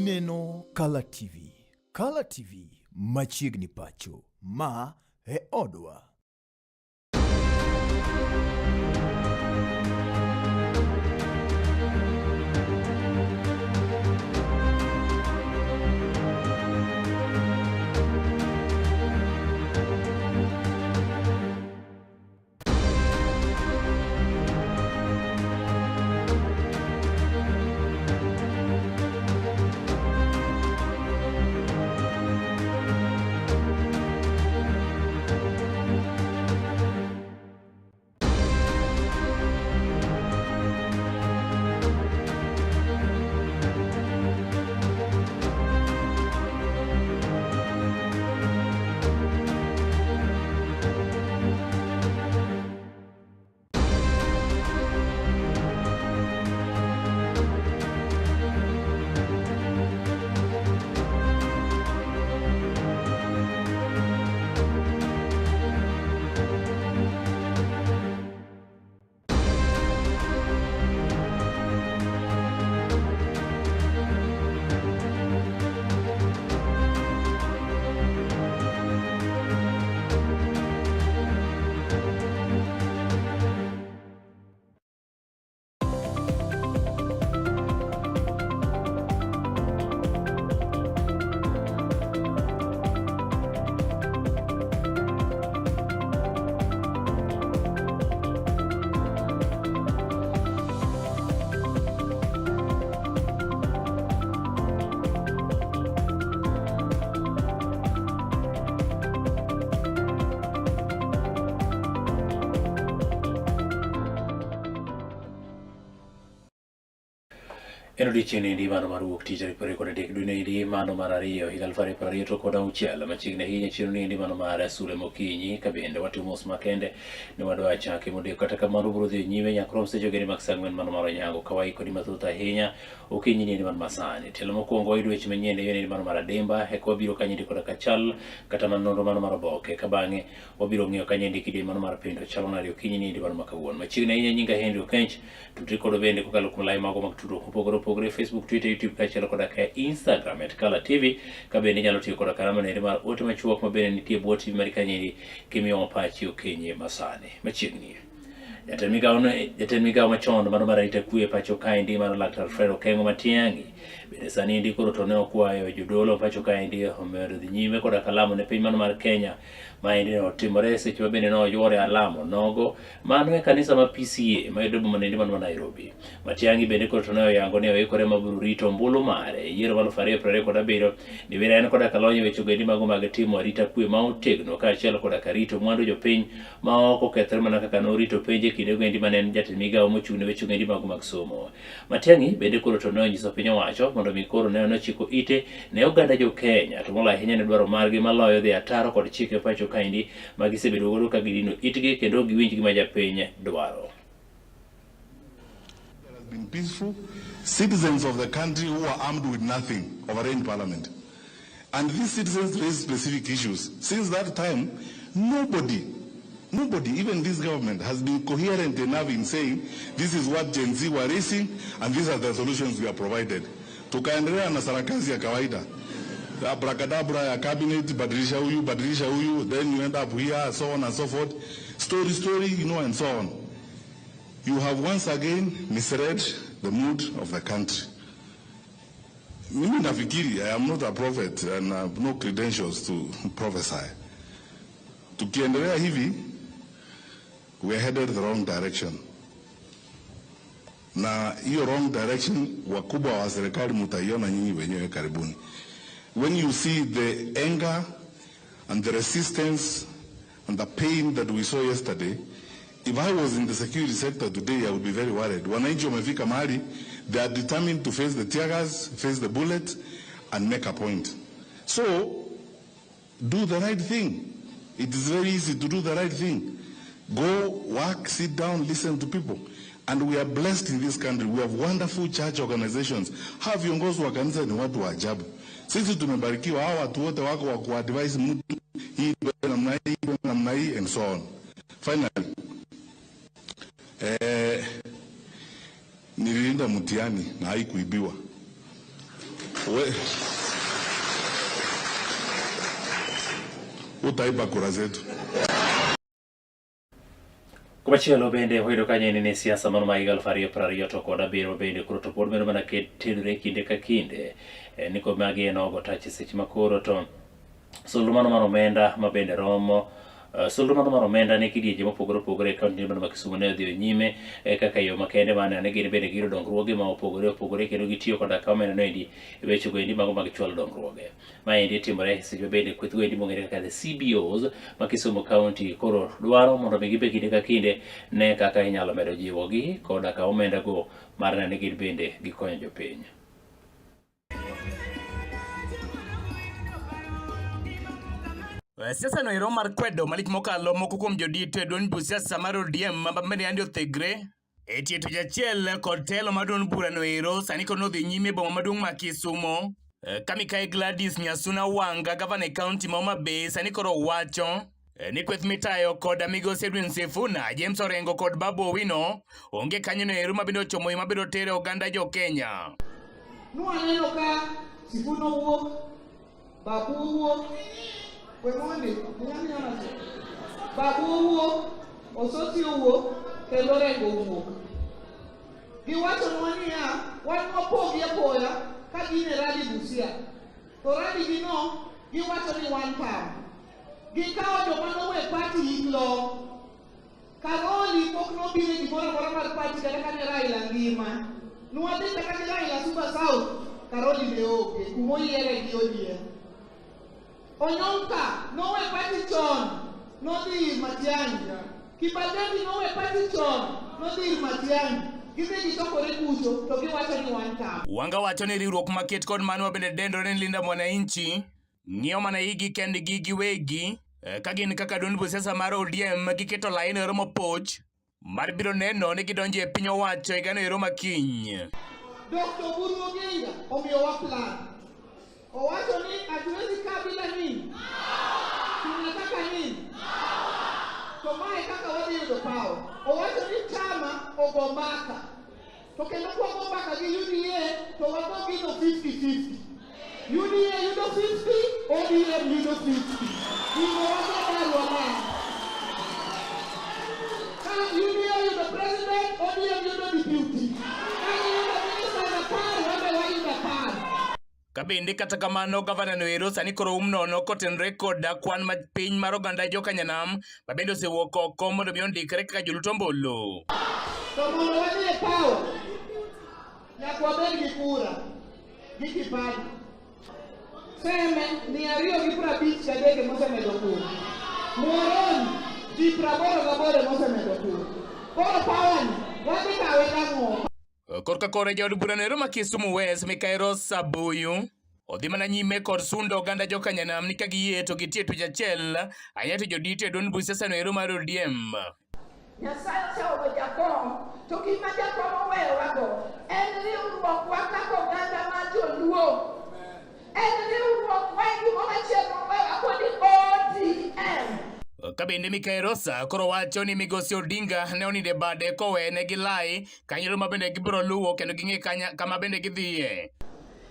Ineno Kala TV. Kala TV machiegni pacho. Ma e odwa. En odiechieng' endi mano mar wuok tich tarik 23 dwe endi mano mar ariyo higa 2026 machiegni ahinya chieng' endi mano mar sule mokinyi ka bende watimo mos makende ne wadwa chake modeko kata kamano biro dhi nyime nyaka rom seche geni mag saa ang'wen mano mar onyango ka waikoni mathoth ahinya okinyi ni mar masani tielo mokwongo wayudo weche manyien e yo mano mar adimba eka wabiro kanyendi koda kachal kata mana nonro mano mar oboke ka bang'e wabiro ng'iyo kanyendi kidieny mano mar pindo chalo nade okinyi ni mano ma kawuono machiegni ahinya nyinga Henry Okench tudri kodo bende kokalo kuom lai mago mag tudruok mopogore opogore Facebook, Twitter, YouTube kaachiel koda ka Instagram at Kala TV ka bende inyalo tiyo koda karama noendo mar ote machuok ma bende nitie bwo TV mari kanyendi kimiyowa pachi okinyi masani machiegni. Jatend migawo no jatend migawo machon mano mar arita kwe e pacho kaendi mar Laktar Fred Okengo Matiang'i bende sani endi koro to ne okwayo jodolo pacho kaendi omedo dhi nyime koda kalamo ne piny mano mar Kenya maendi ne otimore seche ma bende ne oyuore alamo nogo mano e kanisa ma PCA ma yudo boma nendi mano ma Nairobi. Matiang'i bende koro to ne oyango ni oikore ma biro rito ombulu mare e yiero mar 2027 ni wira en koda kalony e weche ogendi mago mag timo arita kwe ma otegno kaachiel koda ka rito mwandu jopiny ma ok okethore mana kaka norito penj e kinde ogendi mane en jatend migawo mochung' ne weche ogendi mago mag somo. Matiang'i bende koro to ne onyiso piny owacho mondo mi koro ne ochiko ite ne oganda jo Kenya to moloyo ahinya ne dwaro margi maloyo dhi ataro kod chike pacho kaendi ma gisebedo godo ka gidino itgi kendo ok giwinj gima japiny dwaro. Been peaceful citizens of the country who are armed with nothing overran parliament. And these citizens raised specific issues. Since that time, nobody, nobody, even this government, has been coherent enough in saying this is what Gen Z were raising and these are the solutions we are provided. Tukaendelea na sarakasi ya kawaida. Abracadabra ya cabinet, badilisha huyu, badilisha huyu, then you end up here, so on and so forth. Story, story, you know, and so on. You have once again misread the mood of the country. Mimi nafikiri, I am not a prophet and I have no credentials to prophesy. Tukiendelea hivi, we are headed the wrong direction. Na hiyo wrong direction wakubwa wa serikali mutaiona nyinyi wenyewe karibuni. When you see the anger and the resistance and the pain that we saw yesterday, if I was in the security sector today, I would be very worried. Wananchi wamefika mahali, they are determined to face the tear gas, face the bullet, and make a point. So, do the right thing. It is very easy to do the right thing. Go, work, sit down, listen to people. And we are blessed in this country. We have wonderful church organizations. Hawa viongozi wa kanisa ni watu wa ajabu. Sisi tumebarikiwa, hawa watu wote wako wa kuadvise mtu hii namna hii, namna hii and so on. Finally, nililinda mtihani na haikuibiwa. Utaiba kura zetu. Komachielo bende wayudo ka nyenni ni siasa mano ma higa 2027 bende koro to pod medo mana tenore kinde ka kinde ni ko magi en ogo tach seche ma koro to solro mano mar omenda ma bende romo solro mano mar omenda ne kidienje mopogore opogore e kaunti mano ma Kisumu ne odhi nyime kaka yo makende mane ne gin bende giyudo dongruoge ma opogore opogore kendo gitiyo koda ka omenda noendi e wechego endi mago mag chwalo dongruoge. Maendi timore seche ma bende kweth goendi mong'ere kaka the CBOs ma Kisumu County koro dwaro mondo mi gibe kinde ka kinde ne kaka inyalo medo jiwogi koda ka omenda go mar neno ni gin bende gikonyo jopiny. Siasa no ero mar kwedo malich mokalo moko kuom jodito e duond buch siasa mar ODM ma bende yande othegre e tie tich achiel kod telo mar duond burano ero sani koro nodhi nyime e boma maduong' ma Kisumo ka mikai Gladys Nyasuna Wanga gavana e kaunti ma Homa Bay sani koro wacho ni kweth mitayo kod migosi Edwin Sifuna, James Orengo kod Babu Owino onge kanyono ero mabende ochomo yo mabiro tero oganda jo Kenya. Nwaneno ka Sifuna owuok, Babu owuok, we mondi, Babu owuok, Osoti owuok, kendo Orengo owuok. Giwachonwa niya, wan wapogi apoya ka gin e rally Busia. To rally gi no, giwacho ni one term. Gikawo joma nowe party yik long. Karoli pok nobiro e gimoro amora mar party kata kane Raila ngima. Nwadhi kata gi Raila Suba South, Karoli ne onge, kumoyiere gi ODM. Onyonka nowe party chon, nodhi ir Matiang'i. Kibagendi nowe party chon, nodhi ir Matiang'i. Gidhi gichokore kucho to giwacho ni one term. Wanga wacho ni riwruok maket kod mano mabende dendore ni Linda Mwananchi ng'iyo mana igi kendgi giwegi ka gin kaka duond buch siasa mar ODM giketo lain ero mopoch mar biro neno ni gidonjo e piny owacho e gano ero makiny. Dr. Oburu Oginga omiyowa plan. Owacho ni hatuwezi kaa bila nini? Tunataka nini? To mae kaka wadhi yudo power. Owacho ni chama ogo mbaka. To kendo kwago mbaka gi UDA to wago gino 50-50. UDA yudo 50, ODM yudo 50. Gino wago barua ma. Ka UDA yudo president, ODM yudo deputy. Ka giyudo minister 10, wan be wayudo 10. Ka bende kata kamano gavana no ero sani koro um nono kotenore kod kwan ma piny mar oganda jokanyanam ma bende osewuok oko mondo mi ondikre kaka jolut ombulu. To mondo wadhi e power, nyaka wabed gi kura, gi kipande. Seme 253 mosemedo kura. Muhoroni ji 88 mosemedo kura. Koro power ni wadhi kawe gang'o? Korka kore jaod burano ero ma Kisumu West Mikai Rosa Buyu odhi mana nyime kod sundo oganda jokanyanam ni ka giyie to gitie twech achiel ahinya to jodito e duond buch siasa no ero mar ODM. Nyasaye oseoro jakom, to gima jakom oweyowago en riwruokwa kaka oganda mar joluo. En riwruokwa e gimoro achiel moweyowa ni ODM. Ka bende Mikai Rosa koro wacho ni migosi Odinga ne onindo e bade kowene gi lai kanyo ma bende gibiro luwo kendo ging'e kama bende gidhiye.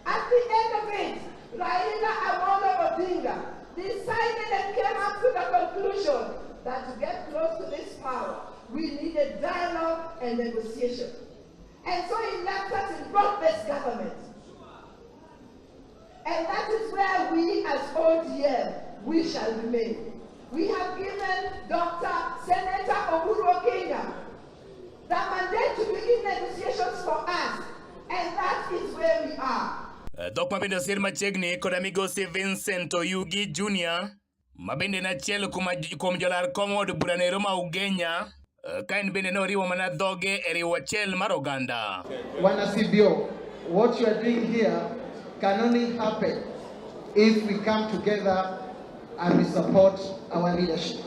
At the end of it, Raila Amolo Odinga decided and came up to the conclusion that to get close to this power, we needed dialogue and negotiation. And so he left us in broad-based government. And that is where we as ODM, we shall remain. We have given Dr. Senator Oburu Oginga the mandate to begin negotiations for us, and that is where we are. Dhok ma bende osir machiegni koda migosi Vincent Oyugi Jr. ma bende en achiel kuom jolar kom od bura no ma Ugenya ka en bende noriwo mana dhoge e riwo achiel mar oganda. Wana CBO, what you are doing here can only happen if we come together and we support our leadership.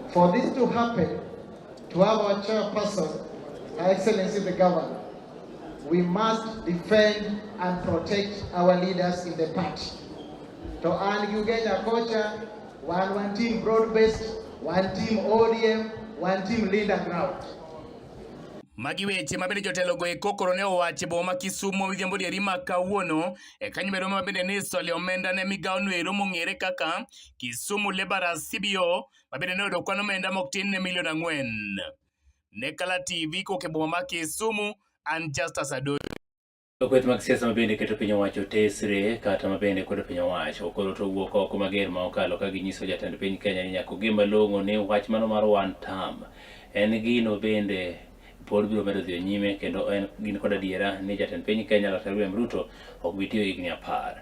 For this to happen, to have our chairperson, Her Excellency the Governor, we must defend and protect our leaders in the party. To an Ugenya kocha, one team broad-based, one team ODM, one team Linda Ground. Magi weche ma bende jotelogo eko koro ne owacho e boma ma Kisumo midhiambo dieri ma kawuono e kanyo bero ma bende ne isole omenda ne migawo no ero mong'ere kaka Kisumu Laborers CBO ma bende ne oyudo kwan omenda mok tin ne milion 4. Ne Kala TV kowuok e boma ma Kisumu, an Justus Adoyo. Kweth mag siasa ma bende keto piny owacho tesre kata ma bende kwedo piny owacho koro to wuok oko mager ma okalo ka ginyiso jatend piny Kenya ni nyaka oge malong'o ni wach mano mar one term en gino bende pod biro medo dhi nyime kendo en gin kod adiera ni jatend piny Kenya Dr. William Ruto ok bi tiyo higni 10.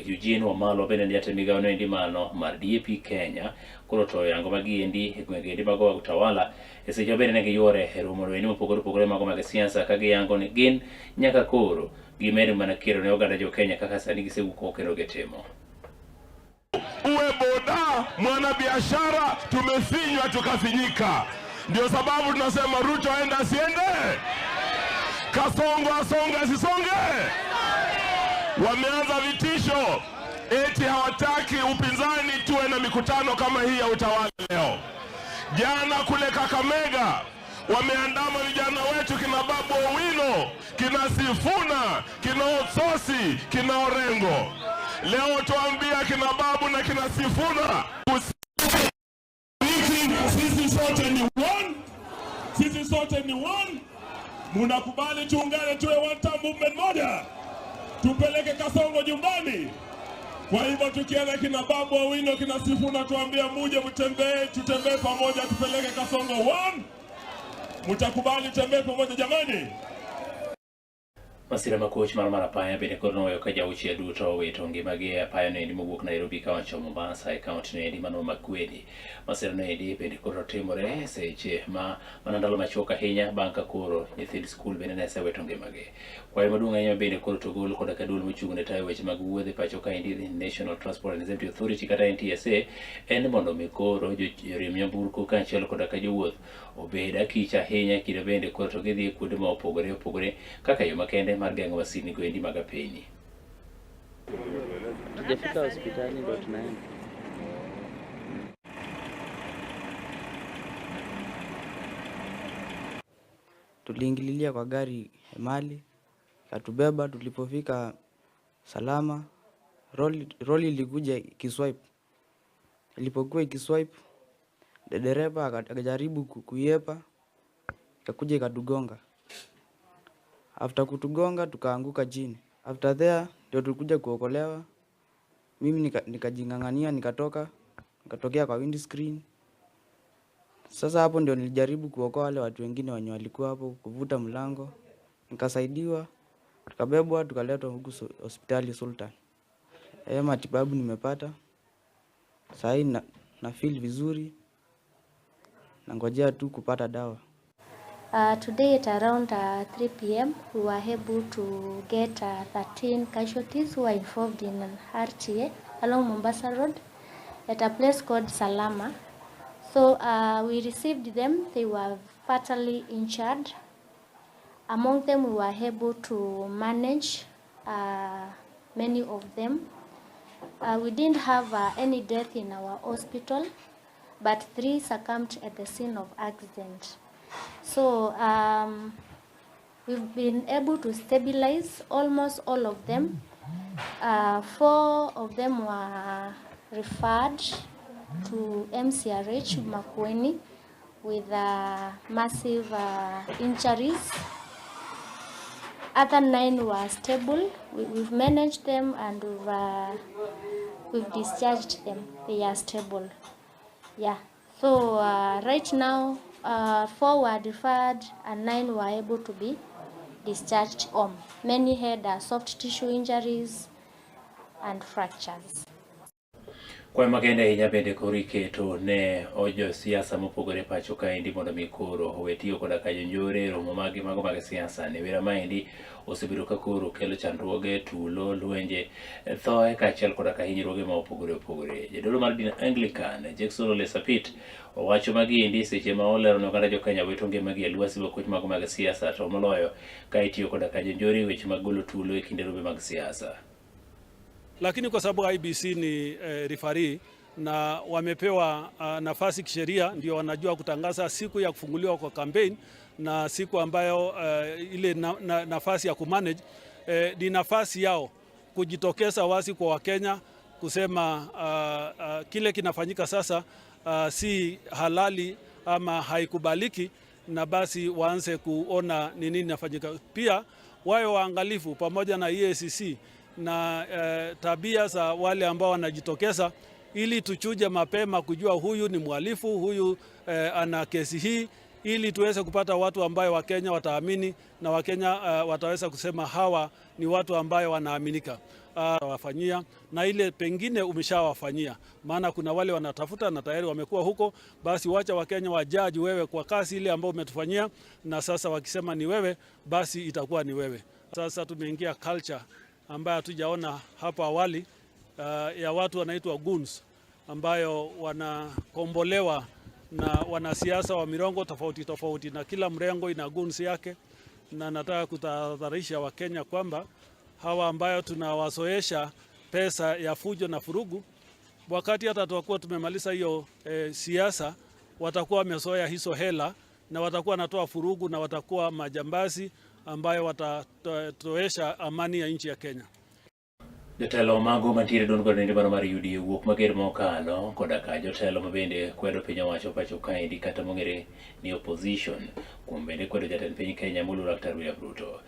Eugene Wamalwa bende en jatend migawo no endi mano mar DAP Kenya koro to yango magi endi e gwenge endi mag Utawala e seche ma bende ne giyuore e romo no endi mopogore opogore mago mag siasa ka giyango ni gin nyaka koro gimed mana kero ne oganda jo Kenya kaka sani gisewuok oko kendo gitimo. Uwe boda, mwanabiashara, tumefinywa tukafinyika. Ndio sababu tunasema Ruto aende asiende, Kasongo asonge asisonge. Wameanza vitisho eti hawataki upinzani tuwe na mikutano kama hii ya utawala leo. Jana kule Kakamega wameandama vijana wetu kina Babu Owino, kina Sifuna, kina Otsosi, kina Orengo. Leo tuambia kina Babu na kina Sifuna, sisi sote ni one, sisi sote ni one. Munakubali tuungane tuwe one term movement moja, tupeleke Kasongo nyumbani. Kwa hivyo tukienda kina Babu Owino, kina Sifuna, tuambia muje mtembee, tutembee pamoja, tupeleke Kasongo one. Mtakubali tutembee pamoja jamani? Masira makoch mar apaya bende koro noweyo ka jauchiel duto owito ngimagi e apaya noendi mowuok Nairobi ka ochomo Mombasa e kaunti noendi mano Makueni. Masira noendi bende koro timore seche ma mana ndalo machuok ahinya bang' ka koro nyithind skul bende ne osewito ngimagi. Kwayo maduong' ahinya bende koro to gol koda ka duol mochung' ne tayo weche mag wuodh e pacho kaendi National Transport and Safety Authority kata NTSA en ni mondo mi koro joriemb nyamburko kaachiel koda ka jowuoth obed akich ahinya kinde bende koro to gidhi kuonde ma opogore opogore kaka yo makende mar geng'o masirni go endi mag apeni. Tujafika hospitali ndo tunaenda. Tuliingililia kwa gari mali katubeba. Tulipofika salama, roli ilikuja ikiswipe. Ilipokuwa ikiswipe, dereva akajaribu kuiepa, ikakuja ikatugonga. After kutugonga tukaanguka chini. After there ndio tulikuja kuokolewa. Mimi nikajing'ang'ania nikatoka, nikatokea kwa windscreen. Sasa hapo ndio nilijaribu kuokoa wale watu wengine wenye walikuwa hapo, kuvuta mlango. Nikasaidiwa, tukabebwa, tukaletwa huku hospitali Sultan. Matibabu nimepata. Sahi na feel vizuri. Nangojea tu kupata dawa. Today at around 3 p.m. we were able to get 13 casualties who were involved in an RTA along Mombasa Road at a place called Salama. So we received them. They were fatally injured. Among them, we were able to manage many of them. We didn't have any death in our hospital, but 3 succumbed at the scene of accident. So we've been able to stabilize almost all of them. 4 of them were referred to MCRH Makueni with massive injuries. Other 9 were stable. We've managed them and we've discharged them. They are stable. Yeah. So right now, 4 were referred and 9 were able to be discharged home. Many had soft tissue injuries and fractures. Kwayo makende ahinya bende koro iketo ne josiasa mopogore pacho kaendi mondo mi koro owe tiyo koda ka jonjore e romo magi mago mag siasa. Ne wera maendi osebedo ka koro kelo chandruoge, tulo, lwenje, thoe kaachiel koda ka hinyruoge ma opogore opogore. Jadolo mar din Anglican Jackson Ole Sapit owacho magi endi seche ma olero ne oganda jo Kenya wito ngimagi e lwasi makoch mago mag siasa to moloyo ka itiyo koda ka jonjore e weche mag golo tulo e kinde rombe mag siasa. Lakini kwa sababu IBC ni referee, na wamepewa nafasi kisheria, ndio wanajua kutangaza siku ya kufunguliwa kwa campaign na siku ambayo ile nafasi ya kumanage ni nafasi yao kujitokeza wazi kwa Wakenya kusema kile kinafanyika sasa si halali ama haikubaliki, na basi waanze kuona ni nini inafanyika. Pia wawe waangalifu pamoja na EACC na tabia za wale ambao wanajitokeza, ili tuchuje mapema kujua huyu ni mhalifu, huyu ana kesi hii, ili tuweze kupata watu ambayo Wakenya wataamini na Wakenya wataweza kusema hawa ni watu ambayo wanaaminika. Wafanyia na ile pengine umeshawafanyia, maana kuna wale wanatafuta na tayari wamekuwa huko, basi wacha Wakenya wajaji wewe kwa kazi ile ambayo umetufanyia, na sasa wakisema ni wewe, basi itakuwa ni wewe. Sasa tumeingia culture ambayo hatujaona hapo awali ya watu wanaitwa goons ambayo wanakombolewa na wanasiasa wa mirengo tofauti tofauti, na kila mrengo ina goons yake, na nataka kutahadharisha Wakenya kwamba hawa ambayo tunawazoesha pesa ya fujo na vurugu, wakati hata tutakuwa tumemaliza hiyo siasa, watakuwa wamezoea hizo hela na watakuwa wanatoa vurugu na watakuwa majambazi ambayo watatoesha amani ya nchi ya Kenya. Jotelo mago mantiere duond bura mano mar UDA wuok mager mokalo koda ka jotelo mabende kwedo piny owacho pacho kaendi kata mong'ere ni opposition kuom bende kwedo jatend piny Kenya moluor Laktar William Ruto.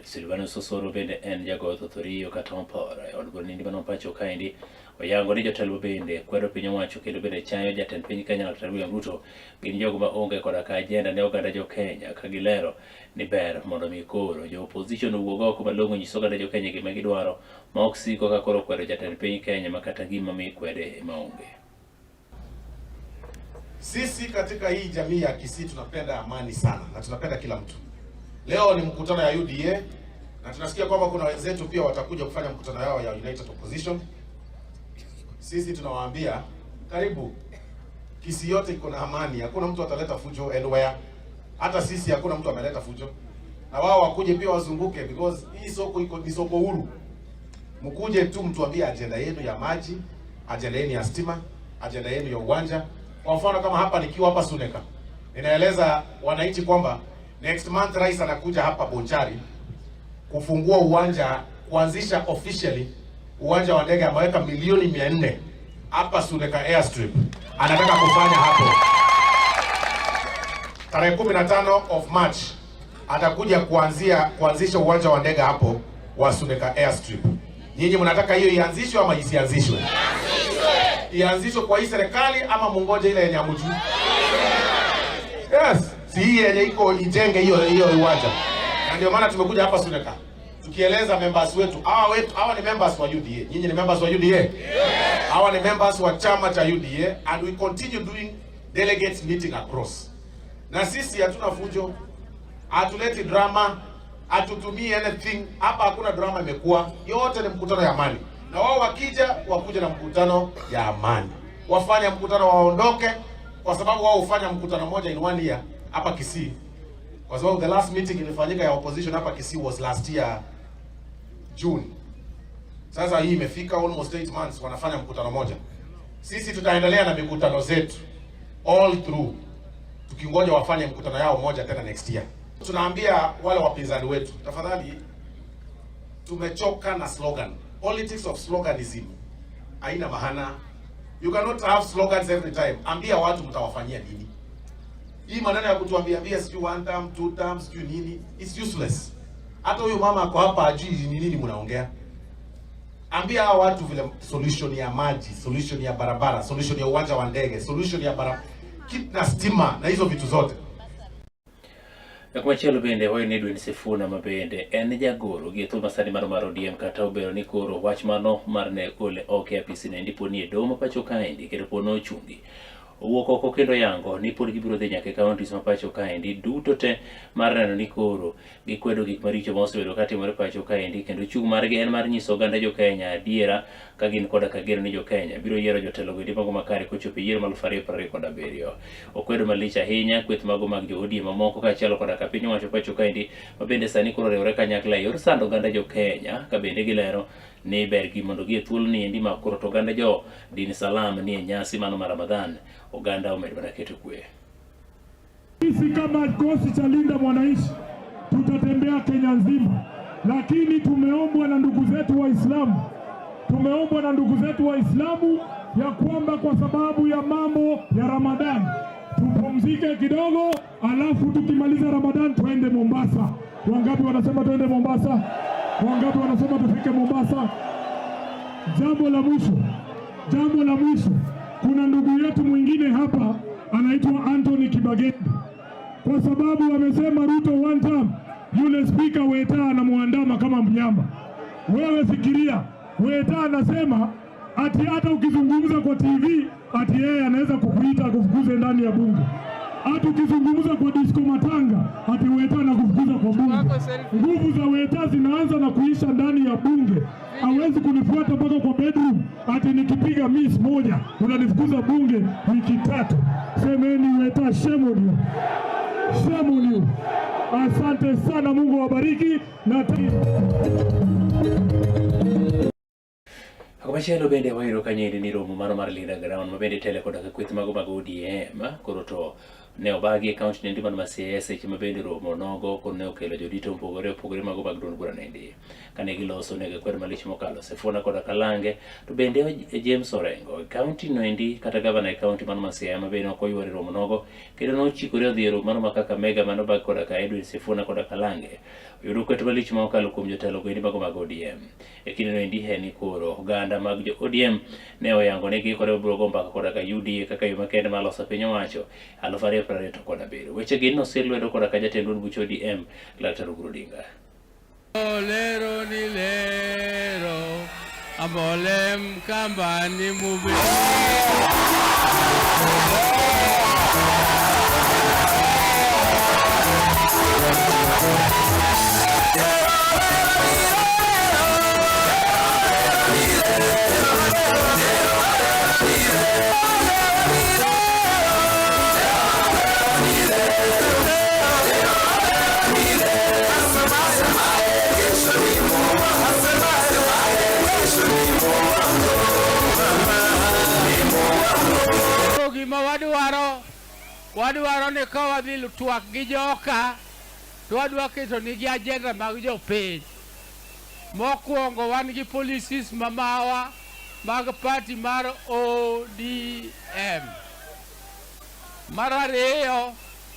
Silvanus Osoro bende en jago Thothoriyo kata Oporo e od bura mano pacho kaendi oyango ni jotelo bende kwedo piny owacho kendo bende chayo jatend piny Kenya Laktar William Ruto gin jogo ma onge koda ka agenda ne oganda jo Kenya ka gilero ni ber mondo mi koro jo opposition owuog oko malong'o nyiso oganda jo Kenya gima gidwaro ma ok siko ka koro kwedo jatend piny Kenya ma kata gima mi kwede ema onge. Sisi katika hii jamii ya Kisii tunapenda amani sana na tunapenda kila mtu. Leo ni mkutano ya UDA na tunasikia kwamba kuna wenzetu pia watakuja kufanya mkutano yao ya United Opposition. Sisi tunawaambia karibu. Kisii yote iko na amani, hakuna mtu ataleta fujo anywhere. Hata sisi hakuna mtu ameleta fujo, na wao wakuje pia wazunguke, because hii soko iko ni soko huru. Mkuje tu mtuambie agenda yenu ya maji, agenda yenu ya stima, agenda yenu ya uwanja. Kwa mfano kama hapa nikiwa hapa Suneka, ninaeleza wananchi kwamba next month rais anakuja hapa Bonchari kufungua uwanja, kuanzisha officially uwanja wa ndege. Ameweka milioni 400 hapa Suneka Airstrip, anataka kufanya hapo tarehe 15 of March atakuja kuanzisha uwanja wa ndege hapo wa Suneka Airstrip. Nyinyi mnataka hiyo ianzishwe ama isianzishwe? Ianzishwe kwa hii serikali ama mungoje ile yenye hamjui? Yes, si hii yenye iko ijenge hiyo hiyo uwanja. Na ndio maana tumekuja hapa Suneka tukieleza members wetu, hawa ni members wa UDA. Nyinyi ni members wa UDA? Hawa ni members wa chama cha UDA and we continue doing delegates meeting across. Na sisi hatuna fujo, hatuleti drama, hatutumii anything hapa. Hakuna drama imekuwa, yote ni mkutano ya amani, na wao wakija wakuja na mkutano ya amani, wafanye mkutano waondoke, kwa sababu wao hufanya mkutano moja in one year hapa Kisii, kwa sababu the last meeting ilifanyika ya opposition hapa Kisii was last year June. Sasa hii imefika almost 8 months wanafanya mkutano moja. Sisi tutaendelea na mikutano zetu all through, tukingoja wafanye mkutano yao moja tena next year. Tunaambia wale wapinzani wetu, tafadhali, tumechoka na slogan. Politics of sloganism haina maana. You cannot have slogans every time. Ambia watu mtawafanyia nini. Hii maneno ya kutuambia ambia sijui one term, two terms, sijui nini, it's useless. Hata huyu mama ako hapa ajui ni nini mnaongea. Ambia hao watu vile solution ya maji, solution ya barabara, solution ya uwanja wa ndege, solution ya barabara, kit na stima na hizo vitu zote. Kumachielo bende wayo ni Edwin Sifuna ma bende en jagoro gi e thuol masani mar ODM kata obedo ni koro wach mano mar ne gole oko e apisi no endi pod ni e doho ma pacho kaendi kendo pod nochungi. Owuok oko kendo yango ni pod gibiro dhi nyaka e counties ma pacho kaendi duto te mar neno ni koro gikwedo gik maricho ma osebedo katimore pacho kaendi kendo chung' margi en mar nyiso oganda jo Kenya adiera ka gin koda ka geno ni jo Kenya biro yiero jotelo go endi mago makare kochopo e yiero mar 2027. Okwedo malich ahinya kweth mago mag jo ODM mamoko kaachiel koda ka piny owacho pacho kaendi ma bende sani koro oriwore kanyakla e yor sando oganda jo Kenya ka bende gilero Ni ber gi mondo gi e thuolo ni endi ma koro to oganda jo din Salam ni e nyasi mano mar Ramadhan oganda omed mana keto kwe. Sisi kama kikosi cha Linda Mwananchi tutatembea Kenya nzima, lakini tumeombwa na ndugu zetu Waislamu, tumeombwa na ndugu zetu Waislamu ya kwamba kwa sababu ya mambo ya Ramadhan tupumzike kidogo, alafu tukimaliza Ramadhan tuende Mombasa. Wangapi wanasema tuende Mombasa? Wangapi wanasema tufike Mombasa? Jambo la mwisho, jambo la mwisho, kuna ndugu yetu mwingine hapa anaitwa Anthony Kibagendi, kwa sababu amesema Ruto one term, yule spika Weta anamuandama kama mnyama. Wewe fikiria, Weta anasema ati hata ukizungumza kwa TV ati yeye anaweza kukuita akufukuze ndani ya bunge. Hata ukizungumza kwa disco matanga ati Weta anakufukuza kwa bunge. Nguvu za Weta zinaanza na kuisha ndani ya bunge. Hawezi kunifuata mpaka kwa bedroom ati nikipiga miss moja unanifukuza bunge wiki tatu. Semeni Weta, shame on you. Shame on you. Asante sana, Mungu awabariki na Komachielo bende wayudo ka nyendi ni romo mano mar Linda Ground ma bende tele koda ka kweth mago mag ODM koro to ne obagi e kaunti nendi man ma Siaya seche ma bende romo nogo koro ne okelo jodito mopogore opogore mago mag duond bura nendi kane giloso ne gikwer malich mokalo Sifuna koda Kalange to bende James Orengo e kaunti noendi kata gavana e kaunti man ma Siaya ma bende ok oyuoro e romo nogo kendo nochikore odhi e romo mano ma Kakamega mano bag koda ka Edwin Sifuna koda Kalange oyudo kwet malich ma okalo kuom jotelo goendi mago mag ODM. E kinde noendi en ni koro oganda mag jo ODM ne oyango ni giikore mabiro go mbaka koda ka UDA kaka yo makende mar loso piny owacho 2027. Weche gi nosir lwedo koda ka jatend duond buch ODM Laktar Oburu Odinga. Lero ni lero, ambolem kambani mube. Gima wadwaro, wadwaro ni ka wadhi twak gi joka to wadwa keto nigi agenda mag jopiny. Mokwongo wan gi policies mamawa mag party mar ODM. Mar ariyo,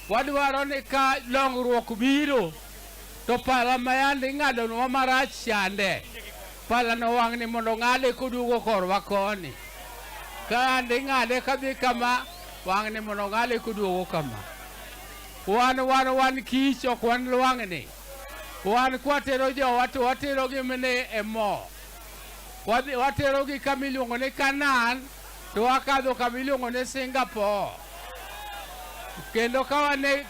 wadwaro ni ka dongruok biro to pala ma yande ing'adonwa marach chande, palano wang'ni mondo ng'ade koduogo korwa koni. Ka yande ing'ade kadhi kama, wang'ni mondo ng'ade koduogo kama. Wan wan wan kich ok wan lwang'ni. Wan kwatero jowa to waterogi mine e mo. Waterogi kama iluongo ni Canaan to wakadho kama iluongo ni Singapore. Kendo ka wane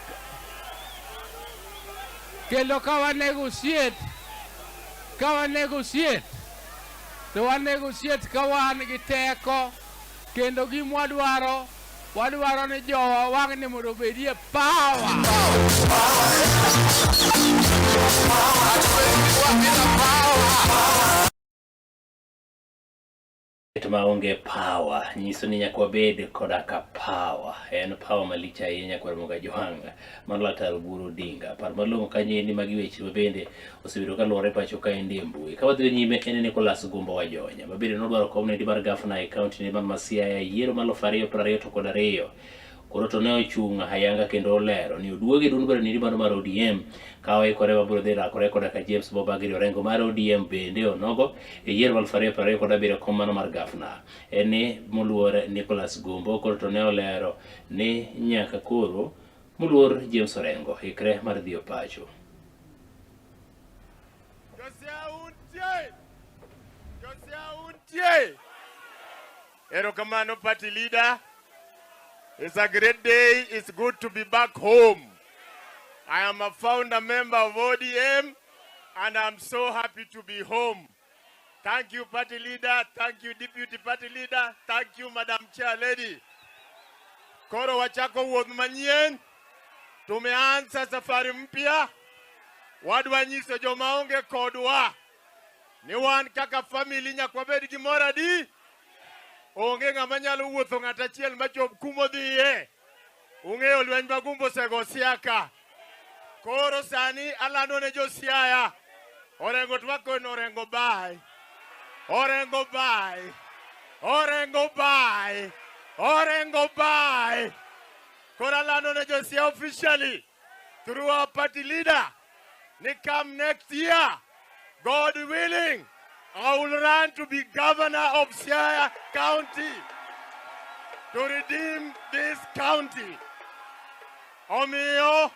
kendo ka wanegotiate ka wanegotiate to wanegotiate ka wan gi teko kendo gimwadwaro wadwaro ni jowa wang'ni mondo obedie power. Bet maonge power nyiso ni nyaka wabed koda ka power. En power malich ahinya kwar Moga Johanga. Mano Laktar Oburu Odinga. Par malong'o kanyo ni magi weche ma bende osebedo kaluwore pacho kaendi e mbui. Ka wadhi nyime en Nicholas Gumbo Wajonya ma bende nodwaro kom nendi mar gavana e kaunti ne mar ma Siaya e yiero mar 2022. Koro to ne ochung' hayanga kendo olero ni oduoge duond bura nendi mano mar ODM ka oikore mabiro dhi rakore koda ka James Bobagiri Orengo mar ODM bende onogo e yiero mar 2027 kom mano mar gavana. En ni moluor Nicholas Gumbo koro to ne olero ni nyaka koro moluor James Orengo ikre mar dhi pacho. Erokamano party leader. It's a great day. It's good to be back home. I am a founder member of ODM and I'm so happy to be home. Thank you, party leader. Thank you, deputy party leader. Thank you, Madam Chair Lady. Koro wachako wuoth manyien. Tumeanza safari mpya. Wadwa nyiso joma onge kodwa. Ni wan kaka family nyaka wabed gi mor adi? Onge ng'ama nyalo wuotho ng'at achiel machop kumodhiye. Ung'eyo lweny ma Gumbo osego Siaya. Koro sani alando ne jo Siaya. Orengo twako Orengo bye. Orengo bye. Orengo bye. Orengo bye. Koro alando ne jo Siaya officially through our party leader ni come next year, God willing, I will run to be governor of Siaya County to redeem this county. Omiyo,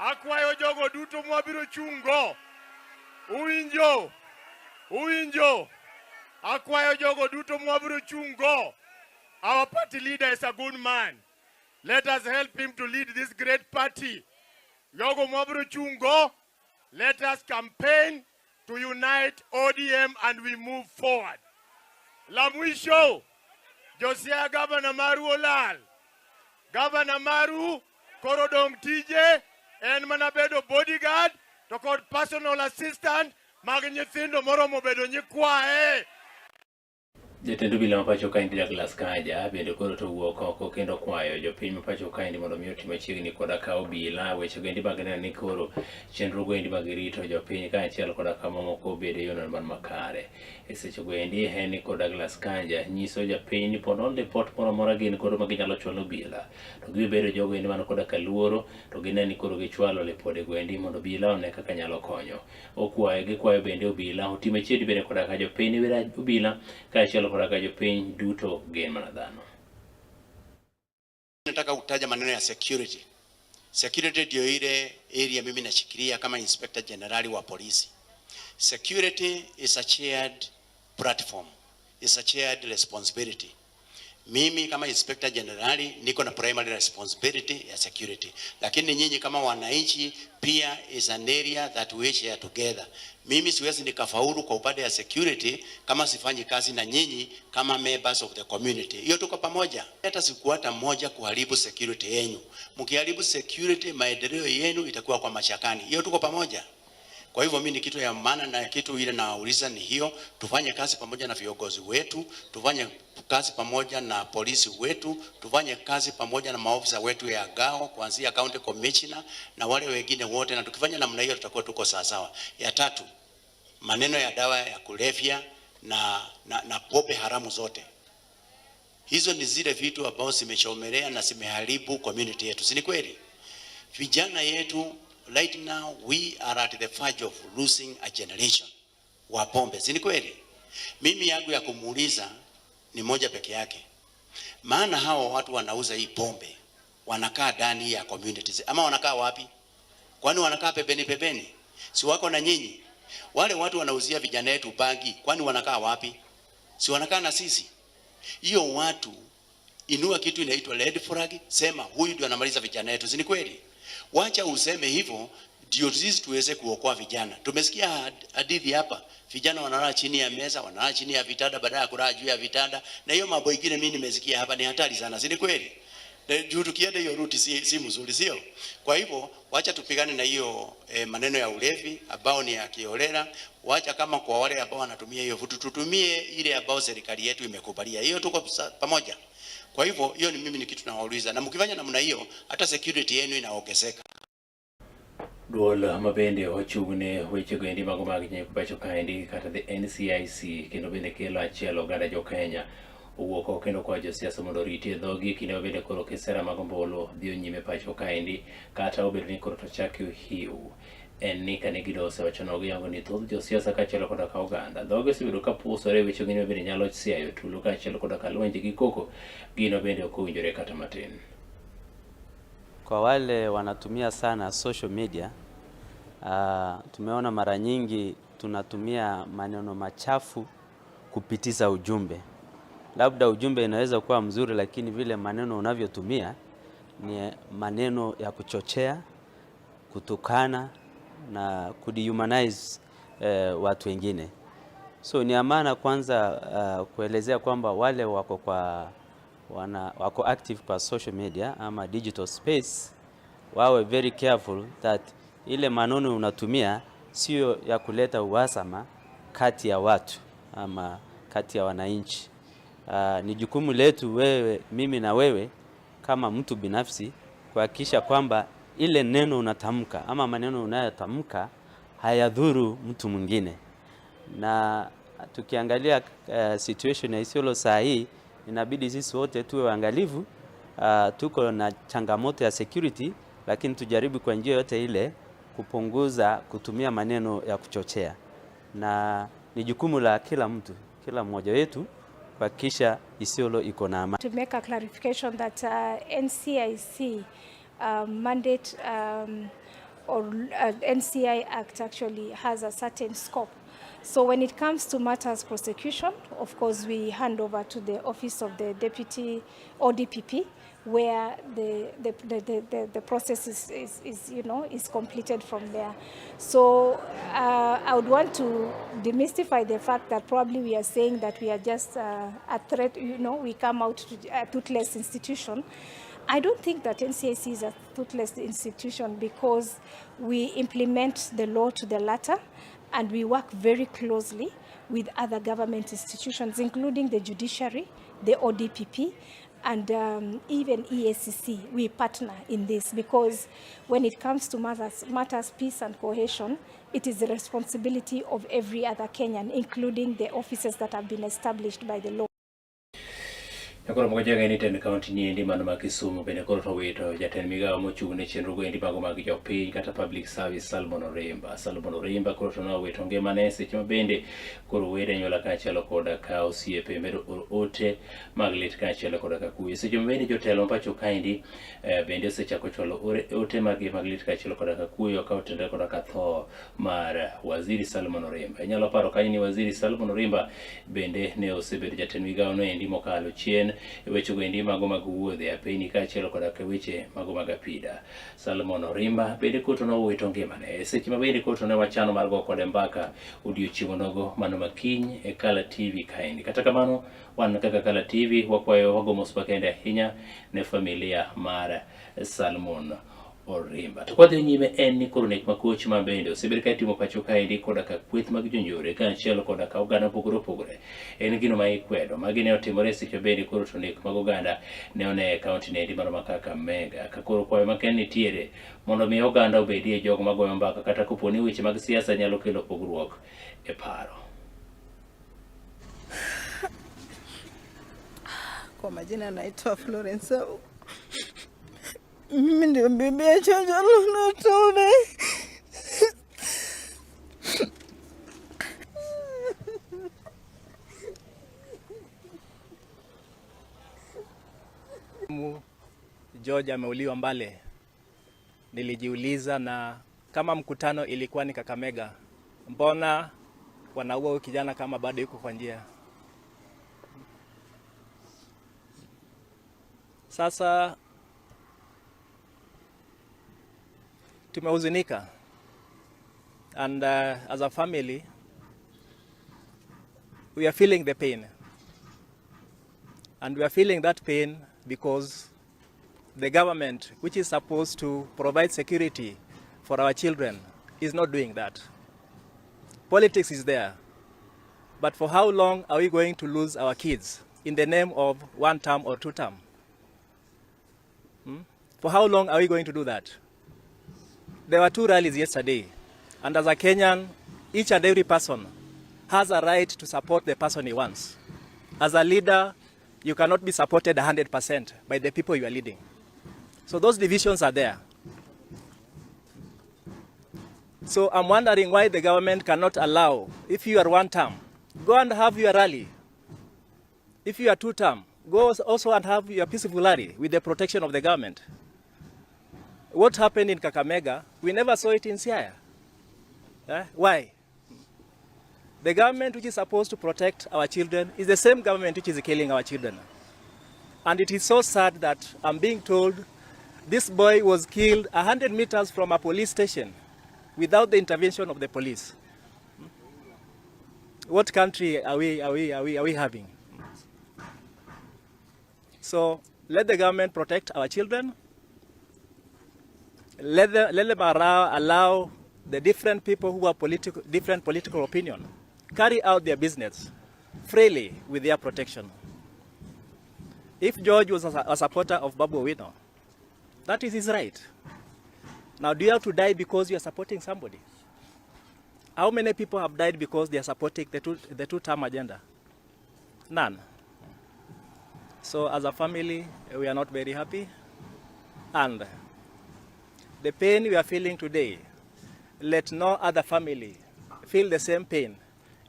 akwayo jogo duto mwabiro chungo. Uwinjo, uwinjo. Akwayo jogo duto mwabiro chungo. Our party leader is a good man. Let us help him to lead this great party. Jogo mwabiro chungo, let us campaign to unite ODM and we move forward. La mwisho, Josiaya gavana maru olal. Gavana maru koro dong tije en mana bedo bodyguard to kod personal assistant mag nyithindo moromo bedo nyikwaye. Jatend obila ma pacho kaendi Douglas Kanja bende koro to owuok oko kendo kwayo jopiny ma pacho kaendi mondo mi oti machiegni koda ka obila weche goendi mag neno ni koro chenro goendi mag rito jopiny kaachiel koda ka mamoko obed e yono man makare. E seche goendi en ni kod Douglas Kanja nyiso japiny ni pod on lipot moro amora gin godo ma ginyalo chwalo obila to gibiro bedo jogo endi man koda ka luoro to gine ni koro gichwalo lipode goendi mondo obila one kaka nyalo konyo. Okwayo gikwayo bende obila oti machiegni bende koda ka jopiny obila kaachiel koda ka jopiny duto gin mana dhano. Nataka kutaja maneno ya security. Security ndio ile area mimi nashikilia kama Inspector General wa polisi. Security is a shared platform. It's a shared responsibility. Mimi kama Inspector General niko na primary responsibility ya security, lakini nyinyi kama wananchi pia is an area that we share together. Mimi siwezi nikafaulu kwa upande ya security kama sifanyi kazi na nyinyi kama members of the community. Hiyo tuko pamoja. Hata siku hata moja kuharibu security yenu. Mkiharibu security, maendeleo yenu itakuwa kwa mashakani. Hiyo tuko pamoja. Kwa hivyo mimi ni kitu ya maana na kitu ile nawauliza ni hiyo, tufanye kazi pamoja na viongozi wetu, tufanye kazi pamoja na polisi wetu, tufanye kazi pamoja na maofisa wetu ya GAO kuanzia county commissioner na wale wengine wote, na tukifanya namna hiyo tutakuwa tuko sawa sawa. Ya tatu, maneno ya dawa ya kulevya na pombe haramu zote hizo ni zile vitu ambao zimechomelea na zimeharibu community yetu, si ni kweli? Vijana yetu right now we are at the verge of losing a generation wa pombe, si ni kweli? Mimi yangu ya kumuuliza ni moja peke yake, maana hawa watu wanauza hii pombe wanakaa ndani ya communities ama wanakaa wapi? Kwani wanakaa pembeni pembeni? Si wako na nyinyi? Wale watu wanauzia vijana yetu bangi, kwani wanakaa wapi? Si wanakaa na sisi? Hiyo watu, inua kitu inaitwa red flag, sema huyu ndio anamaliza vijana yetu, si ni kweli? Wacha useme hivyo ndio sisi tuweze kuokoa vijana. Tumesikia hadithi hapa, vijana wanalala chini ya meza, wanalala chini ya vitanda badala ya kulala juu ya vitanda, na hiyo mambo ingine mimi nimesikia hapa ni hatari sana, si ni kweli? Juu tukienda hiyo route si mzuri, sio? Kwa hivyo wacha tupigane na hiyo maneno ya ulevi ambao ni ya kiholela. Wacha kama kwa wale ambao wanatumia hiyo vitu tutumie ile ambao serikali yetu imekubalia. Hiyo tuko pamoja. Kwa hivyo hiyo ni mimi ni kitu nawauliza, na mkifanya namna hiyo hata security yenu inaongezeka. Duol mabende ochung' ne weche goendi mago mag nyiepo pacho kaendi kata the NCIC kendo bende kelo achiel oganda jo Kenya owuok oko kendo kwayo josiasa mondo oriti e dhogi e kinde ma bende koro kisera mag ombulu dhi nyime pacho kaendi kata obedo ni koro to chak hiu en ni kane gido osewacho no giyango ni thoth josiasa kaachiel koda ka oganda dhoge osebedo ka pusore e weche gino bende nyalo siayo tulo kaachiel koda ka lwenje gi koko gino bende ok owinjore kata matin. Kwa wale wanatumia sana social media, tumeona mara nyingi tunatumia maneno machafu kupitiza ujumbe. Labda ujumbe inaweza kuwa mzuri, lakini vile maneno unavyotumia ni maneno ya kuchochea, kutukana na kudehumanize watu wengine. So ni amana kwanza kuelezea kwamba wale wako active kwa social media ama digital space wawe very careful that ile maneno unatumia sio ya kuleta uhasama kati kati ya watu ama kati ya wananchi. Ni jukumu letu wewe, mimi na wewe kama mtu binafsi kuhakikisha kwamba ile neno unatamka ama maneno unayotamka hayadhuru mtu mwingine. Na tukiangalia situation ya Isiolo saa hii, inabidi sisi wote tuwe waangalifu. Tuko na changamoto ya security, lakini tujaribu kwa njia yote ile kupunguza kutumia maneno ya kuchochea, na ni jukumu la kila mtu, kila mmoja wetu kuhakikisha Isiolo iko na amani. To make a clarification that NCIC mandate or NCI Act actually has a certain scope. So when it comes to matters prosecution, of course, we hand over to the office of the deputy ODPP, where the process is you know is completed from there. So I would want to demystify the fact that probably we are saying that we are just a threat, we come out to a toothless institution. I don't think that NCIC is a toothless institution because we implement the law to the letter and we work very closely with other government institutions, including the judiciary, the ODPP, and even EACC. We partner in this because when it comes to matters peace and cohesion, it is the responsibility of every other Kenyan, including the offices that have been established by the law. Koro moko jaga ni tend kaunti ni endi mano ma Kisumu bende koro to wito jatend migawo mochung' ne chenro go endi mago mag jopiny kata public service Salmon Orimba. Salmon Orimba koro to nowito ngimane seche ma bende koro wede anyuola kaachiel koda ka osiepe medo oro ote mag lit kaachiel koda ka kuyo. Seche ma bende jotelo ma pacho kaendi bende osechako chwalo ote margi mag lit kaachiel koda ka kuyo ka otenore koda ka tho mar Waziri Salmon Orimba. Inyalo paro kanyo ni Waziri Salmon Orimba bende ne osebedo jatend migawo no endi mokalo chien e weche go endi mago mag wuodhe apeni kaachiel koda ka weche mago mag apida. Salmon Orimba bende koto nowito ngimane seche ma bende koto ne wachano mar go kode mbaka odiochieng' nogo mano makiny e Kala TV kaendi. Kata kamano wan kaka Kala TV wakwayo wago mos makende ahinya ne familia mar Salmon Orimba. To kwadhi nyime en ni koro nek makoch ma bende osebed ka itimo pacho kaendi koda ka kweth mag jonjore kaachiel koda ka oganda mopogore opogore en gino ma ikwedo. Magi ne otimore seche bende koro to nek mag oganda ne one e kaunti nendi mano ma Kakamega. Ka koro kwayo makende nitiere mondo mi oganda obedie jogo magoyo mbaka kata kopo ni weche mag siasa nyalo kelo pogruok e paro. Kwa majina naitwa Florence. Mimi ndio bibi ya George Lulu. George ameuliwa Mbale. Nilijiuliza, na kama mkutano ilikuwa ni Kakamega, mbona wanaua huyu kijana kama bado yuko kwa njia? Sasa tumehuzunika, and as a family we are feeling the pain, and we are feeling that pain because the government, which is supposed to provide security for our children, is not doing that. Politics is there, but for how long are we going to lose our kids in the name of one term or two term? For how long are we going to do that? There were two rallies yesterday, and as a Kenyan, each and every person has a right to support the person he wants. As a leader, you cannot be supported 100% by the people you are leading. So those divisions are there. So I'm wondering why the government cannot allow, if you are one term, go and have your rally. If you are two term, go also and have your peaceful rally with the protection of the government. What happened in Kakamega, we never saw it in Siaya. Why? The government which is supposed to protect our children is the same government which is killing our children. And it is so sad that I'm being told this boy was killed 100 meters from a police station without the intervention of the police. What country are we having? So let the government protect our children. Let them allow the different people who are different political opinion carry out their business freely with their protection. If George was a supporter of Babu Owino, that is his right. Now, do you have to die because you are supporting somebody? How many people have died because they are supporting the two-term agenda? None. So as a family, we are not very happy. And the pain we are feeling today, let no other family feel the same pain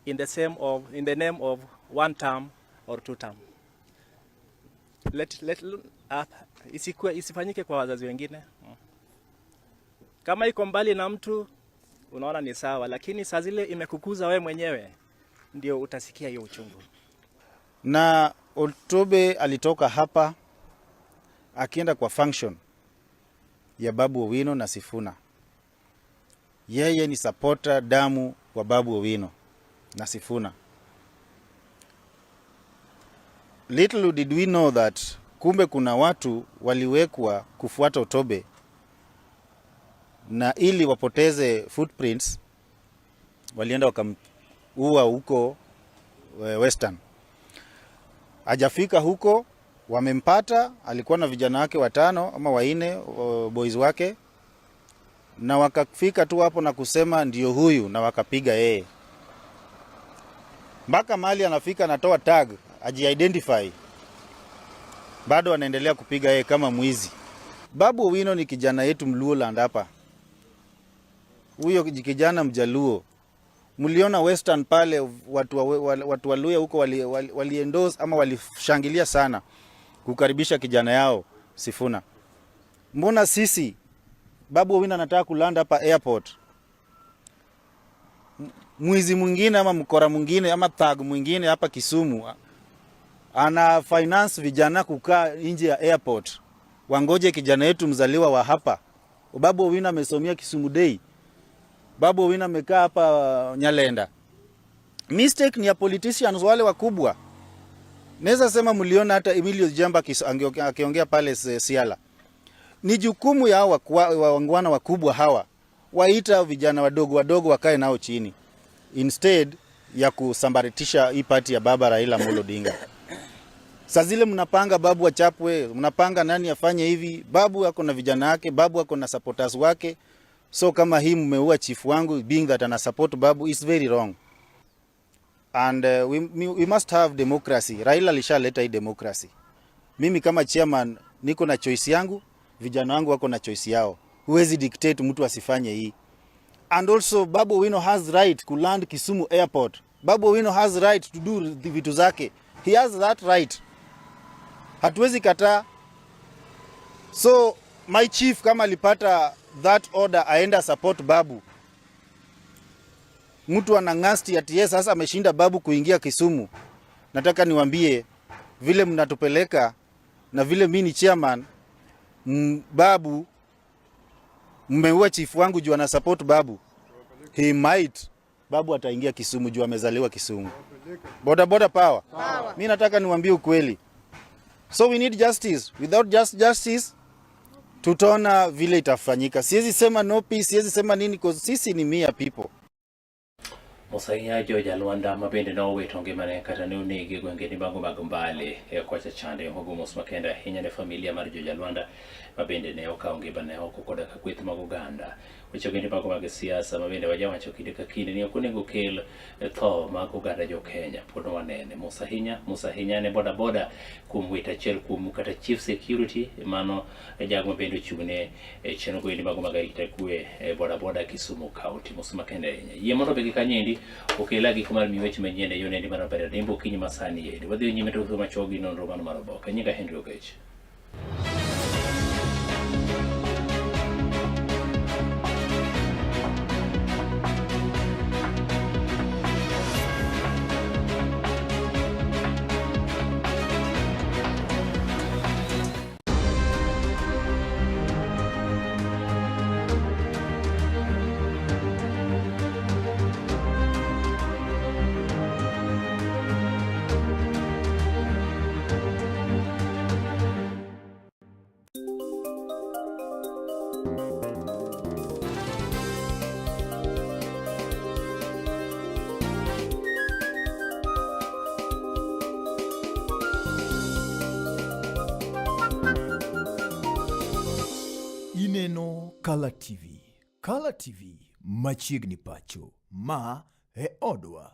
in the name of one term or two term. Let isifanyike kwa wazazi wengine. Kama iko mbali na mtu unaona ni sawa, lakini saa zile imekukuza wewe mwenyewe ndio utasikia hiyo uchungu. Na Otobe alitoka hapa akienda kwa function ya Babu Owino na Sifuna. Yeye ni supporter damu wa Babu Owino na Sifuna. Little did we know that kumbe kuna watu waliwekwa kufuata Otobe na ili wapoteze footprints walienda wakamuua huko Western. Hajafika huko, wamempata. Alikuwa na vijana wake watano ama wanne, boys wake, na wakafika tu hapo na kusema ndio huyu, na wakapiga yeye mpaka mahali anafika, anatoa tag aji-identify, bado anaendelea kupiga yeye kama mwizi. Babu Owino ni kijana yetu Mluoland hapa, huyo kijana Mjaluo mliona Western pale, watu wa Luhya huko wali endorse ama walishangilia sana kukaribisha kijana yao Sifuna. Mbona sisi Babu Owino anataka kulanda hapa airport, mwizi mwingine ama mkora mwingine ama thug mwingine hapa Kisumu ana finance vijana kukaa nje ya airport wangoje kijana yetu mzaliwa wa hapa. Babu Owino amesomea Kisumu Day. Babu Owino amekaa hapa Nyalenda. Mistake ni ya politicians wale wakubwa. Naweza sema mliona hata Emilio Jamba akiongea pale Siala. Ni jukumu ya waungwana wakubwa hawa waita vijana wadogo wadogo wakae nao chini instead ya kusambaratisha hii party ya baba Raila Amolo Odinga. Saa zile mnapanga babu achapwe, mnapanga nani afanye hivi. Babu ako na vijana wake, babu ako na supporters wake. So kama hii mmeua chief wangu being that ana support babu is very wrong. And we must have democracy. Raila alishaleta hii democracy. Mimi kama chairman niko na choice yangu, vijana wangu wako na choice yao. Huwezi dictate mtu asifanye hii. And also Babu Owino has right to land Kisumu Airport. Babu Owino has right to do the vitu zake. He has that right. Hatuwezi kataa. So my chief kama alipata that order aenda support Babu. Mtu anang'asti ati yeye sasa ameshinda Babu kuingia Kisumu. Nataka niwaambie vile mnatupeleka na vile mimi ni chairman, Babu mmeua chief wangu juu ana support Babu. He might Babu ataingia Kisumu juu amezaliwa Kisumu. Boda boda power. Mimi nataka niwaambie ukweli. So we need justice. Without just justice tutaona vile itafanyika. Siwezi sema no peace, siwezi sema nini cause sisi ni mere people. Mos ahinya jo Jalwanda ma bende nowito ngimane kata ne onegi e gwenge ni mago mag Mbale e kocha chande ogo mos makende ahinya ne familia mar jo Jalwanda ma bende ne okawo ngimane oko koda ka kweth mag oganda. Weche gendi mago mag siasa ma bende wajawacho kinde ka kinde ni ok onego kel tho mag oganda jo Kenya pod wanene. Mos ahinya ne boda boda kuom wito achiel kuom kata chief security mano jago ma bende ochung'ne e chenro goendi mago mag arita kwe e boda boda Kisumu County. Mos makende ahinya. Yie mondo be gi kanyendi okela giko mar miyo weche manyien e yo nendi mar maber adimbo okinyi masani endi. Wadhi nyime to machuok gi nonro mano mar oboke. Nyinga Henry Okech. Kala TV. Kala TV machiegni pacho. Ma e odwa.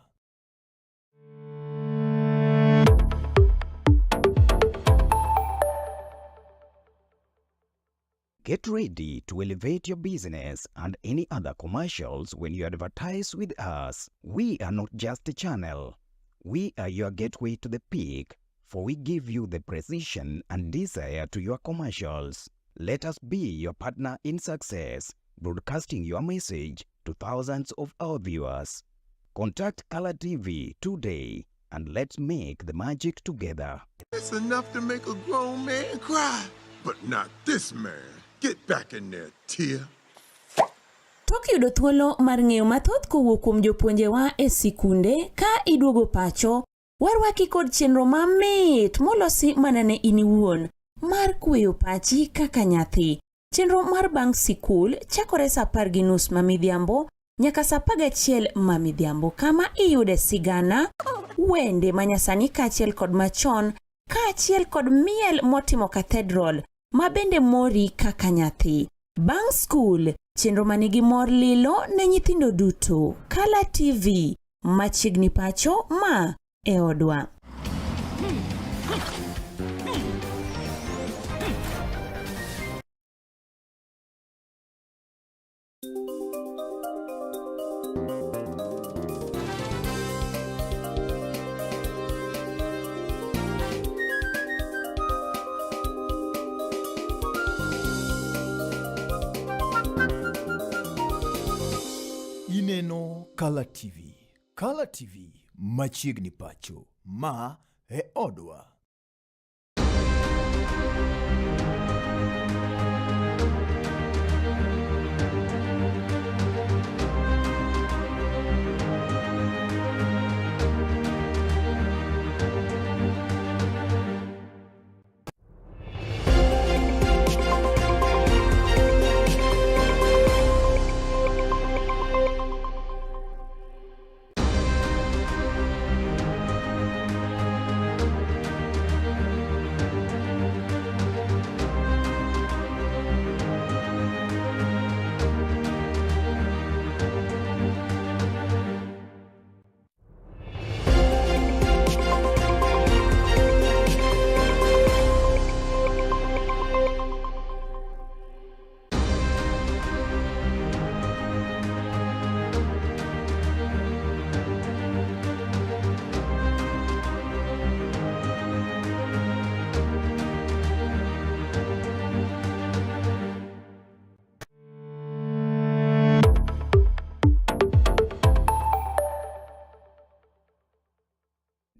Get ready to elevate your business and any other commercials when you advertise with us. We are not just a channel. We are your gateway to the peak, for we give you the precision and desire to your commercials. Let us be your partner in success, broadcasting your message to thousands of our viewers. Contact Color TV today and let's make the magic together. It's enough to make a grown man cry, but not this man. Get back in there, Tia. Tok yudo thuolo mar ng'eyo mathoth kowuok kuom jopuonjewa e sikunde ka iduogo pacho, warwaki kod chenro mamit molosi mana ne in iwuon mar kweyo pachi kaka nyathi. Chenro mar bang' sikul chakore sa 10:30 ma midhiambo nyaka sa 11 ma midhiambo kama iyude sigana, wende manyasani kaachiel kod machon kaachiel kod miel motimo cathedral ma bende mori kaka nyathi. Bang' skul, chenro manigi mor lilo ne nyithindo duto. Kala TV, machiegni pacho ma e odwa. Ineno Kala TV. Kala TV machiegni pacho. Ma e odwa.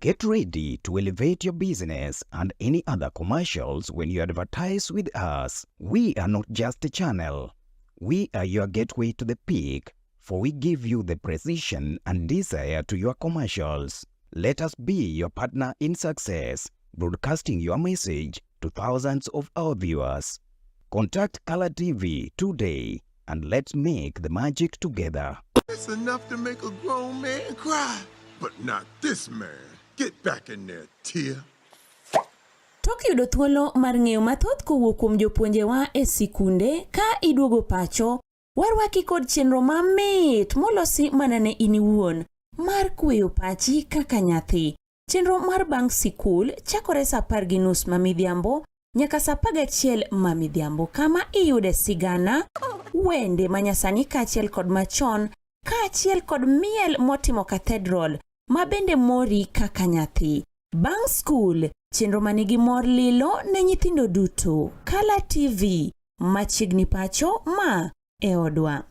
Get ready to elevate your business and any other commercials when you advertise with us. We are not just a channel. We are your gateway to the peak, for we give you the precision and desire to your commercials. Let us be your partner in success, broadcasting your message to thousands of our viewers. Contact Color TV today and let's make the magic together. It's enough to make a grown man cry, but not this man. Get back in there, Tia. Tok yudo thuolo mar ng'eyo mathoth kowuok kuom jopuonjewa e sikunde ka iduogo pacho, warwaki kod chenro mamit molosi mana ne in iwuon mar kweyo pachi kaka nyathi. Chenro mar bang' sikul chakore sa 10:30 ma midhiambo nyaka sa 11 ma midhiambo kama iyude sigana, wende manyasani kaachiel kod machon kaachiel kod miel motimo cathedral ma bende mori kaka nyathi. Bang' skul, chenro manigi mor lilo ne nyithindo duto. Kala TV, machiegni pacho ma e odwa.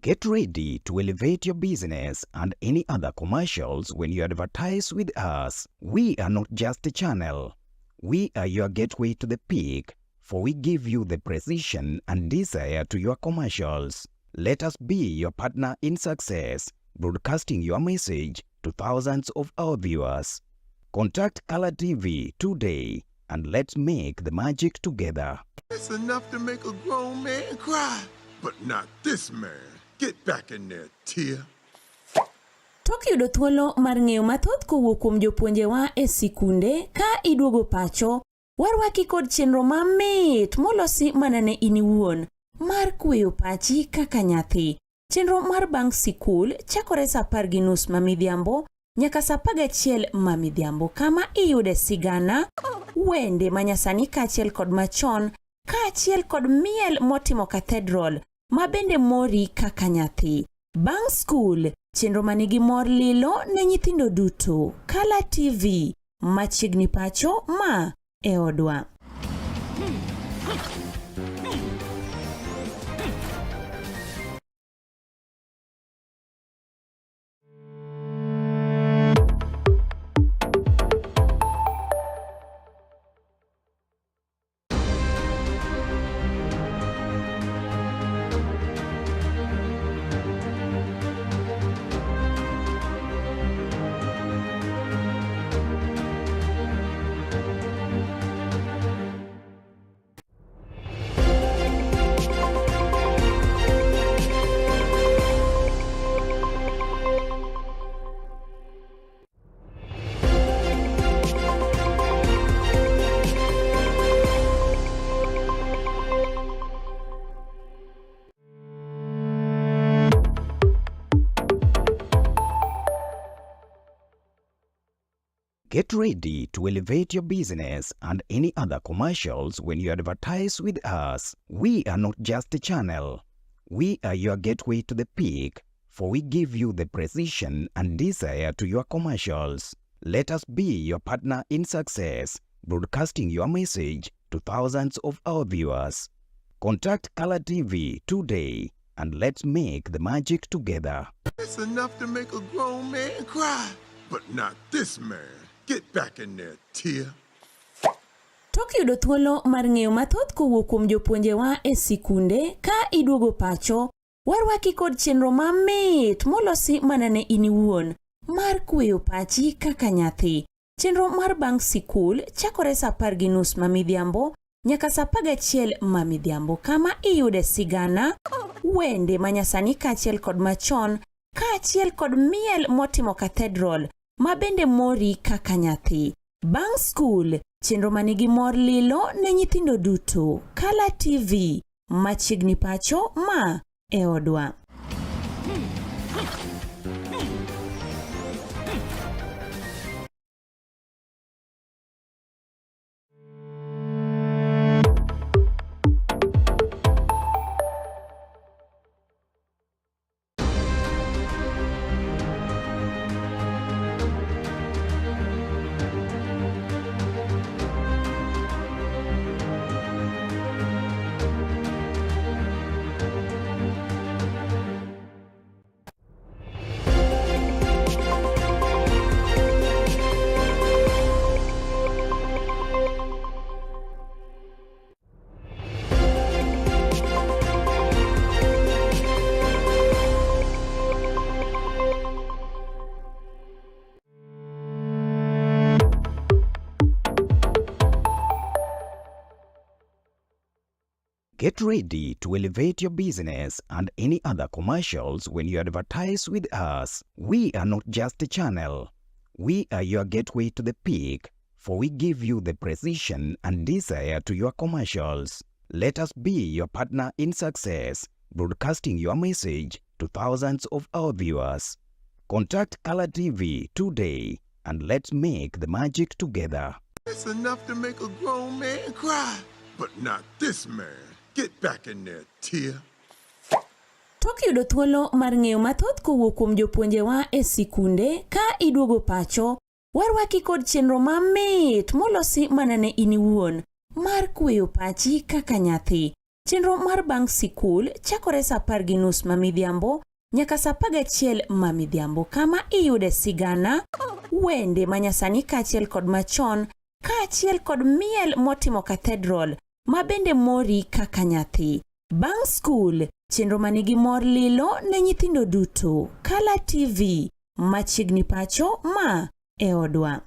Get ready to elevate your business and any other commercials when you advertise with us. We are not just a channel. We are your gateway to the peak, for we give you the precision and desire to your commercials. Let us be your partner in success, broadcasting your message to thousands of our viewers. Contact Color TV today and let's make the magic together. It's enough to make a grown man cry, but not this man. Get back in there, Tia. Tok yudo thuolo mar ng'eyo mathoth kowuok kuom jopuonjewa e sikunde ka iduogo pacho, warwaki kod chenro mamit molosi mana ne in iwuon mar kweyo pachi kaka nyathi. Chenro mar bang' sikul chakore sa 10:30 ma midhiambo nyaka sa 11 ma midhiambo kama iyude sigana, wende manyasani kaachiel kod machon kaachiel kod miel motimo cathedral ma bende mori kaka nyathi. Bang' skul, chenro manigi mor lilo ne nyithindo duto. Kala TV, machiegni pacho ma e odwa. Get ready to elevate your business and any other commercials when you advertise with us. We are not just a channel. We are your gateway to the peak, for we give you the precision and desire to your commercials. Let us be your partner in success, broadcasting your message to thousands of our viewers. Contact Color TV today and let's make the magic together. It's enough to make a grown man cry, but not this man. Get back in there, Tia. Tok yudo thuolo mar ng'eyo mathoth kowuok kuom jopuonjewa e sikunde ka iduogo pacho, warwaki kod chenro mamit molosi mana ne in iwuon mar kweyo pachi kaka nyathi. Chenro mar bang' sikul chakore sa 10:30 ma midhiambo nyaka sa 11 ma midhiambo kama iyude sigana, wende manyasani kaachiel kod machon kaachiel kod miel motimo cathedral ma bende mori kaka nyathi. Bang' skul, chenro manigi mor lilo ne nyithindo duto. Kala TV, machiegni pacho ma e odwa. Get ready to elevate your business and any other commercials when you advertise with us. We are not just a channel. We are your gateway to the peak, for we give you the precision and desire to your commercials. Let us be your partner in success, broadcasting your message to thousands of our viewers. Contact Color TV today and let's make the magic together. It's enough to make a grown man cry, but not this man. Get back in there, Tia. Tok yudo thuolo mar ng'eyo mathoth kowuok kuom jopuonjewa e sikunde ka iduogo pacho, warwaki kod chenro mamit molosi mana ne in iwuon mar kweyo pachi kaka nyathi. Chenro mar bang' sikul chakore saa 10:30 ma midhiambo nyaka saa 11 ma midhiambo kama iyude sigana, wende manyasani kaachiel kod machon kaachiel kod miel motimo cathedral ma bende mori kaka nyathi. Bang' skul, chenro manigi mor lilo ne nyithindo duto. Kala TV, machiegni pacho ma e odwa.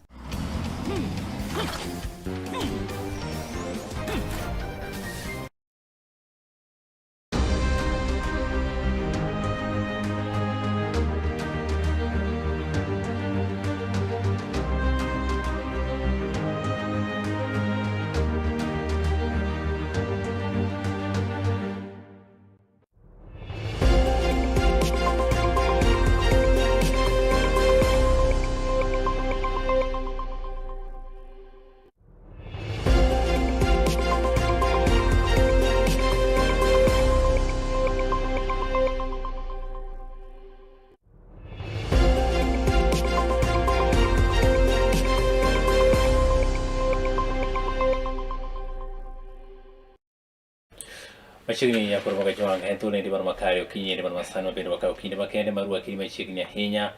Machiegni nyakoro mag Ajwang' en thuolo endi mar makare okinyi endi mar masani mabende wakawo kinde makende mar rwaki machiegni ahinya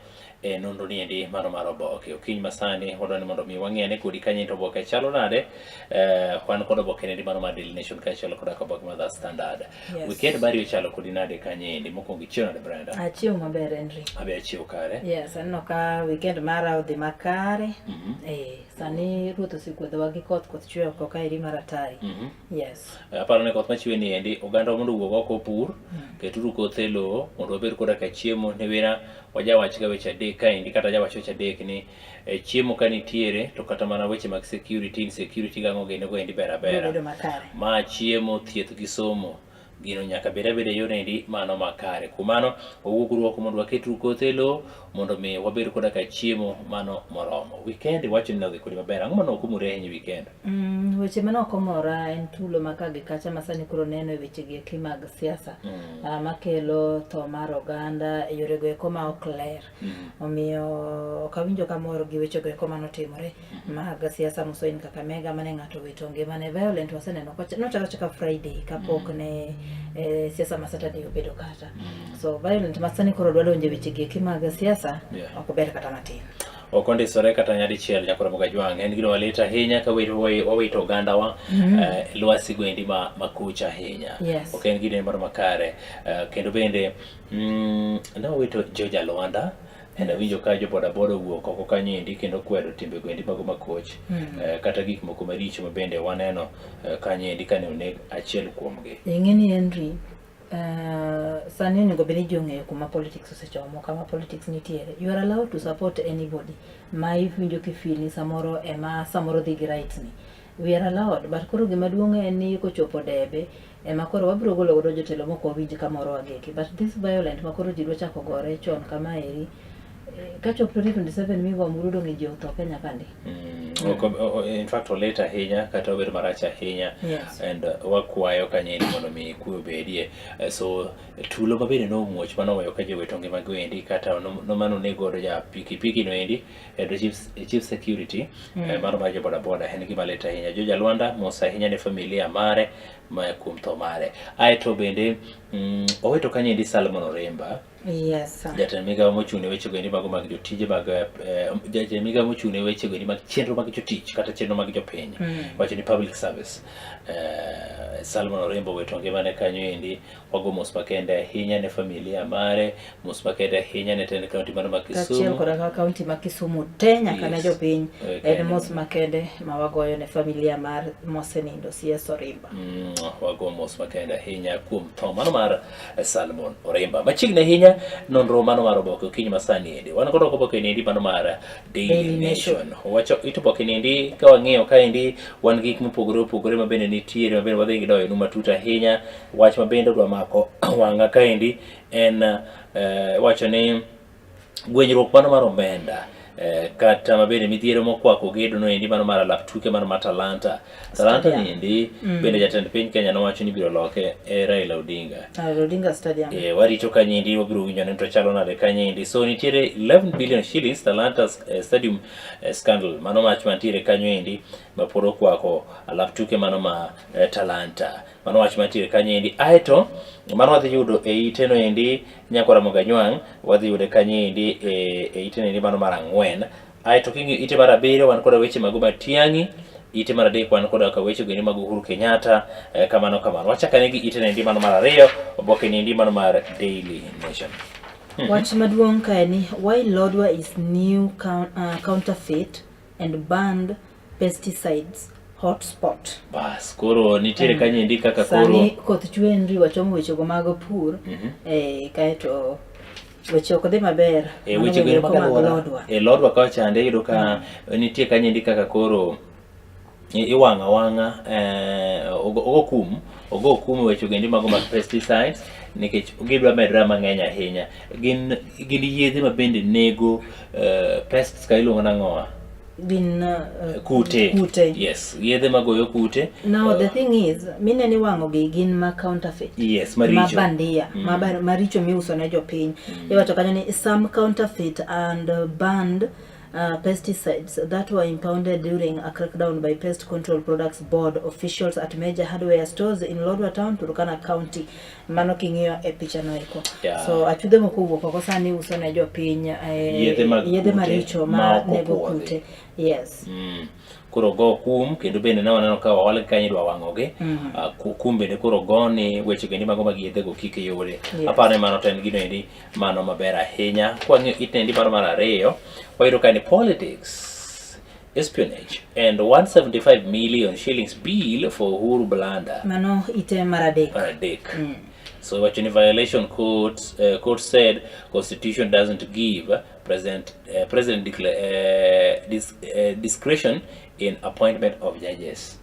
e nonro ni endi mano mar oboke. Okinyi masani wadwa ni mondo mi wang'i ane kodi kanyo to oboke chalo nade. Eh, wan kod oboke endi mano mar Daily Nation kaachiel kod oboke mar The Standard. Yes. Weekend mari ochalo kodi nade kanyo endi? Mokwongo ichiew nade Brenda? Achiew maber Henry. Abe achiew kare. Yes, aneno ka weekend mara odhi makare. Eh, sani ruoth osegwedhowa gi koth, koth chwe oko kaeri mar atari. Yes. Aparo ni koth machwe ni endi oganda mondo owuog oko opur, keturu kothe e lowo mondo wabed koda ka chiemo niwira wajawach ga weche adek kaendi kata jawach weche adek ni eh, chiemo ka nitiere to kata mana weche mag security insecurity gang'o gini go endi ber abera. Bedo makare. Ma chiemo, thieth gi somo gino nyaka bed abeda e yorno endi mano makare. Kuom mano wawuoguru oko mondo waketuru kothe e lowo mondo mi wabed koda ka chiemo mano moromo. Weekend iwacho ni nodhi kodi maber. Ang'o mane ok omori ahinya e weekend? Weche mane ok omora en tulo ma ka gi kacha ma sani koro neno e weche gi eki mag siasa makelo tho mar oganda e yorego eko ma ok ler. Omiyo ok awinjo kamor gi wechego eko manotimore mag siasa mosoin Kakamega mane ng'ato owito ngimane violent waseneno nochako achaka Friday kapok ne siasa ma Saturday obedo kata. So violent ma sani koro dwa donjo e weche gi eki mag siasa ok ber kata matin. Ok ondisore kata nyadichiel nyakoro Mogajwang' en gino malit ahinya ka wawito ogandawa lwasi goendi ma makuch ahinya. Ok en gino moro makare. Kendo bende ne wawito George Alwanda and awinjo ka jo boda boda owuok oko kanyo endi kendo kwedo timbe goendi mago makoch kata gik moko maricho ma bende waneno kanyo endi kane oneg achiel kuomgi. Ing'e ni Henry, sani onego bed ni ji ong'eyo kuma politics osechomo, kama politics nitiere. You are allowed to support anybody ma iwinjo kifeel ni samoro ema samoro dhi gi rights ni. We are allowed, but koro gima duong' en ni kochopo debe ema koro wabiro golo godo jotelo mok wawinj kamoro wageki. But this violent ma koro ji dwa chako gore chon kama eri, kachop 2027 migo ombulu dong' ji otho Kenya kandi. In fact olit ahinya kata obedo marach ahinya. And wakwayo kanyo mondo mi kwe obedie. So tulo ma bende nomuoch mano oweyo ka ji owito ngima go endi kata mano onego godo ja pikipiki no endi chief security mano mar jo boda boda en gima lit ahinya. George Alwanda mos ahinya ne familia mare ma kuom tho mare. Aeto bende owito kanyo endi Salmon Oremba. Yes. Jatend migawo mochung' ne weche goendi mago mag jotije mag jatend migawo mochung' ne weche goendi mag chenro mag jotich kata chenro mag jopiny. Wacho ni public service. Salmon Orembo owito ngimane kanyo endi. Wago mos makende ahinya ne familia mare, mos makende ahinya ne tend kaunti mano ma Kaachiel Kisumu. koda ka kaunti ma Kisumu te nyaka ne jopiny. En mos makende ma wagoyo ne familia mar mosenindo CS Orimba. Wago mos makende ahinya kuom tho mano mar Salmon Oremba. Machiegni ahinya nonro mano mar oboke okinyi masani endi. Wan kod oboke ni endi mano mar Daily Nation. Wacho it oboke ni endi ka wang'iyo ka endi wan gik mopogore opogore ma bende nitiere ma bende wadhi gi doyo nu matut ahinya. Wach ma bende odwa mako wang'a ka endi en wacho ni gwenyruok mano mar omenda kata mabende midhiero mokwako gedo no endi mano mar alap tuke mano mar Talanta. Talanta ni endi bende jatend piny Kenya nowacho ni ibiro loke e Raila Odinga. Raila Odinga Stadium. Warito kanyo endi wabiro winjo ni to chalo nade kanyo endi. So nitiere 11 billion shillings Talanta Stadium scandal. Mano wach mantiere kanyo endi. ma pod okwako alap tuke mano ma eh, Talanta. Mano wach mantiere kanyo endi. Aeto mano wadhi yudo e ite no endi Nyakwar Ramogi Ajwang' wadhi yude kanyo endi e, e ite no endi mano mar ang'wen. Aeto king'iyo ite mar abiriyo wan koda weche mag Matiang'i, ite mar adek wan koda ka weche goendi mag Uhuru Kenyatta, eh, kamano kamano. Wachak ane gi ite no endi mano mar ariyo, oboke ni endi mano mar Daily Nation. Wach maduong' kae ni why Lodwar is new counterfeit and banned pesticides hotspot. Bas, koro nitiere kanyo endi kaka koro Sani koth chwe Henry wachomo wechego mag pur eh, kaeto weche ok dhi maber. E Mano weche weche go mag mag alwora. Lodwar. E Lodwar kocha chande iyudo ka nitie kanyo endi kaka koro iwang'o awang'a eh, ogo ogo kum ogo kum e weche ogendi mago mag pesticides nikech gidwa medre mang'eny ahinya. Gin gin yedhe ma bende nego eh, pests ka iluongo nang'owa? Gin Kute. Kute. Yes, yedhe magoyo kute. Now the thing is, mine ni wang'o gi gin ma counterfeit. Yes, maricho. Ma bandia, ma maricho miuso ne jopiny. Iwacho kanyo ni some counterfeit and banned pesticides that were impounded during a crackdown by Pest Control Products Board officials at major hardware stores in Lodwar Town, Turkana County. Mano king'iyo e picha no eko. So achudhe moko owuok oko sani uso ne jopiny eh, Yedhe mag yedhe kute maricho ma ma ok nego opuodhi. kute. Yes. Koro go kum kendo bende ne waneno ka oholgi kanyo idwa wang'ogi. Ah, kum bende koro goni weche gendi mago mag yedhego kik yudi. Aparo ni mano to en gino endi mano maber ahinya. Kwang'iyo itne endi mano mar ariyo, wayudo ka ni politics, espionage and 175 million shillings bill for Uhuru blunder. Mano ite mar adek. Mar adek. So iwacho ni violation court said constitution doesn't give president discretion in appointment of judges.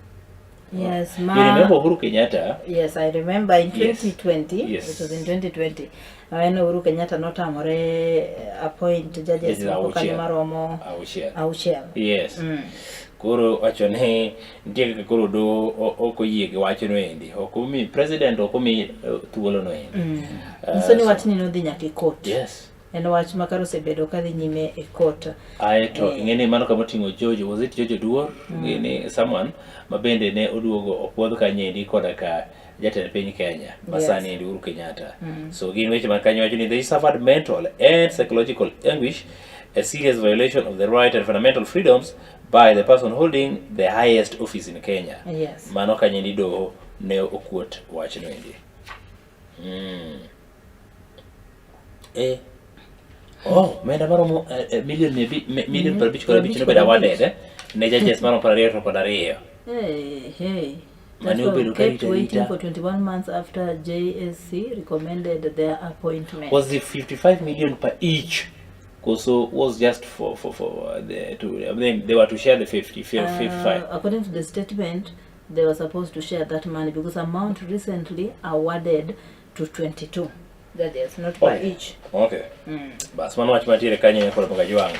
Yes, You ma remember Uhuru Kenyatta? Yes, I remember in 2020, it was in 2020. En Uhuru Kenyatta notamore appoint judges Judges moko kanyo auchiel. maromo Auchiel. auchiel. Yes. Koro wacho ni nitie kaka koro doho ok oyie gi wachno endi. Ok omi president ok omi thuolo no endi. Nyiso ni wachni nodhi nyaka e court. Yes. En wach ma kare osebedo kadhi nyime e court. Aeto ing'e ni mano kama oting'o George, was it George Oduor? Gini someone ma bende ne oduogo opuodh kanyo endi koda ka jatend piny Kenya ma sani endi Uhuru Kenyatta. So gin weche man kanyo wacho ni they suffered mental and psychological anguish, a serious violation of the right and fundamental freedoms by the person holding the highest office in Kenya. Mano kanyo endi doho ne okuot wachno endi. Oh, omenda maromo milion mia milion 55 nobedo awarded ne judges maromo 22. Hey, hey. Mane That were obedo ka kept rito waiting arita. for 21 months after JSC recommended their appointment. Was it 55 million per each? Koso was just for the to I mean, they were to share the 55. According to the statement, they were supposed to share that money because amount recently awarded to 22 judges, not per each. Okay. Bas mano wach mantiere kanyo kod Mogajwang'.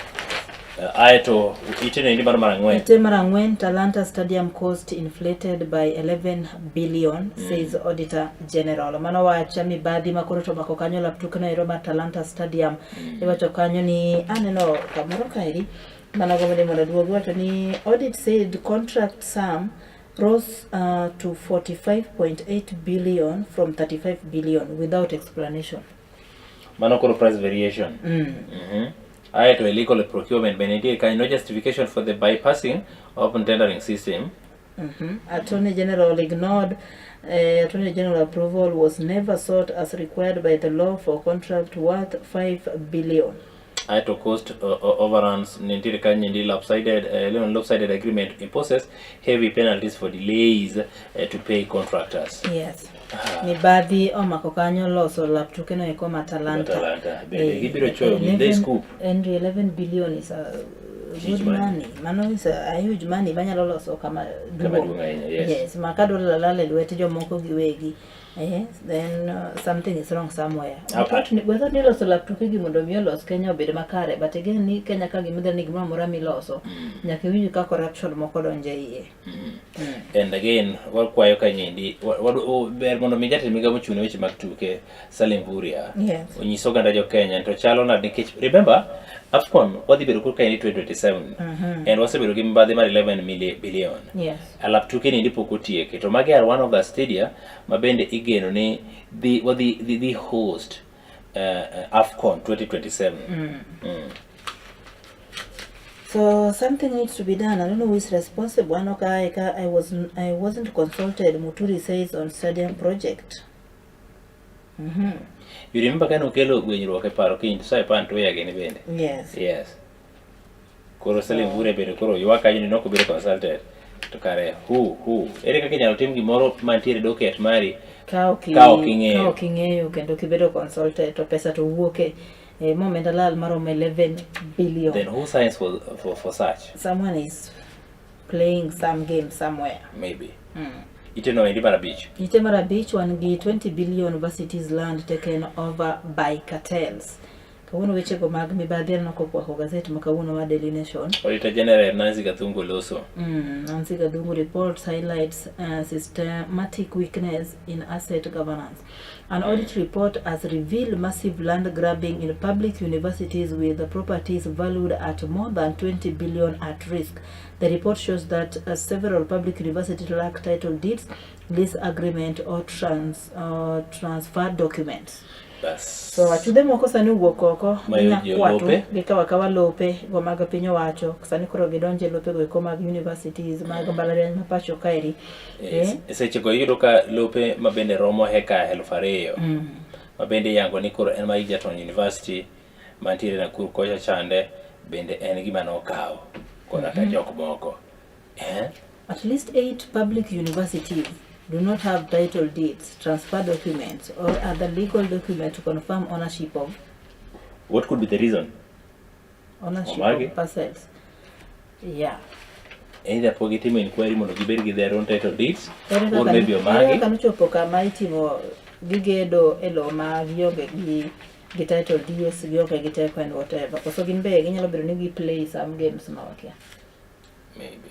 Aeto ite nendi mar ang'wen. Ite mar ang'wen, Talanta Stadium cost inflated by 11 billion, says Auditor General. Mano wach mibadhi ma koro to omako kanyo lap tuke no ero mar Talanta Stadium. Iwacho kanyo ni aneno kamoro kaeri mana gombo ni mondo aduog iwacho ni audit said contract sum rose to 45.8 billion from 35 billion without explanation. Mano koro price variation. Aeto illegal procurement bende nitie kanyo, no justification for the bypassing open tendering system. Attorney General ignored Attorney General approval was never sought as required by the law for contract worth 5 billion. Aeto cost overruns nitiere kanyo endi lopsided agreement imposes heavy penalties for delays to pay contractors. Yes. Mibadhi omako kanyo loso lap tuke no eko ma Talanta. Talanta. Bende gibiro chwoyo with this scoop. Henry, 11 billion is a Huge good money. money. Mano is a huge money manyalo loso kama Kama duong'. duong' ahinya, yes. Yes, ma ka dola lal e lwet jomoko giwegi. Yes, then something is wrong somewhere. We thought ni loso lap tuke gi mondo mi olos Kenya obed makare, but again ni Kenya ka gima ni gimoro amora miloso, nyaka iwinj ka corruption moko donjo e iye. And again, wakwayo kanyendi, ber mondo mi jatend migao mochung' ne weche mag tuke, Salim Mvurya, onyis oganda jo Kenya to chalo nade nikech remember AFCON wadhi bedo koro ka en 2027. 2027 Mhm. and wasebedo gi mibadhi mar 11 billion. Yes. Alap tuke ni pok otieki to magi are one of the stadia ma bende igeno ni dhi wadhi dhi, dhi host AFCON 2027. So something needs to be done. I don't know who is responsible. Ano ka, ka, I wasn't consulted. Muturi says on stadium project. You remember kane okelo gwenyruok e paro kiny to Saipan to weyage ni bende. Yes. Yes. Koro Salim Mvurya bende koro ywak kanyo ni nok obedo consulted. To kare who ere kaka inyalo tim gimoro mantiere e docket mari Ka ok Ka ok ing'eyo. Ka ok ing'eyo kendo kibedo consulted to pesa to wuok e momenda lal maromo 11 billion. Then who signs for such? Someone is playing some game somewhere. Maybe. Ite no endi mar abich. Ite mar abich wan gi 20 billion universities land taken over by cartels. Kawuono wechego mag mibadhi aneno kokwako gazet ma kawuono mar Daily Nation. Auditor General Nancy Gathungu loso. Nancy Gathungu reports highlights systematic weakness in asset governance. An audit report has revealed massive land grabbing in public universities with the properties valued at more than 20 billion at risk. The report shows that several public universities lack title deeds, lease agreement or transfer documents. Bas. So achudhe moko sani owuok oko Mayo ji ginyakwatu lope. gikawo akawa lope go mag piny owacho sani koro gidonje lopego eko mag universities mag mbalariany ma pacho kaeri. E sechego iyudo ka lope ma bende romo heka 2000 ma bende iyango ni koro en mar Egerton University mantiere Nakuru kocha chande bende en gima nokawo koda ka jok moko. At least 8 public universities do not have title deeds, transfer documents, or other legal document to confirm ownership of What could be the reason? ownership Omagi? of parcels. Yeah. Either pok gitimo inquiry mondo gibed gi their own title deeds Ere or kaka maybe ere omagi. kaka nochopo kama itimo gigedo e lowo ma gionge gi title deeds, gionge gi teko and whatever. Koso gin be ginyalo bedo ni gi play some games ma wakia. Maybe.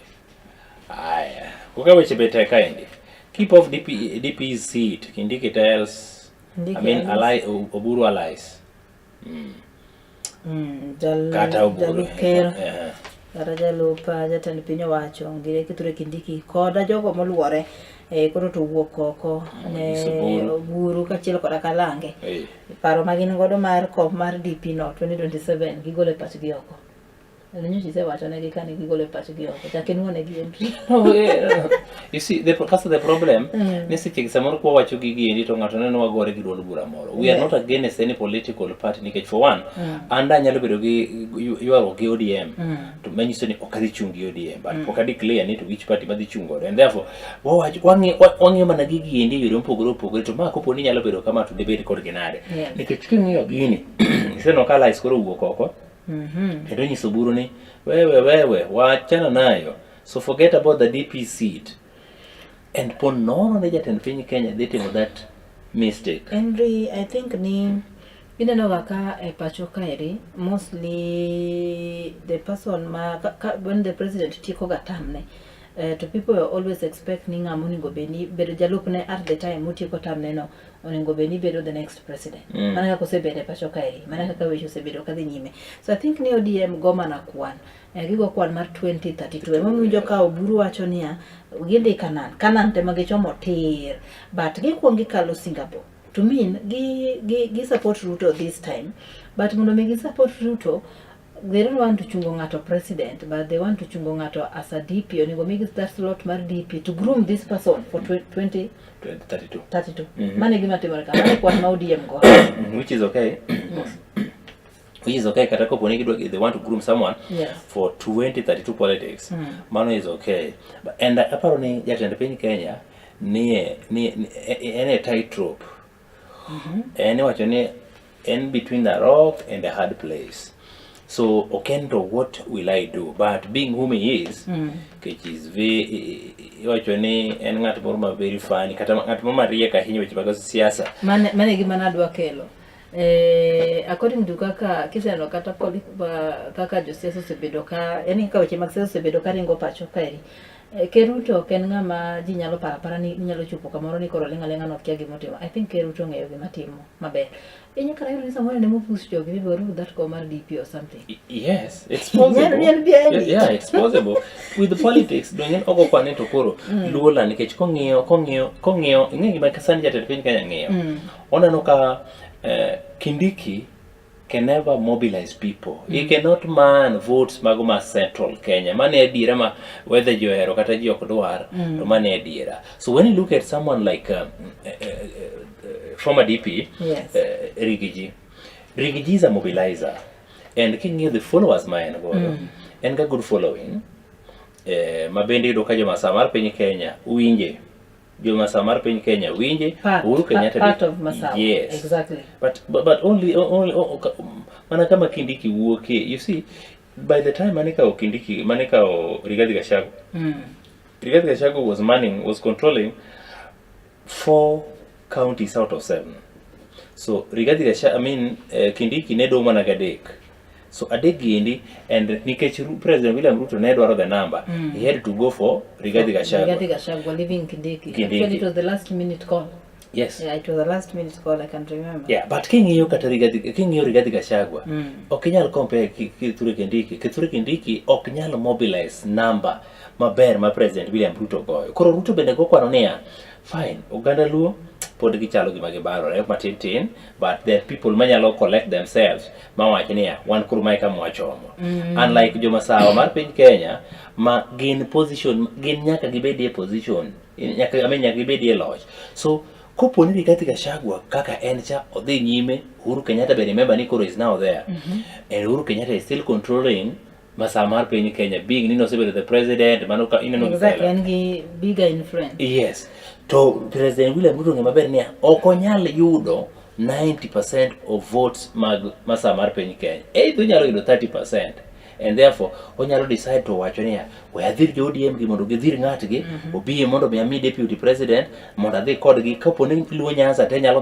Aya. Koka weche be tek kaendi. Keep off DP, DP's seat. Kindiki tells Kindiki I mean allies. ally, Oburu allies. Kata Oburu. Jalup ker kata jalup jatend piny owacho Ngire Kithure Kindiki koda jogo moluore koro to wuok oko ne Nyiso Oburu. Oburu kaachiel koda Kalange. Paro ma gin godo mar kom mar DP no 2027 gigolo e pachgi oko. Nyocha isewachonegi kane gigolo e pachgi oko. Chak inuonegi entry. No, you see, the, that's the problem. Ni seche samoro kwa wacho gigi endi to ng'ato neno wagore gi duond bura moro. We are not against any political party nikech for one, an da nyalo bedo gi ywaruok gi ODM. To manyiso ni ok adhi chung' gi ODM, but pok a declare ni to which party madhi chung' godo. And therefore, wang'iyo mana gigi endi e yore mopogore opogore to ma kopo ni nyalo bedo kama to dibed kodgi nade. Nikech king'iyo gini, iseneno ka allies koro owuok oko. Kendo nyiso Oburu ni wewe wewe wachana nayo, so forget about the DP seat. And po nono ne jatend piny Kenya dhi timo that mistake. Henry, I think ni ineno ga ka e pacho kaeri mostly the person ma ka, when the president tieko ga term ne to people always expect ni ng'ama onego bed ni bedo jalupne at the time motieko term ne no onego bed ni bedo the next president. Mana kaka osebedo e pacho kaeri, mana kaka weche osebedo kadhi nyime. So I think ni ODM go mana kwan. Gigo kwan mar 2032. Emomiyo iwinjo ka Oburu wacho niya, gidhi Canaan. Canaan tema gichomo tir. But gikuongo gikalo Singapore. To mean, gi support Ruto this time. But mondo mi gi support Ruto, they don't want to chungo ng'ato president, but they want to chungo ng'ato as a DP. Onego migi that slot mar DP to groom this person for 2032. 32. Mano e gima timore ka. Mano e kwan ma ODM go. Which is okay. Which is okay kata kopo ni gidwa they want to groom someone for 2032 politics. Mano is okay. But, and aparo ni jatend piny Kenya nie ni en e tightrope. En iwacho ni en between the rock and the hard place. So Okendo, what will I do? But being whom he is, which is very, iwacho ni en ng'at moro ma very funny, kata ng'at moro mariek ahinya weche mag siasa. Mane gima nadwa kelo. According to kaka kiseneno kata kaka josiasa osebedo ka, yani kaka weche mag siasa osebedo ka ringo pacho kaeri. Eh, Ker Ruto ok en ng'ama ji nyalo paro apara ni nyalo chopo kamoro ni koro ling' aling'a nokia gima otimo. I think Ker Ruto ong'eyo gima timo maber. Inya kata yudo ni samoro en ema opush jogi maybe waruu that go mar DP or something. Yes, it's possible. Nyalo behind it. Yeah, it's possible. With the politics, donge ogo kwane to koro luo la nikech kong'iyo kong'iyo kong'iyo ing'e gima sani jatend piny Kenya ng'iyo. Oneno ka Kindiki can never mobilize people. He cannot man votes mago ma Central Kenya. Mano e adiera ma whether ji ohero kata ji ok dwar, to mano e adiera. So when you look at someone like former DP, Rigiji, Rigiji is a mobilizer. And king'iyo the followers ma en godo, en ga good following. Ma bende iyudo ka jomasawa mar piny Kenya winje. Jomasawa mar piny Kenya winje. Uhuru Kenyatta Part of Masawa. Yes. Exactly. But only mana kama Kindiki wuokie. You see, by the time mane kawo Kindiki, mane kawo Rigathi Gachagua. Rigathi Gachagua was controlling 4 counties out of 7. So Rigathi Gachagua, I mean, Kindiki ne dong' mana gadek. So adek giendi, and nikech President William Ruto ne dwaro the number, he had to go for Rigathi Gachagua. Rigathi Gachagua leaving Kindiki. Kindiki. Actually, it was the last minute call. Yes. Yeah, it was the last minute call, I can remember. Yeah, but king'iyo kata Rigathi, king'iyo Rigathi Gachagua, ok inyal compare Kithure Kindiki. Kithure Kindiki ok nyal mobilize number maber ma President William Ruto goyo. Koro Ruto bende go kwano niya, fine, oganda Luo pod gichalo gima gibarore matin tin, but there are people manyalo collect themselves mawach niya, wan koro mae kama wachomo. Unlike jomasawa mar piny Kenya ma gin position, gin nyaka gibedie position, nyaka, I mean, nyaka gibedie loch. So kopo ni Rigathi Gachagua kaka en cha odhi nyime, Uhuru Kenyatta be remember ni koro is now there. And Uhuru Kenyatta is still controlling masaa mar piny Kenya, being ni nosebedo the president, mano ka ineno Exactly, gitelo. en gi bigger influence. Yes. To President William Ruto ng'e maber niya, ok onyal yudo 90% of votes mag masaa mar piny Kenya. Either onyalo yudo 30%. And therefore, onyalo decide to wacho niya, we adhir jo ODM gi mondo gidhir ng'atgi, obiye mondo mi ami deputy president, mondo adhi kodgi, kapo ni Luo Nyanza te nyalo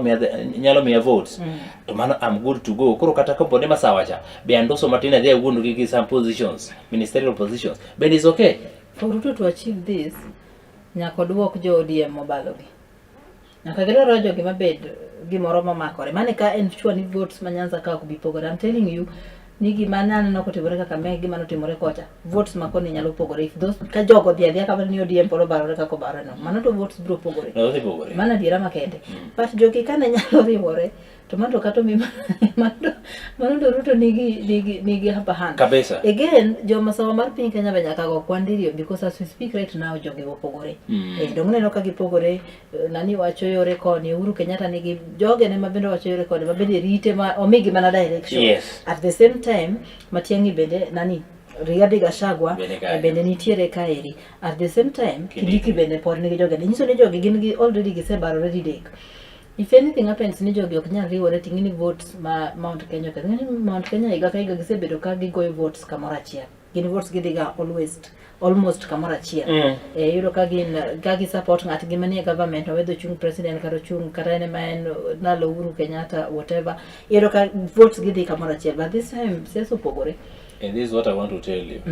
miya votes, to mano I'm good to go. Koro kata kapo ni masawa cha, be andoso matin adhi awuond gi some positions, ministerial positions, then it's okay. For Ruto to achieve this, nyaka oduok jo ODM mobalogi. Nyaka gidwaro jogi mabed gimoro momakore. Mane ka en sure ni votes ma Nyanza ka ok bi pogore. I'm telling you, ni gima ne aneno kotimore kaka me gima notimore kocha. Votes ma koni nyalo pogore. If those, ka jogo dhi adhiya kamano ni ODM pod obarore kaka obarore no. Mano to votes biro pogore. No, dhi pogore. Mano adiera makende. But jogi kane nyalo riwore, to mano to kata omi mano to Ruto nigi upper hand. Kabisa. Again, jomasawa mar piny Kenya be nyaka go kwan diriyo because as we speak right now jogi opogore. Dong neno ka gipogore, nani wacho yore koni, Uhuru Kenyatta nigi jogene ma bende wacho yore koni, ma bende rite ma omigi mana direction. Yes. At the same time, Matiang'i bende nani Rigathi Gachagua Bende bende nitiere kaeri. At the same time, Kindiki bende pod nigi jogene. Nyiso ni jogi gin gi already gisebarore didek. If anything happens ni jogi ok nyal riwore ting'e ni votes ma Mount Kenya oketho. Ing'e ni Mount Kenya higa ka higa gisebedo ka gigoyo votes kamoro achiel. Gin votes gidhiga always almost kamoro achiel. Iyudo ka gin ka gi support ng'atgi manie government whether ochung' president kata ochung' kata en ema en nalo Uhuru Kenyatta whatever. Iyudo ka votes gidhi kamoro achiel. But this time siasa opogore. And this is what I want to tell you.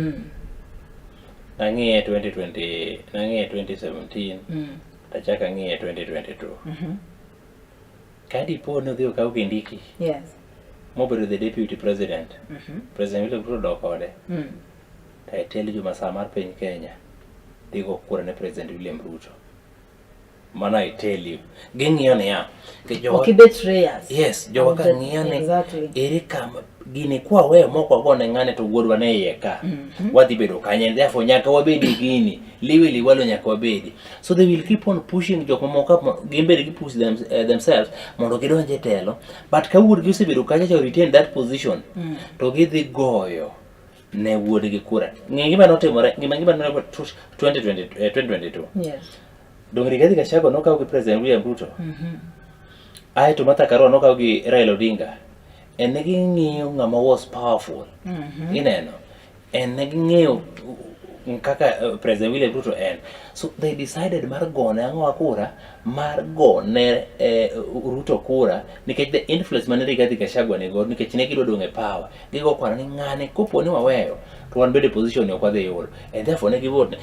Nang'iye 2020, nang'iye 2017, tachako ang'iye 2022. Ka dipo ni odhi okaw Kindiki, Yes. mobedo the deputy president, President William Ruto dok kode, to I tell you masaa mar piny Kenya dhi go kura ne President William Ruto. Mano I tell you. Ging'iyo niya, Ok i-betray us. Yes, jowa ka ng'iyo ni Exactly. ere kama gini kwa weyo mok wagone ng'ane to wuodwa ne iye ka. Wadhi bedo kanye, and therefore nyaka wabedi gini. Liwe liwalo nyaka wabedi. So they will keep on pushing jok mamoko gin bende gi push themselves mondo gidonj e telo. But ka wuodgi osebedo kacha cha retain that position, to gidhi goyo ne wuodgi kura. Ng'e gima notimore, gima notimore 2022. Yes. Dong Rigathi Gachagua nokaw gi President William Ruto. Ae to Martha Karua nokaw gi Raila Odinga. En ne ging'iyo ng'ama was powerful. Ineno. En ne ging'iyo kaka President William Ruto en. So they decided mar gone ang'owa kura, mar gone Ruto kura, nikech the influence mane Rigathi Gachagua nigo, nikech ne gidwa dong' e power. Gigo kwano ni ng'ane kopo ni waweyo, to wan bende position ni ok wadhi yudo. And therefore ne givote.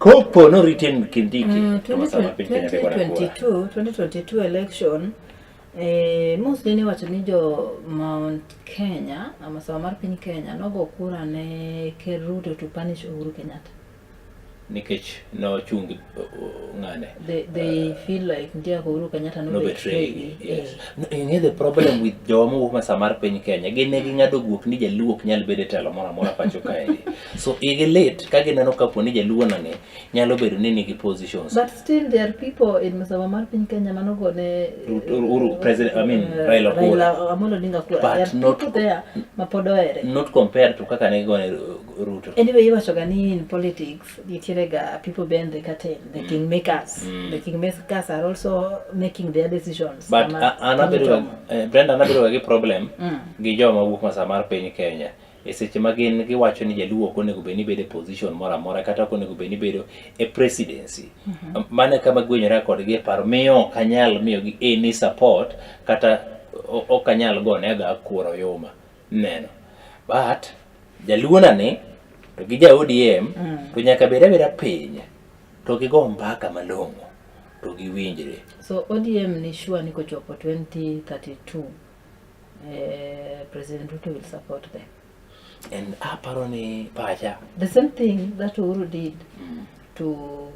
Kopo no retain Kindiki to masawa mar piny Kenya dhi gona kura. 2022 election mostly niwacho ni jo Mount Kenya ama sawa mar piny Kenya nogo kura ne Ker Ruto to punish Uhuru Kenyatta. Nikech nochung gi ng'ane. They feel like nitie kaka Uhuru Kenyatta no no betray betray gi. Yes. No, ing'e the problem with jowa mowuok masa mar piny Kenya, gin ne ging'ado guok ni jaluo ok nyal bedo e telo moro amora pacho kaendi. So igi lit ka gineno kapo ni jaluo nani nyalo bedo ni nigi positions. But still there are people in masawa mar piny Kenya manogo ne Uhuru president, I mean, Raila kura. Raila Amolo Odinga kura. But There are people there ma pod ohere. Not compared to kaka ne gigone Ruto. Anyway, iwacho ga ni in politics nitiere ga people behind the curtain, the kingmakers. The kingmakers are also making their decisions. But Sama an abedo ga, piny Brenda, an abedo ga gi problem gi joma wuok masa mar piny Kenya e seche ma gin giwacho ni jaluo ok onego bed ni bedo e position moro amora kata ok onego bed ni bedo e presidency. Mano e kama gwenyora kodgi e paro miyo ok anyal miyogi any support kata ok anyal gonega kura oyuma neno. But jaluo na ni to gi ja ODM to nyaka bed abeda piny to gigo mbaka malong'o to giwinjre. So ODM ni sure ni kochopo 2032 President Ruto will support them. And aparo ni pacha The same thing that Uhuru did to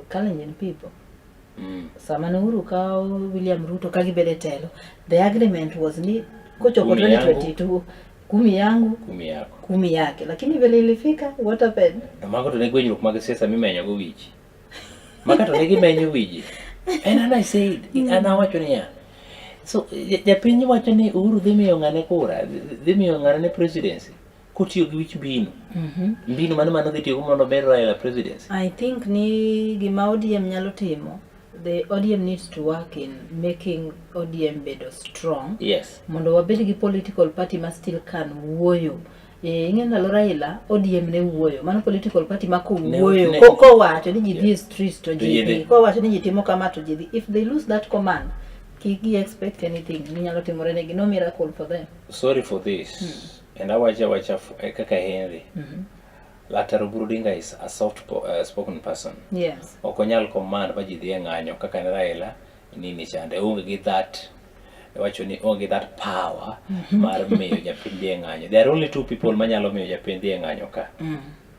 Kalenjin people. Sama ne Uhuru kawo William Ruto ka gibedo e telo, the agreement was ni kochopo Kumi yangu. 2022 kumi yangu kumi yako. kumi yake, lakini vile ilifika what happened? To mago to ne gwenyruok mag siasa mimenyo go wich. Maka to ne gimenyo wiji. And an I said, an awacho niya. So japiny wacho ni Uhuru dhi miyo ng'ane kura, dhi miyo ng'ane ne presidency kotiyo gi wich mbinu. Mbinu mane mano dhi tiyogo mondo omed Raila presidency. I think ni gima ODM nyalo timo, the ODM needs to work in making ODM bedo strong. Mondo wabed gi political party ma still can wuoyo. Ing'e ndalo Raila, ODM ne wuoyo. Mano political party ma kowuoyo, kowacho ni ji dhi e streets to To ji ji dhi. dhi. Kowacho ni ji timo kama to ji dhi. If they lose that command, kik gi expect anything minyalo timore negi. No miracle for them. Sorry for this. And awacho awacha kaka Henry. Laktar Oburu Odinga is a soft spoken person. Ok onyal command ma ji dhi e ng'anyo kaka ne Raila nini chande. Onge gi that wacho ni onge that power mar miyo japiny dhi e ng'anyo. There are only two people manyalo miyo japiny dhi e ng'anyo ka.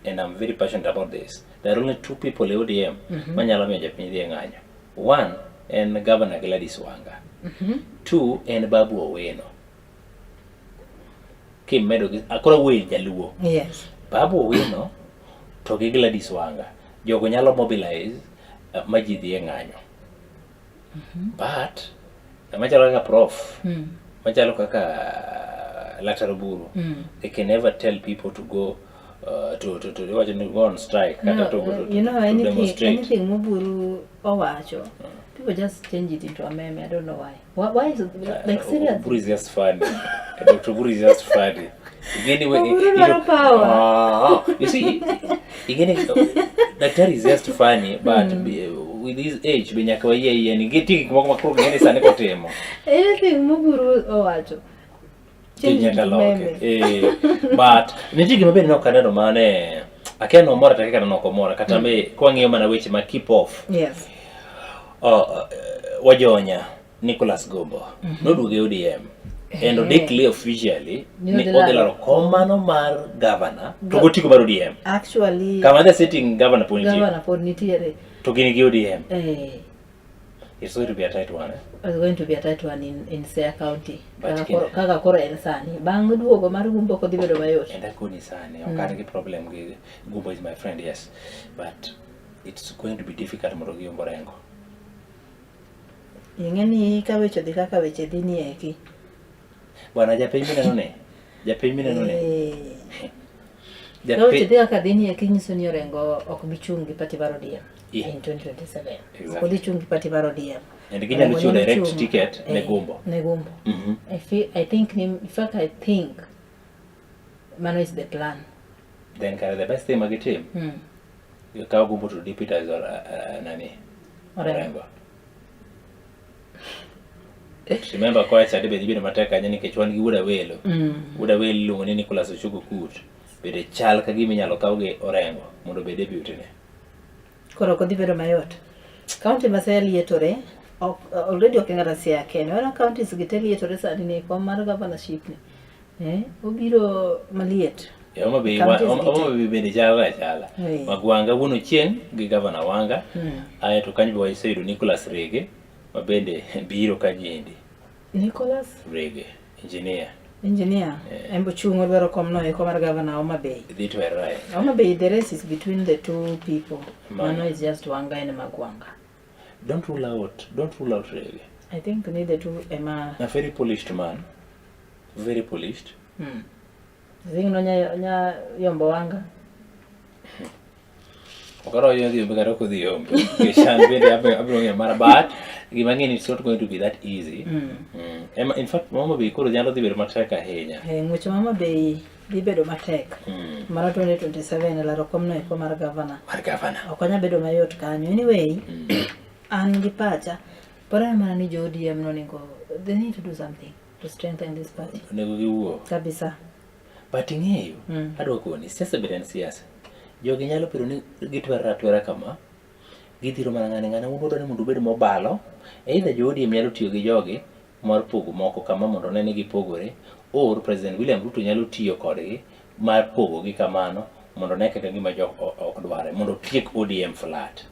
And I'm very passionate about this. There are only two people e ODM manyalo miyo japiny dhi e ng'anyo. One en Governor Gladys Wanga. Two en Babu Owino. Kimedo gi akoro wuoyo jaluo. Babu Owino to gi Gladys Wanga. Jogo nyalo mobilize ma ji dhi e ng'anyo. But machalo kaka prof, machalo kaka Laktar Oburu, they can never tell people to go to iwacho ni go on strike kata No, to, go to, you know to anything demonstrate. anything Muburu owacho, people just change it into a meme. I don't know why. Why is it like seriously? Oburu is just funny. Dr. Oburu is just funny. Igeni we, Oburu you dwaro know, power. You see, igeni daktari is just funny, but with his age be nyaka wayie yie ni nitie gik moko ma koro ging'e ni sani kotimo Anything Muburu owacho, change it nyaka into loke. meme. But nitie gima bende ne ok aneno mane akia ni omora to kaka ne ok omora kata be kwang'iyo mana weche ma keep off. Wajonya Nicholas Gumbo noduogo e ODM and odeclare officially Ni ni odhi laro. odhi laro kom mano mar governor to gotiko mar ODM. Actually, Kama the sitting governor pod nitie governor pod nitiere. to gin gi ODM. It's going to be a tight one. Eh? It's going to be a tight one in Siaya County. But Kaka koro en sani. Bang' duogo mar Gumbo ok odhi bedo mayot. And akoni sani, ok an gi problem gi Gumbo is my friend, yes. But it's going to be difficult mondo giyomb Orengo. Ing'e ni ka weche odhi kaka weche dhi ni eki. Bwana japiny mineno ni? Japiny mineno ni? Ka weche dhi kaka dhi ni eki nyiso ni Orengo ok bi chung' gi party mar ODM in 2027. Ok odhi chung' gi party mar ODM. And ginyalo Orengo chiwo nyalo direct chung' ticket ne Gumbo. Ne Gumbo. I feel, I think, in fact, I think mano is the plan. Then kare the best thing magitim, gikaw Gumbo to deputize or nani? Orengo. Orengo. Remember kocha dhi bedo matek ahinya nikech wan gi Wuod Awelo. Wuod Awelo iluongo ni Nicholas Ochuko Kut. Bende chal ka gima inyalo kaw gi Orengo mondo obed deputy ne. Koro ok odhi bedo mayot. County ma Siaya lietore, ok, already ok en kata Siaya kende. Wana counties gi te lietore sani ni kom mar governorship ni. Eh, obiro maliet. E Homa Bay wa- Counties Homa gi te. Homa Bay bende chalre achala. Eh. Magwanga wuon Ochieng' gi gavana Wanga. Aeto kanyo be waseyudo Nicholas Rege ma bende biro kanyo endi. Nicholas Rege, engineer. Engineer, en bochung' odwaro kom no eko mar governor Homa Bay. Dhi twerre ahinya. Homa Bay, the race is between the two people. Mano. Mano is just Wanga and Magwanga. Don't rule out Rege. I think ni the two ema. A very polished man. Very polished. I think no nya yombo Wanga. Ok adwa wacho ni odhi yombe kata ok odhi yombe. Nikech an bende abiro ng'eyo mara but gima ang'eyo ni it's not going to be that easy. In fact, Homa Bay koro nyalo dhi bedo matek ahinya. Eh, ng'wech ma Homa Bay dhi bedo matek. Mano 2027 laro komno eko mar governor. Mar governor. Ok onyal bedo mayot kanyo. Anyway, an gi pacha, pod aneno mana ni jo ODM nonego, they need to do something to strengthen this party. Onego giwuo. Kabisa. But ing'eyo, adwa koni, siasa bende en siasa. Jogi nyalo bedo ni gitwere atwera kama, gidhiro mana ng'ane ng'ane, un udwa ni mondo ubed mobalo, either jo ODM nyalo tiyo gi jogi mar pogo moko kama mondo one ni gipogore, or President William Ruto nyalo tiyo kodgi mar pogogi kamano mondo one kaka gima jo ok dware, mondo otiek ODM flat.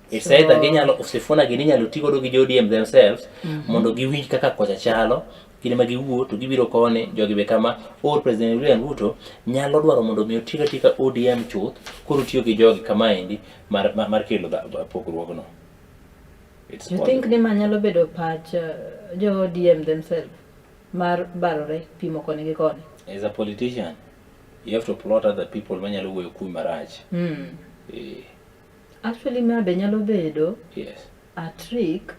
It's either ginyalo Sifuna gini inyalo ti godo gi jo ODM themselves mondo giwinj kaka kocha chalo, gin ema giwuo to gibiro koni jogi be kama, or President William Ruto nyalo dwaro mondo mi otiek atieka ODM chuth, koro tiyo gi jogi kamaendi mar kelo pogruogno. It's You think possible. ni ma nyalo bedo pach jo ODM themselves mar barore pimo koni gi koni? As a politician, you have to plot other people manyalo wuoyo kuomi marach. Actually ma be nyalo bedo a trick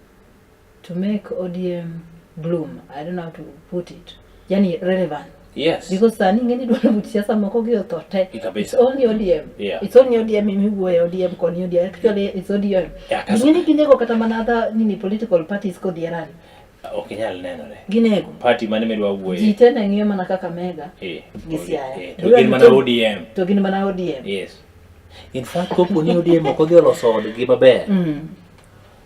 to make ODM bloom. I don't know how to put it. Yani relevant. Because sani ing'e ni duond buch siasa moko gi otho te. Kabisa. It's only ODM. It's only ODM emiwuoye, ODM koni ODM. Actually it's ODM. Yeah, kaso- Ing'e ni ginego kata mana other nini political parties kodhi e rally. Ok inyal nenore. Ginego. Party mane midwa wuoye? Ji te ne ng'iyo mana kaka Mega gi Siaya. To gin mana ODM. To gin mana ODM. Yes. In fact, kopo ni ODM ok odhi oloso odgi maber,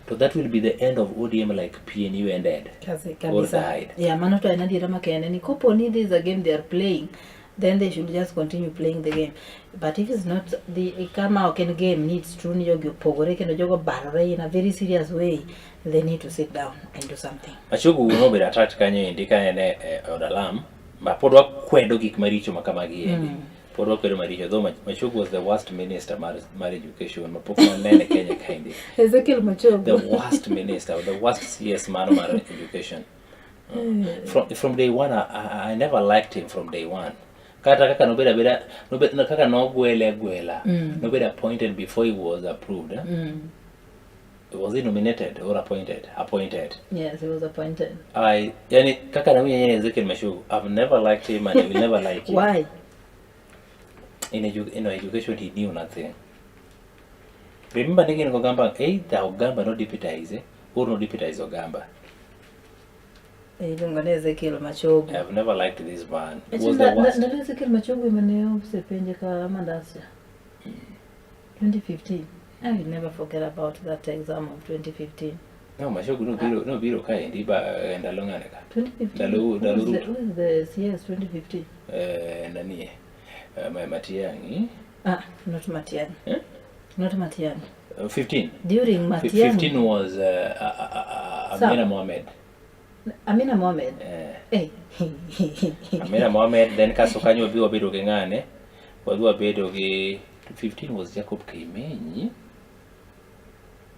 to that will be the end of ODM like PNU ended. Kasi, Or kabisa. died. Yeah, mano to en adiera makende ni kopo ni this is a game they are playing, then they should just continue playing the game. But if it's not the kama ok en game ni it's true ni jogi opogore kendo jogo barore in a very serious way, they need to sit down and do something. Machogu nobedo attacked kanyo endi ka en e od alam, ma pod wakwedo gik maricho ma kamagi endi. Pod wakwedo maricho, though Machogu was the worst minister mar education mapok wanene Kenya kaendi. Ezekiel Machogu. The worst minister, the worst CS mano mar education. From day one, I never liked him from day one. Kata kaka nobedo abeda, nobed, kaka nogwele agwela, nobedo appointed before he was approved. Eh? Was he nominated or appointed? Appointed. Yes, he was appointed. I, yani, kaka nawinjo ni Ezekiel Machogu, I've never liked him and I will never like him. Why? In education he knew nothing. Remember nigin Ogamba, either Ogamba no deputize or no deputize Ogamba. Iluongo ni Ezekiel Machogu. I've never liked this man. He was the worst. Ndalo Ezekiel Machogu ema ne osepenje ka Mandas cha. 2015. I will never forget about that exam of 2015. No, Machogu no biro kaendi ba ndalo ng'ane ka. 2015. Ndalo Who is Ruto. Who is the CS 2015? Nani? Matiang'i. Ah, not Matiang'i. Eh? Not Matiang'i. 15. During Matiang'i. 15 was Amina Mohamed. Amina Mohamed. Eh. Amina Mohamed, then kaso kanyo wabi wabedo gi ng'ane, wadhi wabedo gi 15 was Jacob Kaimenyi.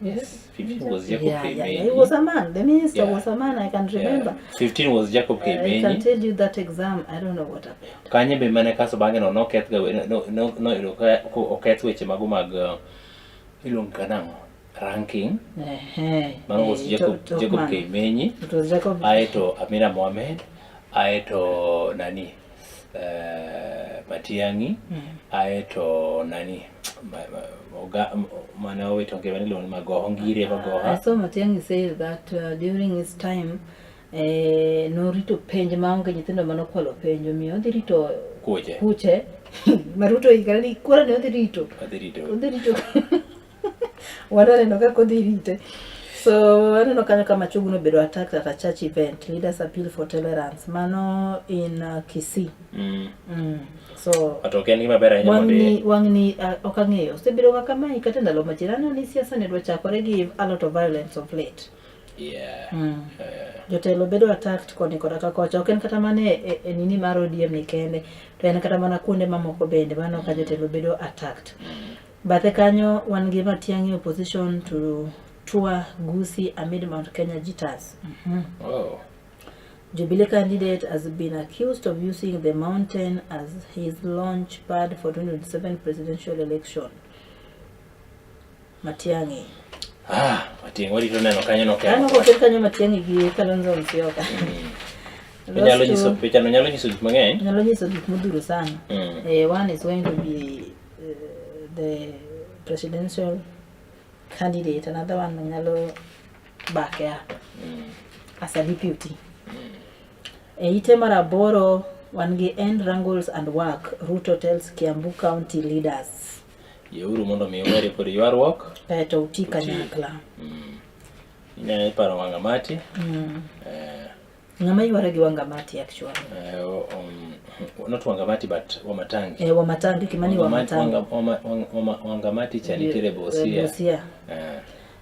Yes, 15 was Jacob Yeah. Kaimenyi. He was a man. The minister was a man, I can remember. 15 was Jacob I can Kaimenyi. tell you that exam, I don't know what happened. Kanyo be mane kaso bang'e no noketh ga no no no yudo ka oketh weche mago mag iluongo ka nang'o? Ranking. Mano was Jacob Kaimenyi. It was Jacob. Aeto Amina Mohamed, aeto nani? Matiang'i, aeto nani? Mane owito ngimane iluongo ni Magoha, Ngire Magoha. I saw Matiang'i say that during his time norito penj maonge nyithindo manokwalo penj, omiyo odhi rito Kuche. kuche. Ma Ruto ikore ni koro ne odhi rito. Odhi rito. Odhi rito. Waneno kaka odhi rite. So aneno kanyo ka Machogu nobedo attacked at a church event. Leaders appeal for tolerance. Mano in Kisii. So But ok en gima ber ahinya mondo wang'ni wang'ni ok ang'eyo. Osebedo ga kamae kata ndalo machien. Aneno ni siasa ne dwa chakore gi a lot of violence of late. Jotelo bedo attacked koni koda ka kocha. Ok en kata mana e nini mar ODM ni kende, to en kata mana kuonde mamoko bende mano ka jotelo bedo attacked. Bathe kanyo wan gi Matiang'i opposition to tour Gusii amid Mount Kenya jitters. Oh. Jubilee candidate has been accused of using the mountain as his launch pad for 2027 presidential election. Matiang'i. Ah, Matiang'i warito neno kanyo no Aneno koket kanyo Matiang'i gi Kalonzo Musyoka. Onyalo nyiso pichano nyalo nyiso gik mang'eny. Nyalo nyiso gik modhuro sana. One is going to be the presidential candidate, another one nyalo back up as a deputy. E ite mar aboro wan gi end wrangles and work, Ruto tells Kiambu County leaders. Yeuru mondo mi uwere kod ywaruok. Kaeto uti kanyakla. Inyalo paro Wangamati. Ng'ama yware gi Wangamati actually. Not Wangamati but Wamatangi. Wamatangi, Kimani Wamatangi. Wangamati cha nitiere Busia. Busia.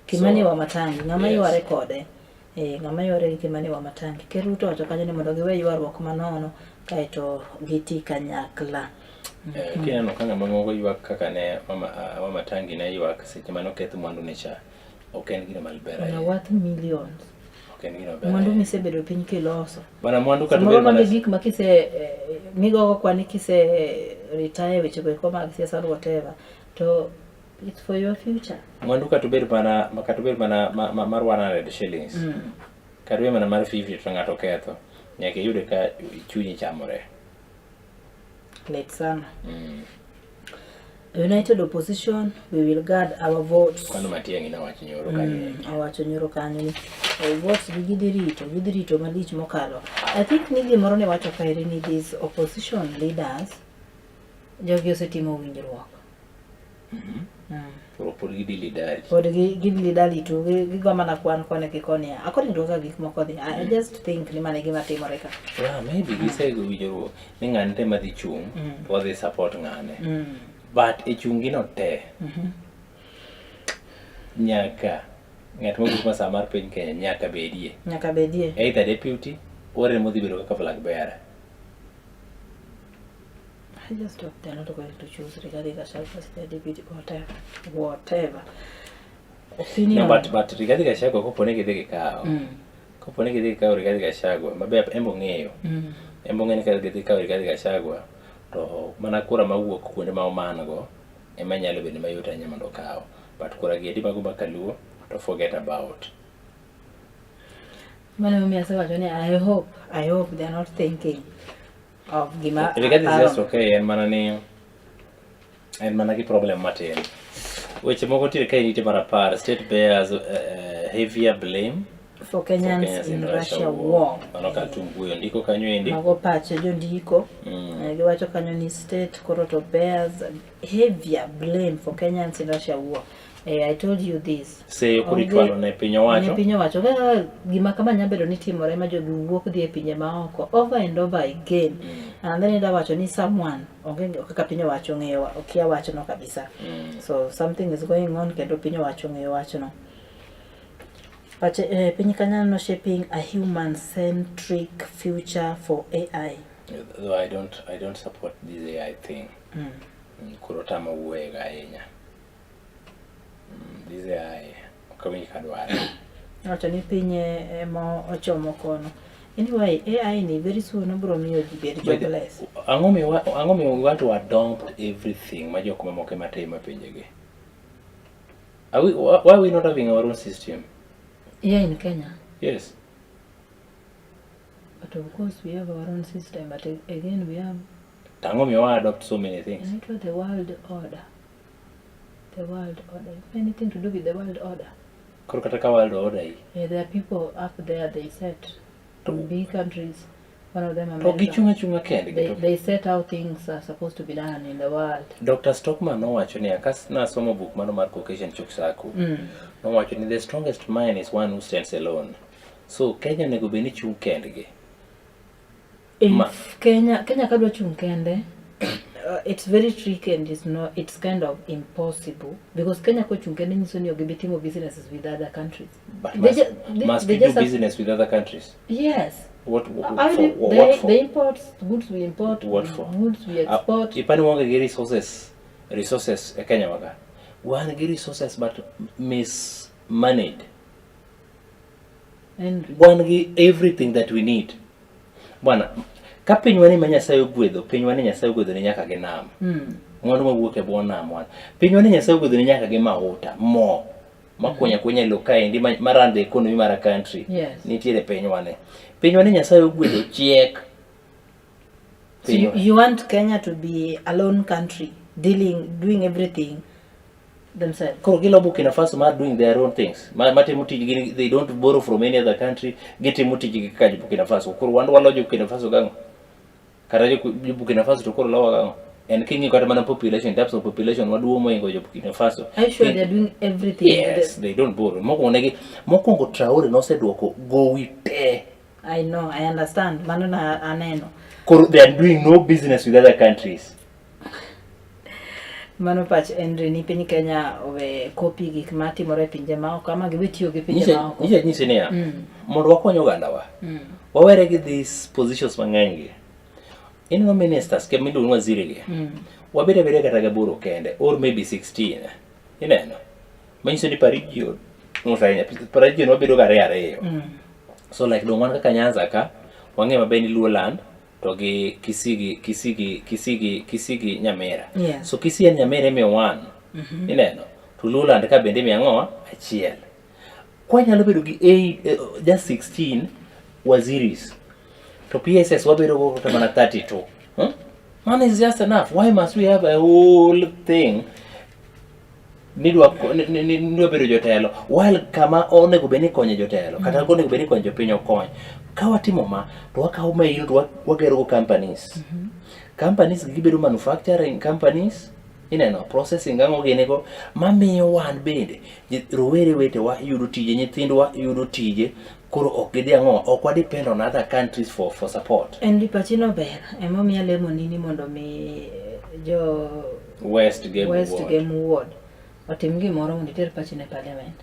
Kimani Wamatangi, ng'ama yware kode. Ng'ama yware gi Kimani Wamatangi. Ker Ruto wacho kanyo ni mondo giwe ywaruok manono kaeto giti kanyakla. Kineno ka ng'ama moko ywak kaka ne Wamatangi ne ywak seche mane oketh mwandu ne cha, ok en gino maber ahinya. Worth millions. Ok en gino maber. Mwandu misebedo piny kiloso. Bana mwandu kata Samoro mago gik ma kise migogo kwani kise retire weche go eko mag siasa or whatever, to it's for your future. Mwandu kata obed mana mar 100 shillings. Kata obed mana mar 50 to ng'ato ketho. Nyaka iyude ka chunyi chamore. Late sana. United opposition, we will guard our votes. Kwano Matiang'i nowacho nyoro kanyo. Owacho nyoro kanyo ni votes gi gidhi rito malich mokalo. I think ni gimoro ne wacho kaeri ni these opposition leaders jogi osetimo winjruok. Koro pod gidili dali. Pod gidili dali to gigo mana kwan koni gi koni. According to kaka gik moko dhi. I just think ni mano e gima timore ka. Yeah, maybe gisego winjruok ni ng'ane te madhi chung' to wadhi support ng'ane. But e chungi no te, nyaka ng'at mawuok masawa mar piny Kenya nyaka bedie. Nyaka bedie. Either deputy or en modhi bedo kaka flag bearer. I just hope they're not going to choose Rigathi Gachagua as their deputy, whatever. Opinion. No, but Rigathi Gachagua kopo ne gidhi gikawo. Kopo ne gidhi gikawo Rigathi Gachagua, maber embo ng'eyo. Embo ng'eyo ni ka gidhi kawo Rigathi Gachagua, to mana kura mawuok kuonde ma oman go ema nyalo bedo mayot ahinya mondo okaw. But kura gi edi mago ma kaluo to forget about. Mano emomiyo asewacho ni I hope they are not thinking of gima Rigathi is just okay, en mana ni en mana gi problem matin. Weche moko nitiere kae nitie mar apar, state bears heavier blame for Kenyans in Russia war. Mano Kaltum Guyo ndiko kanyo endi. Mago pache jondiko. Giwacho kanyo ni state koro to bears heavier blame for Kenyans in Russia war. I told you this. Seyo koro ichwalo ne piny owacho. Ne piny owacho. Kaka gima kama nyalo bedo ni timore ma jogi wuok dhi e pinje maoko over and over again. And then ida wacho ni someone onge kaka piny owacho ong'eyo okia wachno kabisa. So something is going on kendo piny owacho ong'eyo wachno. But piny Kenya no shaping a human-centric future for AI. Though I don't support this AI thing. Koro tama wuoye ga ahinya. This AI ok awinj ka dware. Wacho ni piny ema ochomo kono. Anyway, AI ni very soon obiro miyo ji bed jobless. Ang'o miyo we want to adopt everything ma jok mamoko ema timo e pinjegi? Why are we not having our own system? Here in Kenya? Yes. But of course we have our own system, but again we have... Ang'o miyo wa adopt so many things? And it was the world order. The world order. Anything to do with the world order. Koro kata ka world order i. Yeah, there are people up there, they set to big countries. One of them To America. gichung' achung'a kendgi. They, to- they set how things are supposed to be done in the world. Dr. Stockman nowacho niya, ka nasomo buk mano mar Caucasian Chuksaku, nowacho ni the strongest man is one who stands alone. So Kenya onego bed ni chung' kendgi. If Ma- Kenya kadwa chung' kende, it's very tricky and it's not, it's kind of impossible because Kenya kochung' kende nyiso ni ok gibi timo businesses with other countries. But They must, must they we do just have- business with other countries? Yes. What I for? mean, What for? they import goods we import, What for? goods we export. Ipani waonge gi resources e Kenya waka. Wan gi resources but mismanaged. Henry. Wan gi everything that we need. Bwana, ka pinywa ni ma Nyasaye ogwedho, pinywa ni Nyasaye ogwedho ni nyaka gi nam. Mwandu mawuok e bwo nam wan. Pinywa ni Nyasaye ogwedho ni nyaka gi mauta, mo makwenya kwenya e lowo kaendi ma run the economy mar a country. Yes. Nitiere pinywa ni. Pinywa ni Nyasaye ogwedho chiek. So you want Kenya to be a lone country, dealing, doing everything themselves. Koro gilo Burkina Faso mar doing their own things. Matimo tijgi, they don't borrow from any other country. Gitimo tijgi kaka jo Burkina Faso. Koro wan walo jo Burkina Faso gang'o? Kata jo Burkina Faso to koro lowa gang'o? En king'iyo kata mana population, in terms of population, waduong' mohingo jo Burkina Faso. Are you sure they're doing everything? Yes, they don't borrow. Mokwongo negi, mokwongo Traore noseduoko gowi te. I know, I understand. Mano na aneno. Koro they are doing no business with other countries. Mano pach Henry ni piny Kenya owe kopi gik matimore e pinje maoko ama giwe tiyo gi pinje maoko. Nyise niya, mondo wakony ogandawa, wawere gi these positions mang'eny gi. Ineno ministers ke miluongo ni waziri gi. Wabed abeda kata gaboro kende or maybe 16. Ineno? Manyiso ni per region, mos ahinya, per region wabedo ga ariyo ariyo. So like dong wan kaka Nyanza ka, wang'e maber ni Luo land to gi Kisii gi Kisii gi Kisii gi Nyamira. So Kisii en Nyamira imiyo one. Ineno? To Luo land ka bende imiyo ang'o? Achiel. Kwanyalo bedo gi eight, just 16 waziris. To PSS wabedo go kata mana 32. Huh? Man is just enough. Why must we have a whole thing? Nidwa bedo jotelo while kama onego bed ni ikonye jotelo kata onego bed ni ikonyo jopiny okony. Ka watimo ma to wakawo maino to wagero go companies. Companies gi gibedo manufacturing companies, ineno, processing ang'o gini go mamiyo wan bende rowere wetewa yudo tije, nyithindwa yudo tije, koro ok gidhi ang'o, ok wa depend on other countries for support. Henry pachino ber emomiyo alemoni ni mondo mi jo West Game West Ward. Game Ward otim gimoro mondo iter pachino e parliament.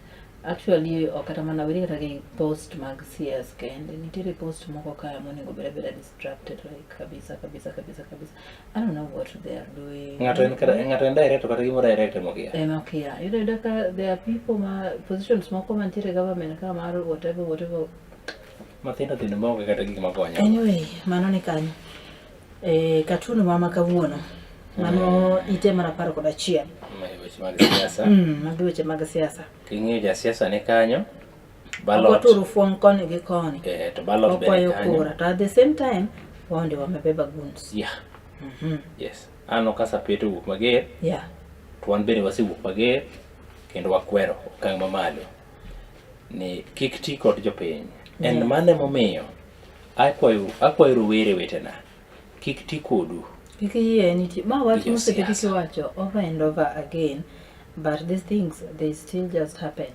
Actually ok kata mana weri kata gi post mag CS kende, nitiere post moko ka monego bed abeda disrupted like kabisa kabisa kabisa kabisa. I don't know what they are doing. Ng'ato en kata ng'ato en director kata gimoro director mokia. Ema kia. Yudo yuda ka there are people ma positions moko mantiere e government ka mar whatever whatever. Mathindo thindo maonge kata gik makonyo. Anyway, mano ni kanyo. Cartoon ma kawuono. Mano ite mar 11. Ma weche mag siasa. Magi weche mag siasa. King'iyo jasiasa ni kanyo, ballot Okoturo fuong koni gi koni. To ballot bende Okwayo kanyo. kura. To at the same time, wao ndio wamebeba guns. Yes. Aneno ka Sapit owuok mager, to wan bende wasewuok mager kendo wakwero okang' mamalo ni kik ti kod jopiny. En mano emomiyo akwayo rowere wetena kik ti kodu. Kik iyie nitie ma wach Gi mosebedi josiasa. kiwacho over and over again, but these things they still just happen.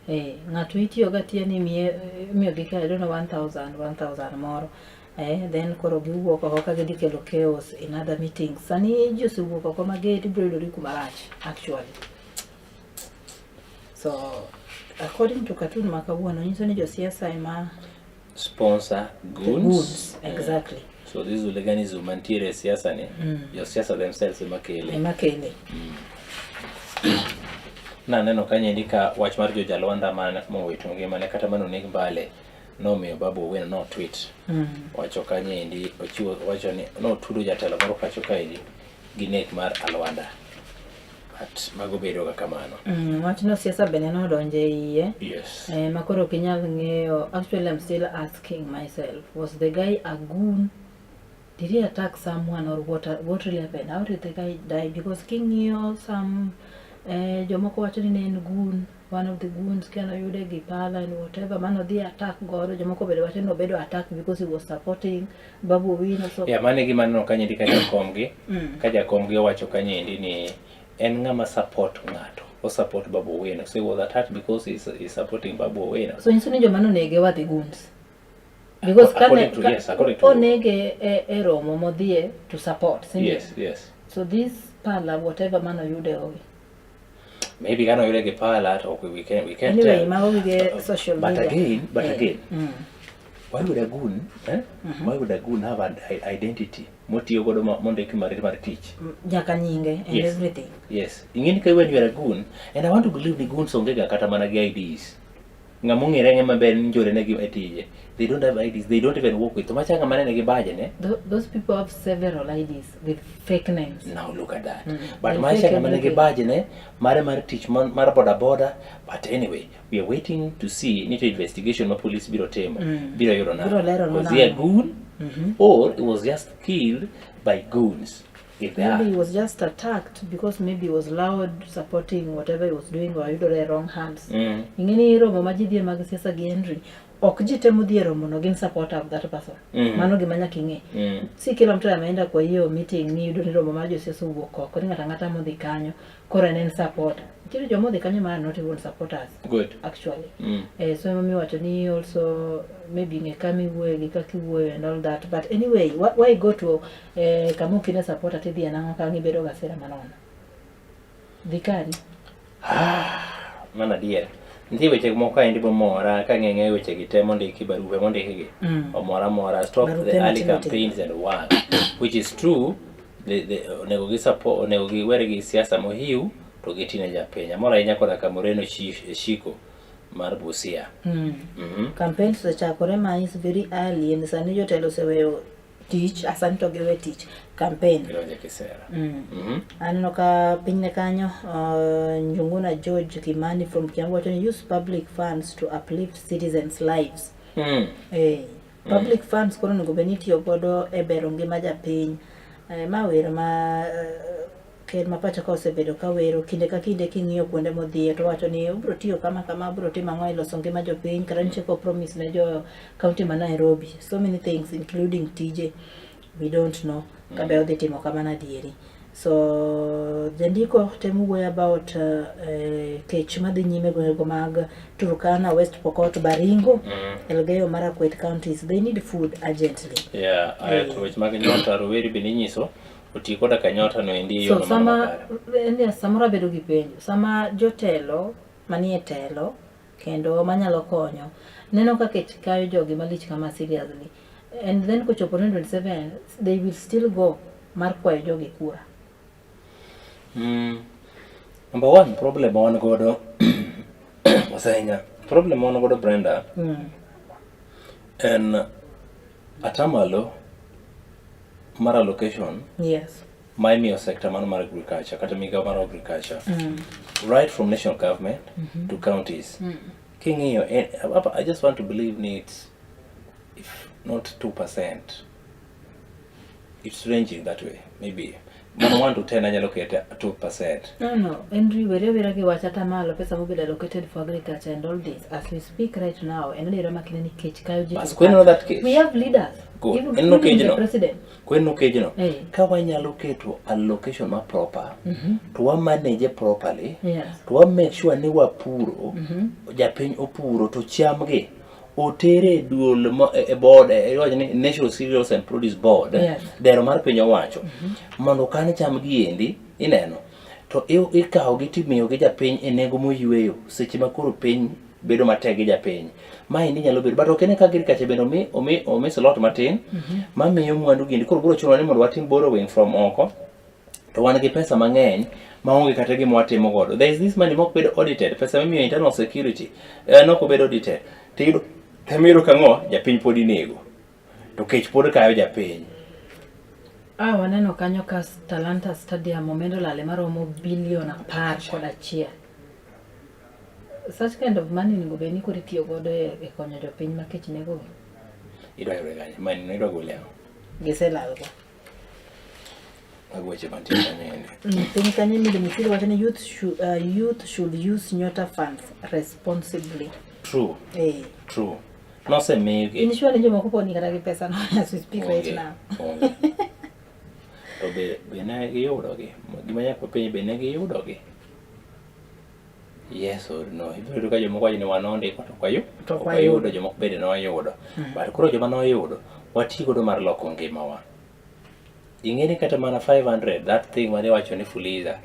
Ng'ato itiyo ga atiya ni imiye imiyogi ka I don't know 1000 1000 moro. Then koro giwuok oko ka gidhi kelo chaos in other meetings. Sani ji osewuok oko mager ibiro yudori kuma rach actually. So according to cartoon ma kawuono nyiso ni josiasa ema Sponsor goons. Goons, exactly. So this hooliganism mantiere e siasa ni, josiasa themselves ema kele. Ema kele. Naneno kanyendi ka wach mar jo Jalwanda man mowito ngimane kata manoneg Mbale nomiyo Babu Owino no tweet wacho kanyendi ochiwo wacho ni notudo jatelo moro pacho kaendi gi nek mar Alwanda, but mago bedo ga kamano. Wachno siasa bende nodonjo e iye. Yes. Ma koro ok inyal ng'eyo. Actually, I'm still asking myself, was the guy a goon? Did he attack someone or what really happened? How did the guy die? Because king'iyo some jomoko wacho ni ne en goon. one of the goons kendo yude gi pala and whatever mano dhi attack godo jomoko bende wacho ni obedo attack because he was supporting Babu Owino so Yeah, mano e gima aneno kanyendi ka jakomgi ka jakomgi owacho kanyendi ni en ng'ama support ng'ato o support Babu Owino so he was attacked because he's, he's supporting Babu Owino so nyiso ni joma nonege were the goons because kane According to- yes, according to- onege e, e romo modhiye to support si ndio? yes yes so this pala whatever mano yude ogi maybe kano yude gi pala to we can we can't anyway tell mago gige social but media again but Eh, again mm. why would a goon eh? why would a goon have an identity motiyo godo mondiki mare mar tich Nyaka nyinge and Yes. everything yes ing'eni ka when you are a goon and i want to believe ni goons onge ga kata mana gi IDs ng'ama ong'ere ang'e maber ni njore negi e tije they don't have IDs they don't even work with to macha ng'ama nene gi baje ne Those people have several IDs with fake names now look at that but They macha fake ng'ama nigi everything. baje ne mare mar tich mar boda boda but anyway we are waiting to see ni to investigation ma police biro timo biro yudo Biro lero nang'o was he a nang'o. goon or he was just killed by goons if they Maybe are he was just attacked because maybe he was loud supporting whatever he was doing or oyudore e wrong hands. Ing'e ni romo ma ji dhie mag siasa gi Henry, ok ji temo dhi e romo no gin supporter of that person. Mano gima nyaka ing'e. Si kila mtu ameenda kwa hiyo meeting ni yudo ni romo mar josiasa owuok oko ni ng'ato ang'ata modhi kanyo koro en en supporter. Nitiere joma odhi kanyo ma are not even supporters good actually. Eh, so emomiyo iwacho ni also maybe ng'e kama iwuoye gi kaka iwuoyo and all that but anyway why go to eh, kama ok ine supporter tidhi e nang'o ka ang' ibedo gasira manono dhi kari mano adier nitie weche moko kaendi momora ka ng'eng'e weche gi te mondiki barupe mondiki gi omora mora stop Barupe the early matindo tindo. campaigns and work which is true the onego gi support onego giwere gi siasa mohiu to gitine japiny amor ahinya koda ka Moreno Shiko mar Busia Campaigns osechakore ma is very early and sani jotelo oseweyo tich asani to giwe tich campaign gidonje kisera Aneno ka pinyne kanyo Njuguna George Kimani from Kiambu wacho ni use public funds to uplift citizens lives. Eh, public funds koro onego bed ni itiyo godo e bero ngima japiny. Eh, ma wer ma ker ma pacho ka osebedo ka wero kinde ka kinde king'iyo kuonde modhiye to wacho ni obiro tiyo kama kama obiro timo ang'o e loso ngima jopiny kata nitie ko promise ne jo county ma Nairobi so many things including tije we don't know kabe odhi timo kamano adieri so jandiko temo wuoyo about kech madhi nyime gwengego mag Turkana, West Pokot, Baringo, Elgeyo Marakwet counties they need food urgently. Yeah, ayo to weche mag nyota rowere bende inyiso oti koda ka nyota no endi e So yono mano sama makare. en samoro abedo gi penjo sama jotelo manie telo kendo manyalo konyo neno ka kech kayo jogi malich kama seriously and then kochopo 2027 they will still go mar kwayo jogi kura. Number one problem ma wan godo osenya problem ma wan godo Brenda en atamalo mar allocation ma imiyo sector mano mar agriculture kata migawo mar agriculture right from national government to counties king'iyo I just want to believe ni it's if not 2% it's ranging that way maybe mano 1 to 10 anyalo kete 2%. No, Henry, were wera gi wach atamalo pesa mobedo allocated for agriculture and all this as we speak right now en adiera makine ni kech kayo ji. Bas, kweneno that kech. We have leaders. Good. Even En no including the kejno. president. Kwenno kejno. Eh. Ka wanyalo keto allocation ma proper to wa manage properly to wa make sure ni wapuro japiny opuro to chamgi otere e duol e board iwacho ni National Cereals and Produce Board dero mar piny owacho mondo okan cham gi endi ineno to ikawo gi timiyo gi japiny e nengo moyweyo seche ma koro piny bedo matek gi japiny maendi nyalo bedo but ok ene ka agriculture bende omi slot matin mamiyo mwandu giendi koro biro chuno ni mondo watim borrowing from oko to wan gi pesa mang'eny maonge kata gima watimo godo there is this money mok bedo audited pesa mimiyo internal security nok obedo audited tiyudo temiyudo kang'o japiny pod inego to kech pod kayo japiny. Waneno kanyo ka Talanta Stadium omenda olale maromo bilion 11. Such kind of money onego bed ni koro itiyo godo e konyo jopiny ma kech negogi. Idwa yude kanye? Money no idwa gole ang'o? Giselal go. Mago weche mantie kanyo endi. Piny kanyo Emily Muchiri wacho ni youth should use Nyota funds responsibly. True. Eh. True. Nosemigi. In sure ni jomoko pod ni kata gi pesa no as we speak right Onge. now. Onge. To be ne giyudogi? Gima nyaka wapenj be ne giyudogi? Yes or no? Ibiro yudo ka jomoko wacho ni wan nondiko to ok To ok ok wayudo, jomoko bende noyudo. But koro joma noyudo, wati godo mar loko ngimawa. Ing'e ni kata mana 500, that thing mane iwacho ni Fuliza,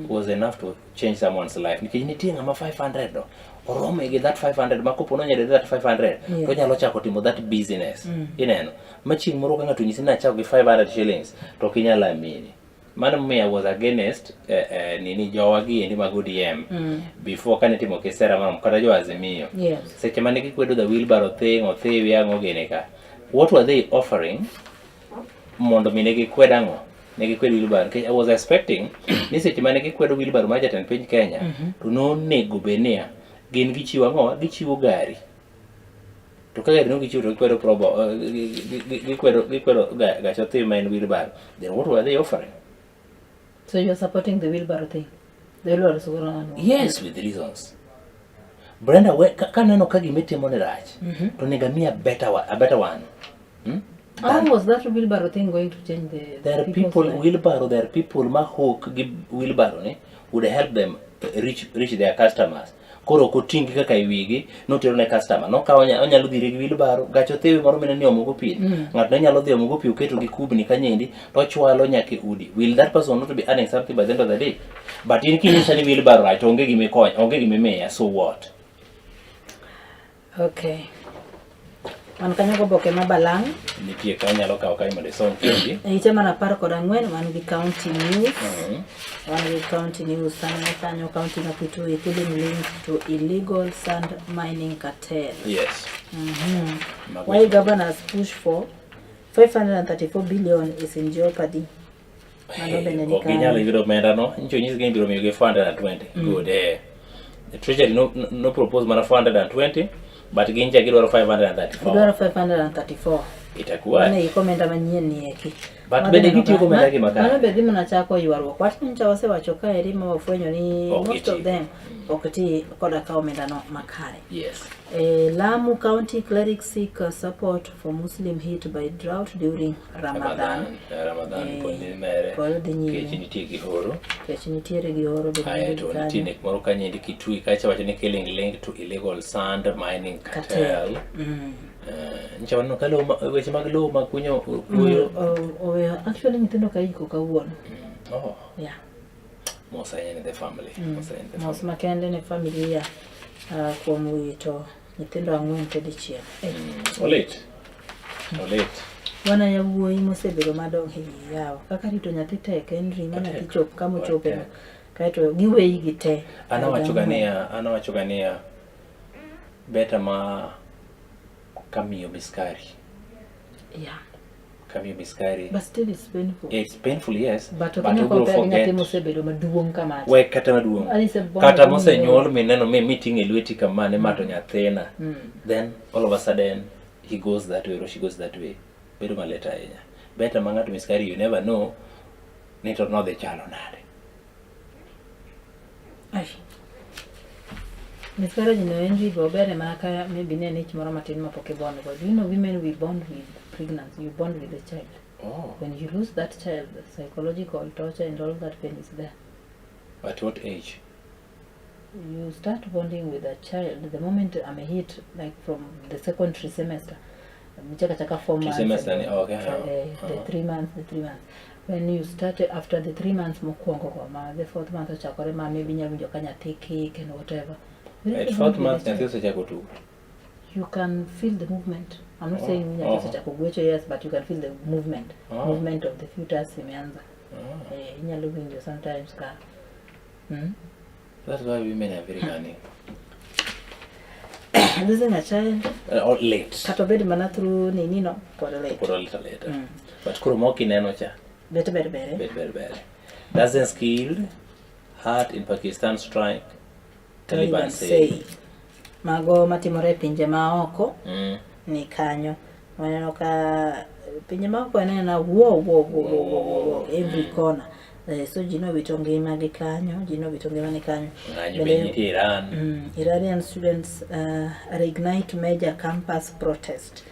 was enough to change someone's life. Nikech nitie ng'ama 500 no, orome gi that 500 ma kopo nonyede that 500, to onyalo chako timo that business. Ineno? Ma chieng' moro ka ng'ato onyisi ni achako gi 500 shillings, to ok inyal amini. Mano momiyo I was against nini jowa gi endi mag ODM before kane itimo kisera moro kata jo Azimio. Seche mane gikwedo the wheelbarrow thing, othiwi ang'o gini ka. What were they offering mondo mi ne gikwed ang'o? Ne gikwed wheelbarrow. Nikech I was expecting ni seche mane gikwedo wheelbarrow mar jatend piny Kenya, to nonego bed niya, gin gichiwo ang'o? Gichiwo gari. To ka gari no gichiwo to gikwedo probo, gikwero gach othiwi ma en wheelbarrow. Then what were they offering? So you're supporting the wheelbarrow thing? The wheelbarrow is going on. Yes, with reasons. Brenda, we, kaneno ka gimitimo ni rach, to onego amiya a better one. How was that wheelbarrow thing going to change the There are people's people life? Wheelbarrow, there are people ma hook gi wheelbarrow ni would help them reach their customers. Koro ok oting'gi kaka e wigi, notero ne customer. Nokawo onyalo dhire gi wheelbarrow, gach othiwi moro mineno ni omogo pi. Ng'ato ne nyalo dhi omogo pi oketo gi kubni kanyendi, to ochwalo nyaka e udi. Will that person not be earning something by the end of the day? But in kinyisa ni wheelbarrow rach, to onge gima ikonyo, onge gima imiya, so what? Okay. Wan kanyo goboke ma Balang'. Nitie ka inyalo kawo kanyo mondo isom kendi. E ite mar 14 wan gi County News. Wan gi County News aneno kanyo County ma Kitui killing linked to illegal sand mining cartel. Yes. Mago Why weche. governors push for 534 billion is in jeopardy. Mano bende ni Ok ginyal kanyo. yudo omenda no, nyicho nyisgi ni ibiro miyogi 420. Good. The treasury no propose mana 420, but gin cha gidwaro 534. Gidwaro 534. Itakuwa. Mano iko omenda manyien ni eki. But Mano bende neno gitiyo ka- gi omenda gi makare. Mano be dhi mana chako ywaruok. Wach nyocha wasewacho kaeri ma wafwenyo ni Ok most of giti. them ok ti koda ka omenda no makare. Yes. Lamu County clerics seek support for Muslim hit by drought during Ramadan. Ramadan pod ni mere. Pod dhi nyime. Kech nitie gi horo. Kech nitiere gi horo bende Ae nigi to kanyo. nitie nek moro kanyo endi Kitui kacha wacho ni killing linked to illegal sand mining cartel. Cartel. Nyicha waneno ka lowo weche mag lowo mag kunyo kuoyo. Oweyo actually nyithindo ka iko kawuono. Oh. Yeah. Mos ahinya ne the family. Mos ahinya ne the Mos makende ne familia kuom wito nyithindo 4 te dichiel. Olit. Olit. Wana yawuoyi mosebedo madongo e yawa. Kaka rito nyathi tek en ri ma nyathi chop kama ochope no. Kaeto giweyi gi te. An awacho ga niya beta ma kamiyo miskari. Kamiyo miskari. But still it's painful. It's painful, yes. But ok But inyal obiro compare gi forget. nyathi mosebedo maduong' kamacha. We kata maduong'. Anyise bond Kata gi mosenyuol mineno mi miting'e lweti kama ne ma to nyathina. Then all of a sudden he goes that way or she goes that way. Bedo malit ahinya. Better ma ng'ato miskari you never know ni to nodhi chalo nade. Ai. Miscarriage no en rigo obere mana ka maybe ne en ich moro matin mapok ibond go. Do you know women, we bond with pregnancy, you bond with the child. Oh. When you lose that child, the psychological torture and all that pain is there. At what age? You start bonding with a child the moment I'm a hit, like from the second trimester. Chaka chaka 4 months. Trimester and ni- okay, the 3 months, the 3 months. When you start after the 3 months mokwongo go, ma the fourth month ochakore ma maybe inyalo winjo ka nyathi kick and whatever. You really At fourth bond with month the nyathi child. osechako tugo. You can feel the movement. I'm not Oh, saying nyathi oh. osechako gwecho, yes, but you can feel the movement. Oh. Movement of the fetus imeanza. Oh. Inyalo winjo sometimes ka That's why women are very cunning. Losing a child Or late. kata obed mana through nini no pod late. Pod late later. But koro mok ineno cha. Bet ber bere. Bet ber ber. Dozens killed, hurt in Pakistan strike. Taliban say. Say. Mago matimore e pinje maoko ni kanyo. Waneno ka Pinje maoko en wo wo wo wo wo wo wo every corner. So ji nowito ngimagi kanyo, ji nowito ngimagi kanyo. Ng'anyo be nitie Iran. Iranian students reignite major campus protest.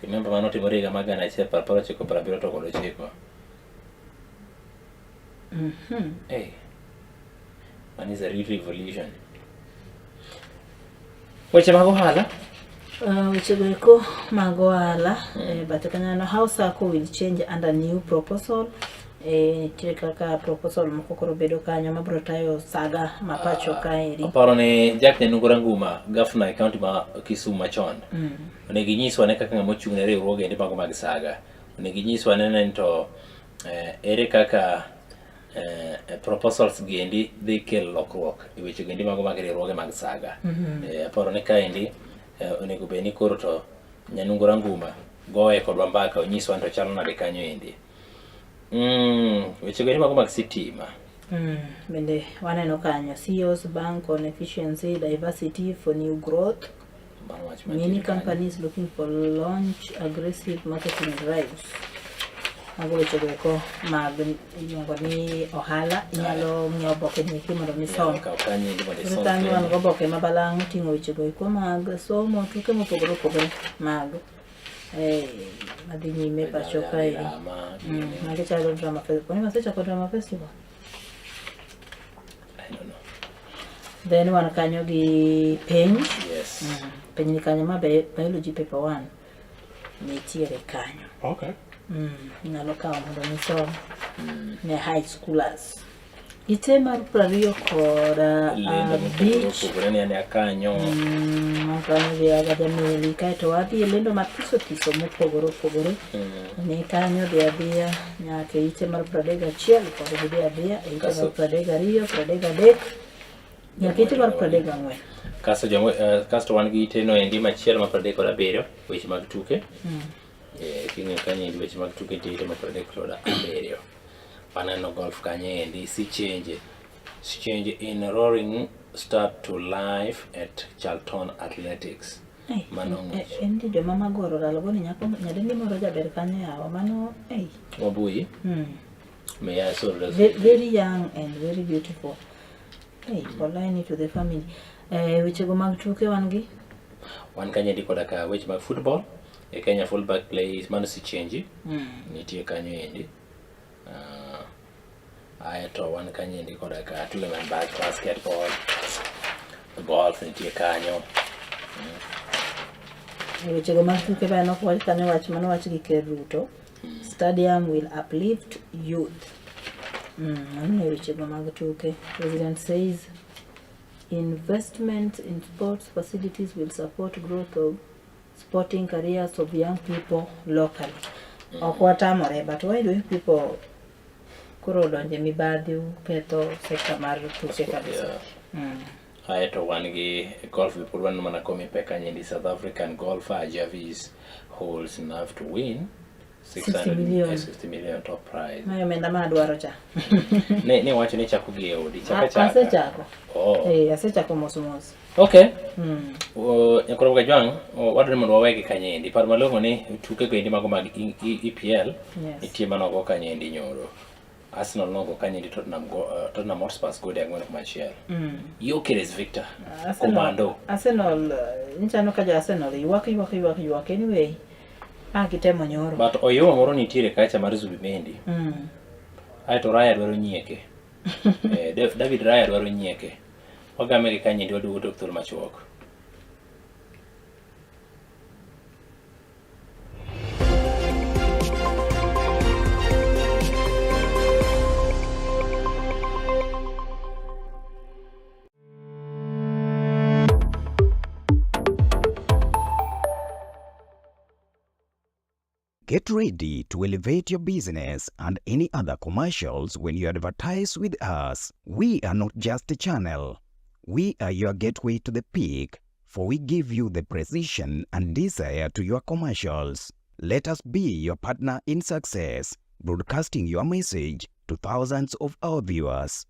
Remember mano timore higa mar 1979. Hey. Man is a real revolution. Weche mag ohala? Weche go eko mag ohala bathe kanyo how Sacco will change under new proposal. Nitie kaka proposal moko koro bedo kanyo mabiro tayo saga ma pacho kaeri. Aparo ni Jack Nyanungo Ranguma, gavana e kaunti ma Kisumu machon. Onego inyiswa ne kaka ng'ama ochung' ne riwruoge endi mago mag saga. Onego inyiswa ne ni to ere kaka proposals gi endi dhi kelo lokruok e weche go endi mago mag riwruoge mag saga. Aparo ni kaendi onego bed ni koro to Nyanungo Ranguma goye kodwa mbaka onyiswa ni to chalo nade kanyo endi. Weche go endi mago mag sitima. Bende waneno kanyo CEOs bank on efficiency diversity for new growth. Many companies looking for launch aggressive marketing drives. Mago weche go eko mag iluongo ni ohala. Inyalo ng'iewo oboke ni eki mondo mi isom. Kaw kanyo endi mondo isom. Kanyo wan goboke ma balang' oting'o weche go eko mag somo, tuke mopogore opogore mag madhi nyime pacho kaeri. Magi chalo drama festival. Kwani wasechako drama festival? I don't know. Then wan kanyo gi penj. Yes. Penj ni kanyo ma biology paper 1 nitiere kanyo. Okay. Inyalo kawo mondo misom ne high schoolers. Ite mar 25. Lendo mopogore ni ane kanyo. Kanyo dhi aga meli kaeto wadhi e lendo mathiso thiso mopogore opogore. Ni kanyo dhi adhiya nyaka e ite mar 31 kod gidhi adhiya e ite mar 32, 33 nyaka ite mar 34. Kasto kasto wan gi ite no endi machielo mar 37 weche mag tuke. King'iyo kanyo endi weche mag tuke nitie ite mar 37. Waneno golf kanyo endi si change. Change in roaring start to life at Charlton Athletics. Mano ng'wech. En joma magoro lalo ni nyako nyadendi moro jaber kanyo yawa mano Wabui. May I so rest. Very young and very beautiful. Polite to the family. Weche go mag tuke wan gi? Wan kanyo endi koda ka weche mag football. E Kenya fullback plays mano si change. Nitie kanyo endi. Aeto wan kanyo endi koda ka tuke mag basketball, golf nitie kanyo. Weche go mag tuke ba nok wach kanyo wach mano wach gi Ker Ruto. Stadium will uplift youth. Mano e weche go mag tuke. President says investment in sports facilities will support growth of sporting careers of young people locally. Ok watamore, but why do people koro donje mibadhi ketho sekta mar tuke kabisa? Aeto wan gi golf be pod waneno mana komi pek kanyo endi. South African golfer Jarvis holds enough to win 60 million. 60 million top prize. Mayo omenda ma adwaro cha. Ne wacho ni chako gi e odi. Chaka chaka. Asechako. Oh. Asechako mos mos. Okay. Nyakoro Kajwang', wadwaro ni mondo wawegi kanyo endi. Par malong'o ni tuke go endi mago mag EPL nitie manogo kanyo endi nyoro. Arsenal nogo kanyo endi Tottenham Hotspur gode 4-1. Gyökeres Victor. Komando. Arsenal nchano ka jo Arsenal ywak ywak ywak ywak anyway. Gitemo nyoro. But oyuma moro nitiere kacha mar Zubimendi. Aeto Raya dwaro nyieke. David Raya dwaro nyieke. Wagame gi kanyo endi waduogo tok thuolo machuok. Get ready to elevate your business and any other commercials when you advertise with us. We are not just a channel. We are your gateway to the peak, for we give you the precision and desire to your commercials. Let us be your partner in success, broadcasting your message to thousands of our viewers.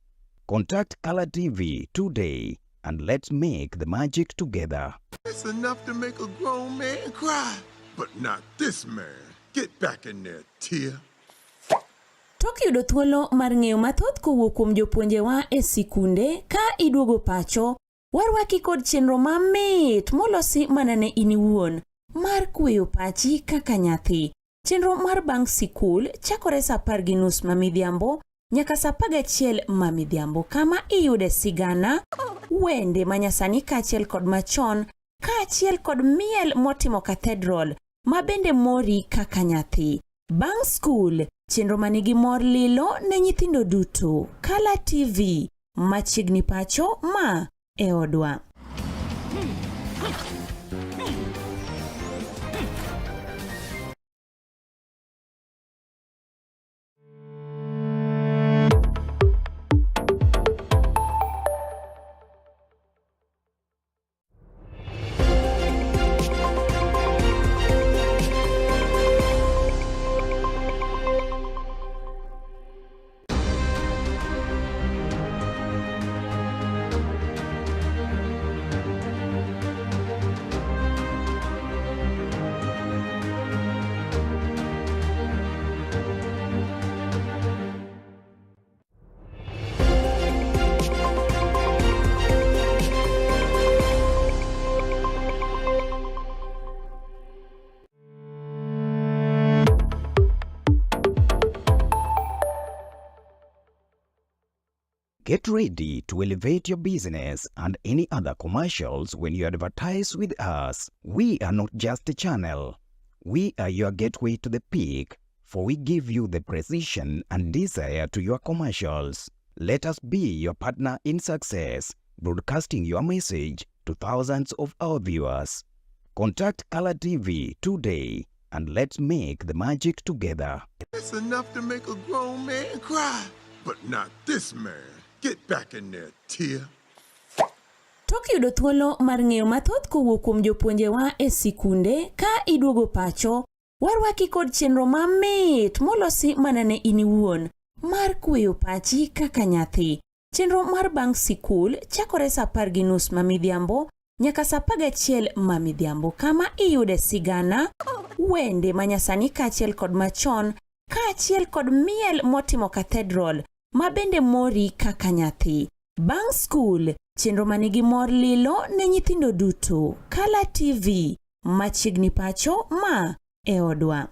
Contact Color TV today and let's make the magic together. It's enough to make a grown man cry, but not this man. Get back in there, Tia. Tok yudo thuolo mar ng'eyo mathoth kowuok kuom jopuonjewa e sikunde ka iduogo pacho, warwaki kod chenro mamit molosi mana ne in iwuon mar kweyo pachi kaka nyathi. Chenro mar bang' sikul chakore sa 10:30 ma midhiambo nyaka sa 11 ma midhiambo kama iyude sigana, wende manyasani kaachiel kod machon kaachiel kod miel motimo cathedral ma bende mori kaka nyathi. Bang' skul, chenro manigi mor lilo ne nyithindo duto. Kala TV, machiegni pacho ma e odwa. Get ready to elevate your business and any other commercials when you advertise with us. We are not just a channel. We are your gateway to the peak, for we give you the precision and desire to your commercials. Let us be your partner in success, broadcasting your message to thousands of our viewers. Contact Color TV today and let's make the magic together. It's enough to make a grown man cry, but not this man. Get back in there, Tia. Tok yudo thuolo mar ng'eyo mathoth kowuok kuom jopuonjewa e sikunde ka iduogo pacho, warwaki kod chenro mamit molosi mana ne in iwuon mar kweyo pachi kaka nyathi. Chenro mar bang' sikul chakore sa 10:30 ma midhiambo nyaka sa 11 ma midhiambo kama iyude sigana, wende manyasani kaachiel kod machon kaachiel kod miel motimo cathedral ma bende mori kaka nyathi. Bang' skul, chenro manigi mor lilo ne nyithindo duto. Kala TV, machiegni pacho ma e odwa.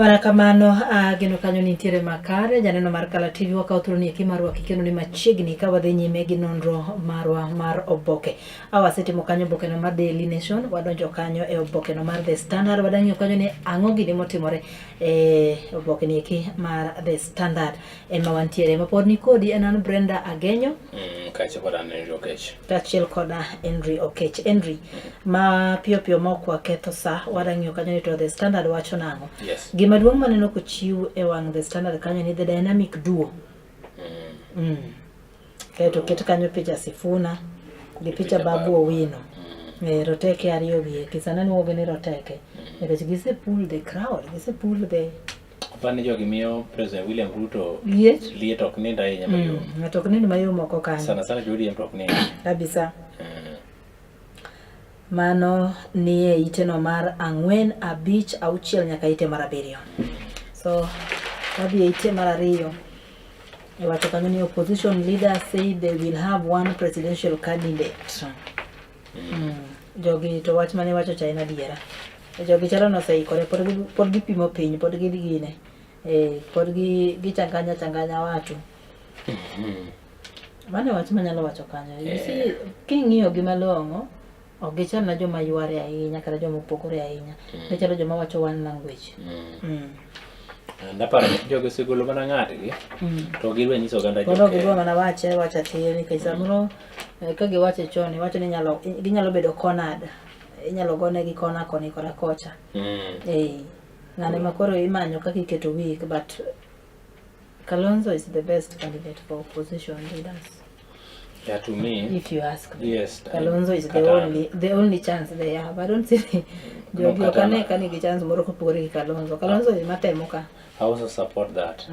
Mana kamano ageno kanyo ni nitiere makare janeno mar Kala TV wakawo thuolo ni eki mar rwaki kendo ni machiegni ka wadhi nyime gi nonro marwa mar oboke. A wasetimo kanyo obokeno mar Daily Nation, wadonjo kanyo e obokeno mar The Standard, wadang'iyo kanyo ni ang'o gini motimore e oboke ni eki mar The Standard ema wantiere. Ma pod nikodi en an Brenda Agenyo. Kaachiel koda an Henry Okech. Kaachiel koda Henry Okech. Henry, ma piyo piyo ma ok waketho sa, wadang'iyo kanyo ni to The Standard wacho nang'o. Yes. Gima duong' maneno kochiw e wang' The Standard kanyo ni The Dynamic Duo. Kaeto oket kanyo picha Sifuna gi picha Babu Owino. Eh, roteke ariyo gi eki. Sana luongo ni roteke. Nikech gise pull the crowd, gise pull the Aparo ni jogi miyo President William Ruto liet. Liet ok nind ahinya mayom. Ng'ato ok nind mayom oko kanyo. Sana sana jo ODM to ok nind. Kabisa. Mano nie iteno mar ang'wen, abich, auchiel nyaka ite mar abiriyo. So wadhi e ite mar ariyo. Iwacho kanyo ni opposition leaders say they will have one presidential candidate. Jogi to wach mane iwacho cha en adiera. Jogi chalo noseikore pod pod gipimo piny pod gidhi gine. Eh, pod gi gichanganya changanya watu. Mano e wach manyalo wacho kanyo. You see, king'iyo gi malong'o, ok gichal na joma yware ahinya kata joma opogore ahinya. Gichalo joma wacho one language. Naparo ni jogi osegolo mana ng'atgi to gidwa nyiso oganda Pod ok jo gidwa mana wache wacha tir nikech samoro ka giwache chon iwacho ni inyalo ginyalo bedo cornered. Inyalo gonegi kona koni koda kocha. Eh, ng'ane ma koro imanyo kaka iketo weak but Kalonzo is the best candidate for opposition leaders. Yeah, to me. If you ask me. Yes. Kalonzo is the Kata- only chance they have. I don't see No, jogi ok kata- ane ka nigi chance moro kopogore gi Kalonzo. Kalonzo ema temo ka. I also support that.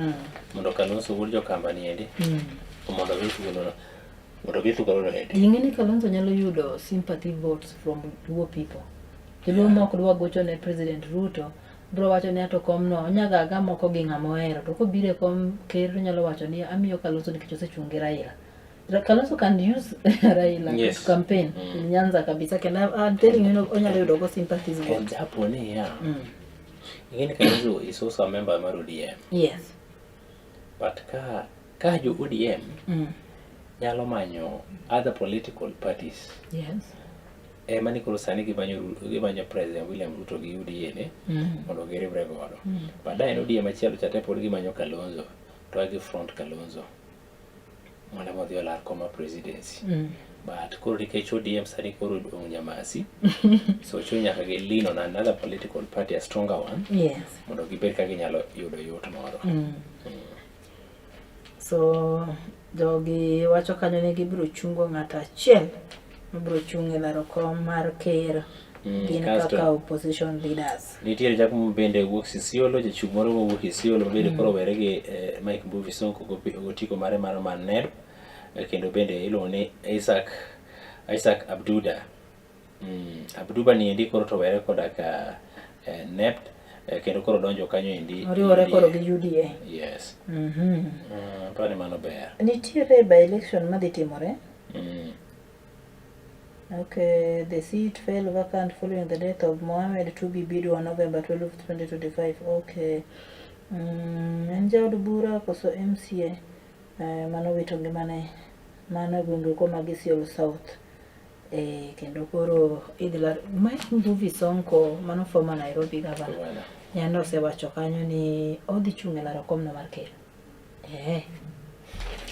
Mondo Kalonzo wuod jokamba ni endi. Mondo odhi thuolo mondo odhi thuolo endi. Ing'e ni Kalonzo nyalo yudo sympathy votes from Luo people. Joluo ma ok dwa gocho ne President Ruto bro wacho ni ato komno onyaga aga moko gi ng'ama ohero to kobiro e kom ker onyalo wacho ni amiyo Kalonzo nikech osechung' gi Raila. Kalonzo can use Raila to campaign in Nyanza kabisa kendo I'm telling you onyalo yudo go sympathies And votes. hapo ni ya. Ing'e ni Kalonzo is also a member mar ODM. Yes. But ka jo ODM nyalo manyo other political parties ema ni koro sani gimanyo President William Ruto gi UDA ne mondo giriwre godo. Baadaye en ODM machielo cha te pod gimanyo Kalonzo to gi front Kalonzo mondo ema odhi olar kom mar presidency. But koro nikech ODM sani koro odong' nyamasi so chuno nyaka gi lean on another political party, a stronger one mondo gibed ka ginyalo yudo yot moro. So jogi wacho kanyo ni gibiro chungo ng'ato achiel mabiro chung' e laro kom mar ker gin kaka opposition leaders. Nitiere jago bende wuok Isiolo, jachung' moro mowuok Isiolo ma bende koro owere gi Mike Mbuvi Sonko gotiko mare mar NERP kendo bende iluongo ni Isaac Abduda. Abduba ni endi koro to owere koda ka NEP kendo koro donjo kanyo endi. Oriwore koro gi UDA. Yes. Aparo ni mano ber. Nitiere by election madhi timore. Okay, the seat fell vacant following the death of Mohamed Tubi Bidu on November 12, 2025. Okay. En jaod bura koso MCA mano wito ngimane mano e gwenge ko mag Isiolo South. Kendo koro idhi lar Mike Mbuvi Sonko mano former Nairobi governor. Nyando osewacho kanyo ni odhi chung' e laro komno mar ker.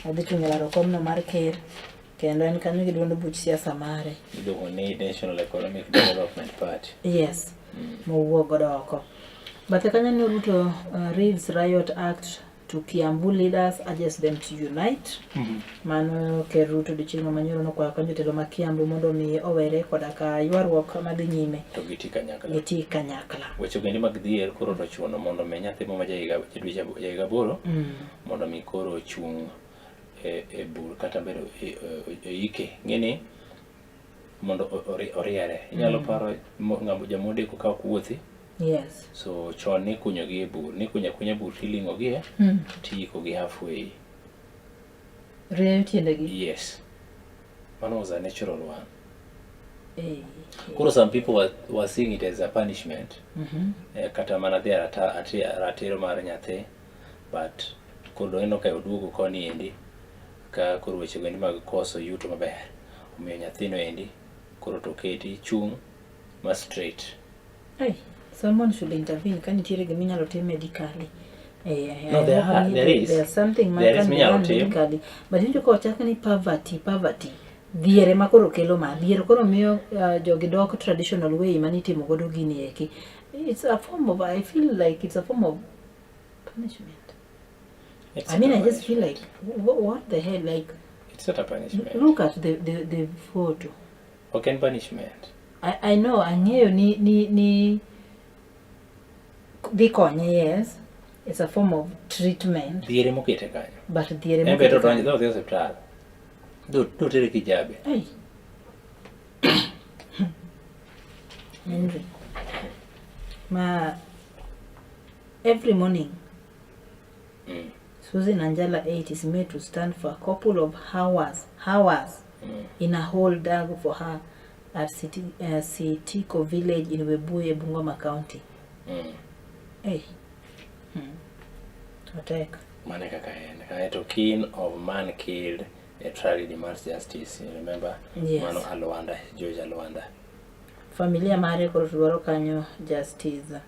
Odhi chung' e laro komno mar ker kendo en kanyo gi duond buch siasa mare. Iluongo ni National Economic Development Party. Yes. Mowuok godo oko. Bathe kanyo ni Ruto reads Riot Act to Kiambu leaders, urges them to unite. Mano Ker Ruto odiochieng' manyoro nokwayo kanyo jotelo ma Kiambu mondo mi owere koda ka ywaruok madhi nyime. To giti kanyakla. Giti kanyakla. Weche bende mag dhier koro ochuno mondo mi nyathi moro ma jahiga jahiga aboro mondo mi koro ochung' e bur kata bedo e ike. Ng'eni mondo oriere. Inyalo paro ng'amo jamodeko ka ok wuothi. Yes. So chon nikunyo gi e bur, nikunyo akunya bur tiling'o gi e, tiyiko gi halfway. Rieyo tiendegi. Yes. Mano was a natural one. Eh. Koro some people were seeing it as a punishment. Eh, kata mana dhi ratiro mar nyathi, but koro ineno ka oduogo koni endi ka koro weche go endi mag koso yuto maber omiyo nyathino endi koro to keti chung' ma straight. Hey, someone should intervene. Ka nitiere gima inyalo tim medically. Eh, No, I there hope are, ni there is. There's something ma There is can be minyalo done tim. medically. But iwinjo ka ochak ni poverty, poverty. Dhier ema koro kelo ma. Dhier koro miyo jogi dok traditional way manitimo godo gini eki. It's a form of, I feel like it's a form of punishment. It's I mean, not I a just feel like, what the hell, like, It's not a punishment. look at the photo. Ok en punishment. I know, ang'eyo ni dhi konye, yes. It's a form of treatment. Dhier ema okete kanyo. But dhier ema En be okete to donjo kanyo. dhi osiptal. Dotere Kijabe. Hey. Henry. Ma every morning Susan Anjala 8 is made to stand for a couple of hours in a hole dug for her at Sitiko village in Webuye, Bungoma County. Hey. Otek. Mane kaka en. Kaeto kin of man killed a tragedy demands justice. You remember? Yes. Mano Alwanda, George Alwanda. Familia mare koro dwaro kanyo justice.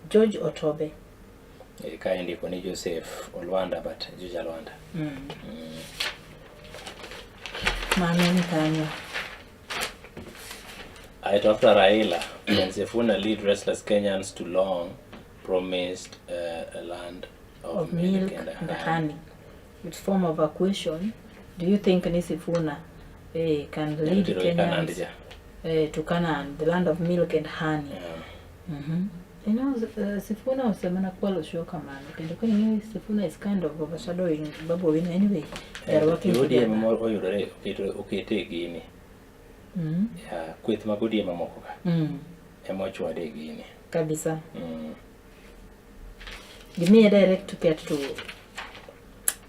George Otobe. Ka indiko ni Joseph Olwanda, but George Alwanda. Mano ni kanyo. Aeto after Raila, when Sifuna lead restless Kenyans to long promised a land of milk and honey. It's form of a question. Do you think ni Sifuna can lead Kenyans to Canaan, the land of milk and honey? Yeah. You know, Sifuna osemana kwalo show kamano. Kendo ka ing'eyo Sifuna is kind of overshadowing Babu Owino anyway. They are working together. ODM oyudore okete gini. Yeah, kweth mag ODM mamoko ka. Ema ochwade gini. Kabisa. Gimiye direct to get to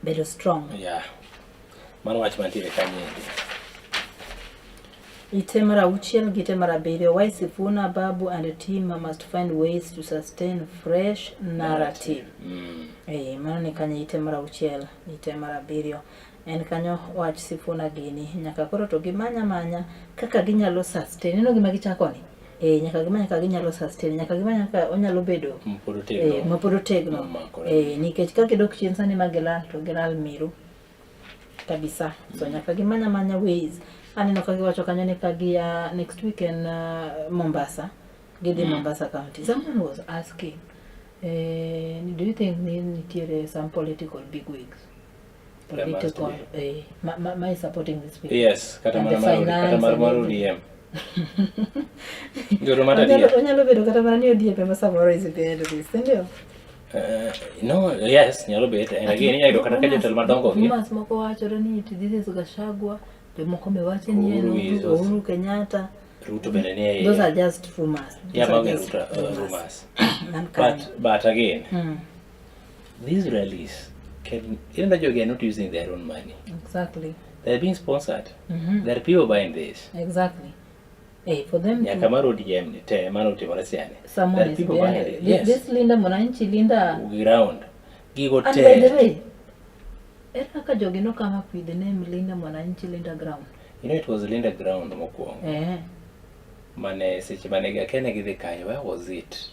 bedo strong. Yeah. Mano wach mantiere kanyo endi. Ite mar auchiel gi ite mar abiriyo. Why Sifuna, Babu and team must find ways to sustain fresh narrative. Mano ni kanyo ite mar auchiel, ite mar abiriyo. En kanyo wach Sifuna gini. Nyaka koro to gimanya manya kaka ginyalo sustain. Ineno gima gichako ni? Nyaka gimanya kaka ginyalo sustain. Nyaka gimanya kaka onyalo bedo mapod otegno. Nikech ka gidok chien sani ma gilal to gilal miru. Kabisa. So nyaka gimanya manya ways. Aneno ka giwacho kanyo ni ka gia next weekend Mombasa. Gidhi Mombasa County. Someone was asking, do you think ni nitiere some political bigwigs? Political, ma is supporting this people. Yes, kata mar ODM. Onyalo bedo kata mana ni ODM ema samoro is behind this, sindio? No, yes, nyalo bet. And again, inyalo yudo kata ka jotelo madongo gi. Rumors moko wachore ni this is Gachagua, jomoko be wacho ni en Uhuru Kenyatta. Ruto bende ni e. Those are just rumors. Yeah, rumors. But again, these rallies can, even though they are not using their own money. Exactly. They are being sponsored. There are people buying this. Exactly. Hey, for them to... Nyaka ODM ni te, mano otimore sani. Someone is behind it. Yes. This Linda Mwananchi, Linda... Ground. Gigo te. And by the way, ere kaka jogi no come up with the name Linda Mwananchi, Linda Ground? You know, it was Linda Ground mokwongo. Eh. Mane, seche mane akene gidhi kanyo, where was it?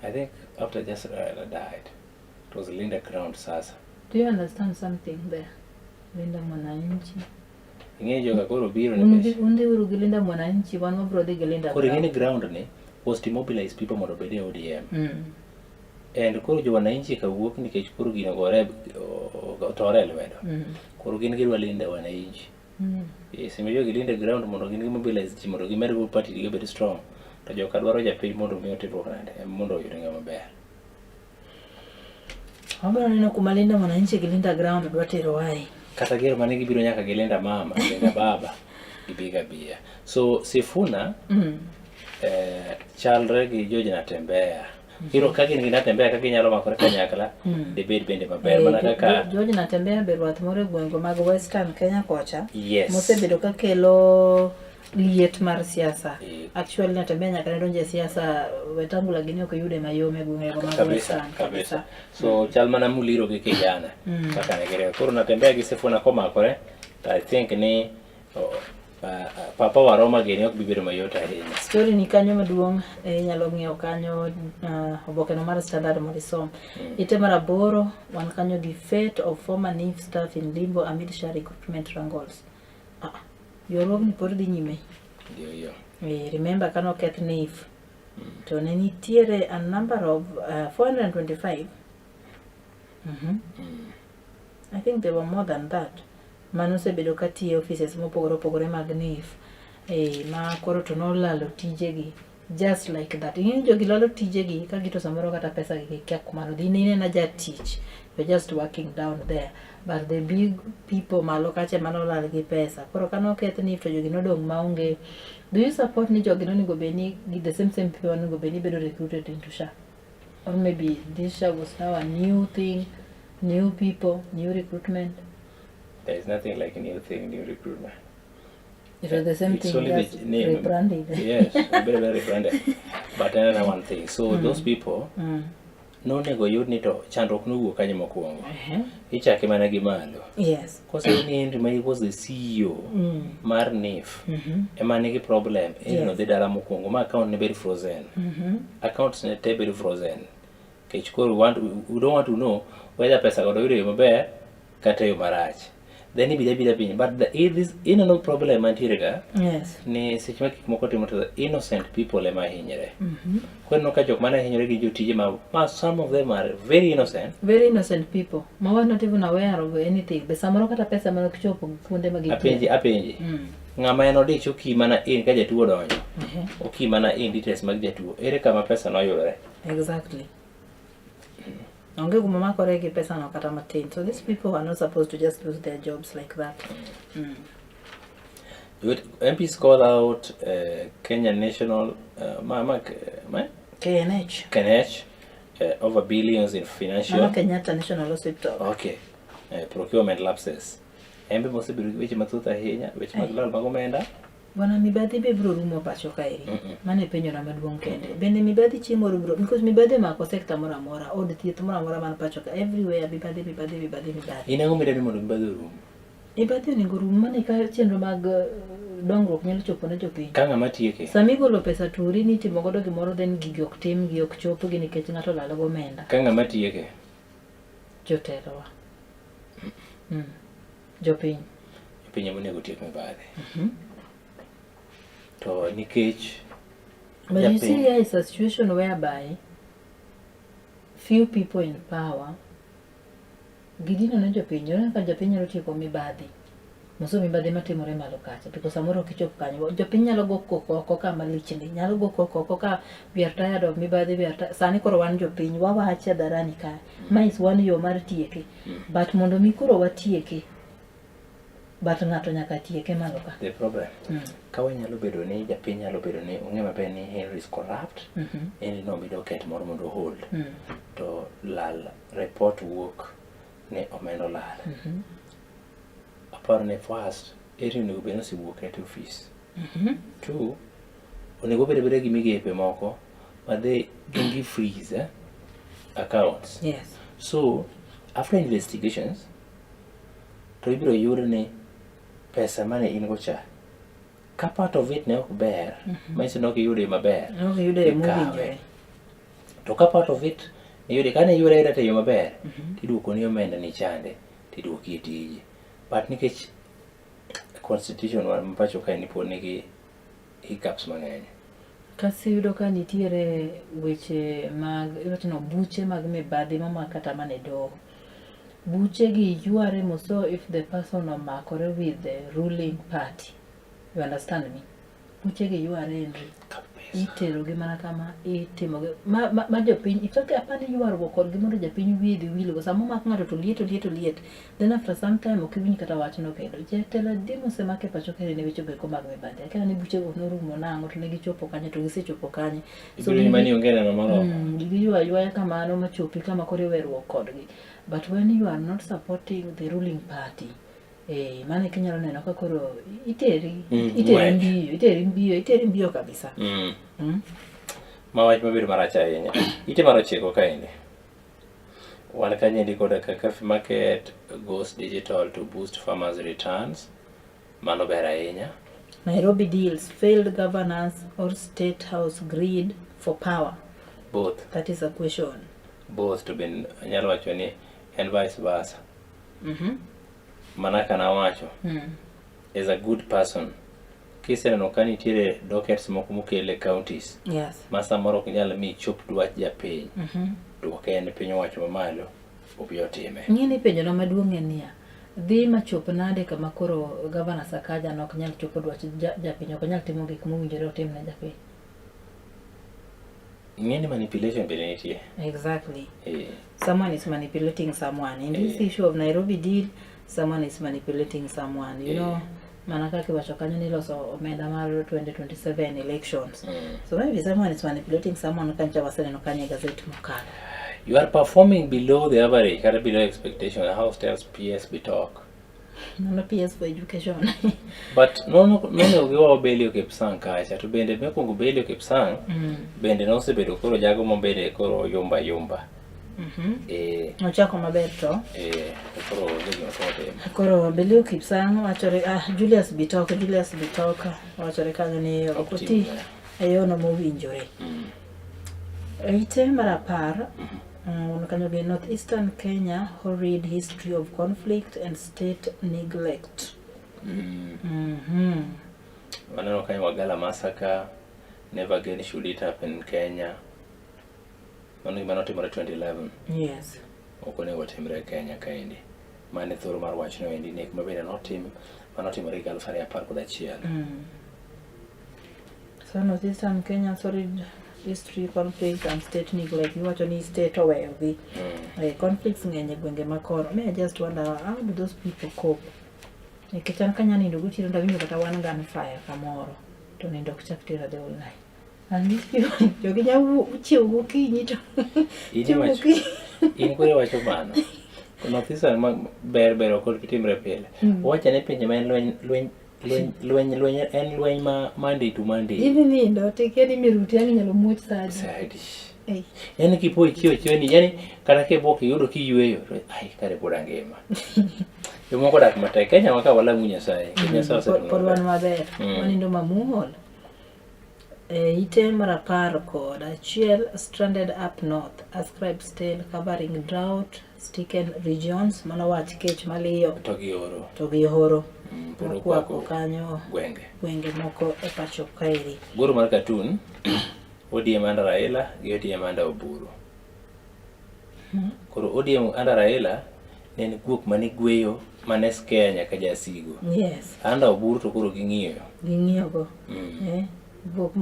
I think after just Raila died. It was Linda Ground sasa. Do you understand something there? Linda Mwananchi. Ing'eyo joka koro biro nikech Undi uru gi Linda Mwananchi, wan wabro dhi gi Linda Koro ing'e ni Ground. ground ni was to mobilize people mondo obed e ODM. And koro jo wananchi ka wuok nikech koro gino gore otore e lwedo. Koro gin gidwa Linda Wananchi. Yes, imiyo jogi Linda Ground mondo gin gimobilize ji mondo gimed go party gi obed strong. To joka dwaro japiny mondo mi otimruok nade mondo oyud ngima maber. Wabiro neno kuma Linda Mwananchi gi Linda Ground dwa tero wae. Kata gero mane gibiro nyaka gi Linda mama, Linda baba, gibiga biya. So Sifuna chalre gi George Natembeya. Kiro ka gin gi Natembeya kaka ginyalo makore kanyakla, dibed bende maber mana kaka George Natembeya be rwath moro e gwenge mag Western Kenya kocha. Yes. Mosebedo ka kelo liet mar siasa. Actually Natembeya nyaka ne donjo e siasa Wetangula gini ok yude mayom e gwengego mag kabisa Western kabisa. So chal mana Muliro gi Kijana kaka ne giriwo. Koro Natembeya gi Sifuna komakore, to I think ni oh, Papa Waroma gini ok bi bedo mayot ahinya. Story ni kanyo maduong' inyalo ng'iewo kanyo oboke no mar Standard mondo isom. Ite mar aboro wan kanyo gi fate of former NIF staff in limbo amid SHA recruitment wrangles. Ywaruogni pod dhi nyime. Ndio hiyo. Remember kane oketh NIF to ne nitiere a number of 425. I think there were more than that. Mano osebedo ka tiyo e offices mopogore opogore mag NIF ma koro to nolalo tijegi just like that. Ing'e ni jogi lalo tijegi ka gito samoro kata pesa gi gikia kuma nodhi. In inena jatich, you're just working down there. But the big people malo kacha ema nolal gi pesa. Koro kane oketh NIF to jogi nodong' maonge. Do you support ni jogi nonego bed ni the same same people onego bed ni bedo recruited into SHA? Or maybe this SHA was now a new thing, new people, new recruitment. There is nothing like a new thing, new recruitment. It was the same It's thing, only the just name. rebranded. Yes, very, very rebranded. But another one thing. So those people, nonego yud ni to chandruok nowuok kanyo mokwongo. Ichake mana gi malo. Yes. Koseyud ni Henry ma was the CEO mar NIF ema nigi problem, Henry nodhi dala mokwongo ma account ne bed frozen. Accounts ne te bedo frozen. Nikech koro we don't want to know whether pesa go doyudo e yo maber kata e yo marach. Then ibiro abira piny. But this ineno problem mantiere ka ni seche ma gik moko timore to the innocent people ema hinyre. Koro ineno ka jok mane hinyore gi jotije ma some of them are very innocent. Very innocent people. Ma were not even aware of anything. Be samoro kata pesa mane ok chopo kuonde ma gintie. Apenji, apenji. Ng'ama en odich oki mana in ka jatuo odonjo. Oki mana in details mag jatuo. Ere kama pesa noyudore? Exactly. Onge kuma makore gi pesa no kata matin. So these people are not supposed to just lose their jobs like that. MPs call out Kenya National KNH. KNH over billions in financial Mano Kenyatta National Hospital. Okay. Procurement lapses. MP mosebedo gi weche mathoth ahinya, weche mag lal mag omenda. Bwana mibadhi be biro rumo pacho kaeri. Mano e penjona maduong' kende. Bende mibadhi chieng' moro biro, because mibadhi omako sekta moro amora, od thieth moro amora man pacho ka, everywhere mibadhi, mibadhi, mibadhi, mibadhi. In ang'o midwaro ni mondo mibadhi orum? Mibadhi onego orum mana ka chenro mag dongruok nyalo chopo ne jopiny. Ka ng'ama tieke? Sama igolo pesa turi ni itimo godo gimoro then gigi ok tim gi ok chop gi nikech ng'ato olalo gomenda. Ka ng'ama tieke? Jotelowa. Jopiny. Jopiny ema onego otiek mibadhi. To nikech But you see here is a situation whereby few people in power gidino ne jopiny, oneno ka jopiny nyalo tieko mibadhi. Moso mibadhi matimore malo kacha, because samoro ok ichop kanyo. Jopiny nyalo go koko oko ka malich ndi, nyalo go koko oko ka we are tired of mibadhi, we are tired. Sani koro wan jopiny, wawache hadharani ka. Ma is one yo mar tieke. But mondo mi koro watieke, but ng'ato nyaka tieke malo ka. The problem. Ka wanyalo bedo ni japiny nyalo bedo ni ong'e maber ni Henry is corrupt, Henry no mido ket moro mondo hold. To lal report wuok ni omenda olal. Aparo ni first, Henry onego bed ni osewuok e office. Two, onego obed abeda gi migepe moko ma they gin gi freeze accounts. Yes. So, after investigations, to ibiro yud ni pesa mane in go cha, ka part of it ne ok ber, manyiso ni ok iyude maber, Ok iyude e ikawe. mowinjore. To ka part of it iyude, kane iyude ayuda to e yo maber, tiduoko ni omenda ni chande, tiduoki e tiji. But nikech constitution wa ma pacho kae ni pod nigi hiccups mang'eny. Kasi iyudo ka nitiere weche mag, iwacho no, buche mag mibadhi momak kata mana e doho. Buche gi yware moso if the person omakore with the ruling party. You understand me? Buche gi yware Henry. Kabisa. Itero gi mana kama itimo gi ma jopiny in fact apani ywaruok kodgi mondo japiny wiye dhi wilgo sama omak ng'ato to liet oliet oliet then after some time ok iwinj kata wachno kendo. Jatelo adi mosemak e pacho kae ne weche go eko mag mibadhi. Akia ni buchego norumo nang'o to ne gichopo kanye to gisechopo kanye. So Ibiro ma ni onge neno moromo. Giywa aywaya kamano machopi kama koro iweruok kodgi. But when you are not supporting the ruling party, mano eka inyalo neno ka koro iteri, iteri Ng'wech. mbio, iteri mbio, iteri mbio kabisa. Ma wach mabedo marach ahinya. Ite mar 9 kaendi. Wan kanyendi koda ka Coffee Market goes digital to boost farmers returns. Mano ber ahinya. Nairobi deals, failed governance or state house greed for power. Both. That is a question. Both to be anyalo wacho ni en vice versa. Mana kana wacho. As a good person, kiseneno ka nitiere dockets moko mokel e counties ma samoro ok nyal mi chop dwach japiny, duoke en piny owacho mamalo obi otime. Ng'e ni penjo na maduong' en niya, dhi machop nade kama koro Governor Sakaja nok nyal chopo dwach japiny, ok onyal timo gik mowinjore otim ne japiny. Ing'e ni manipulation bende nitie. Exactly. Someone is manipulating someone. In this issue of Nairobi deal, someone is manipulating someone. You know, mana kaka iwacho kanyo ni loso omenda mar 2027 elections. So maybe someone is manipulating someone kancha waseneno kanyo e gazet mokalo. You are performing below the average, kata below expectation. The house tells PS Bitok. Mano PS for education. But nonego giwa Belio Kipsang kacha, to bende mokwongo Belio Kipsang bende nosebedo koro jago ma bende koro yumba yumba. Ochako maber to. To koro onge gima koro timo. Koro Belio Kipsang wachore, Julius Bitok, Julius Bitok wachore kanyo ni ok oti e yono mowinjore. Ite mar 10, kanyo gi North Eastern Kenya horrid history of conflict and state neglect. Waneno kanyo Wagala massacre, never again should it happen in Kenya. Mano gima notimore 2011. Ok onego otimre e Kenya kaendi. Mane thoro mar wachno endi nek ma bende notim manotimore higa 2011. So North Eastern Kenya solid history conflict and state neglect. Iwacho ni state oweyogi. Conflicts ng'eny e gwenge ma kono. Me I just wonder how do those people cope? Nikech an kanya nindo gotieno to awinjo kata one gunfire kamoro to nindo ok chak tera the whole night. And these people, jogi nyalo chiew gokinyi to In chiew iwacho gokinyi. in koro iwacho mano. North Eastern ma ber ber ok timre pile. Wacha ne pinje ma en lweny lweny lweny lweny lweny en lweny ma Monday to Monday. Idhi nindo to ikia ni miruti ang' inyalo muoch sa adi. Sa adi. Ei. Yani kipo ichiewo chiewo ni yani kata kibuok iyudo kiyweyo to ai kare pod angima. Jomoko odak matek. Kenya wa ka walamu Nyasaye. Nikech Nyasaye osetimo Pod wan maber. maber. Wanindo mamuol. Ite mar 11, stranded up north, ascribes tale covering drought stricken regions, mano wach kech maliyo To gi oro. to gi horo Pod mokwako okwako kanyo gwenge. gwenge moko e pacho kaeri. Goro mar cartoon ODM under Raila gi ODM under Oburu. Koro ODM under Raila ne en guok mane gweyo mane scare nyaka jasigu. Under Oburu to koro ging'iyo. Ging'iyo go. Guok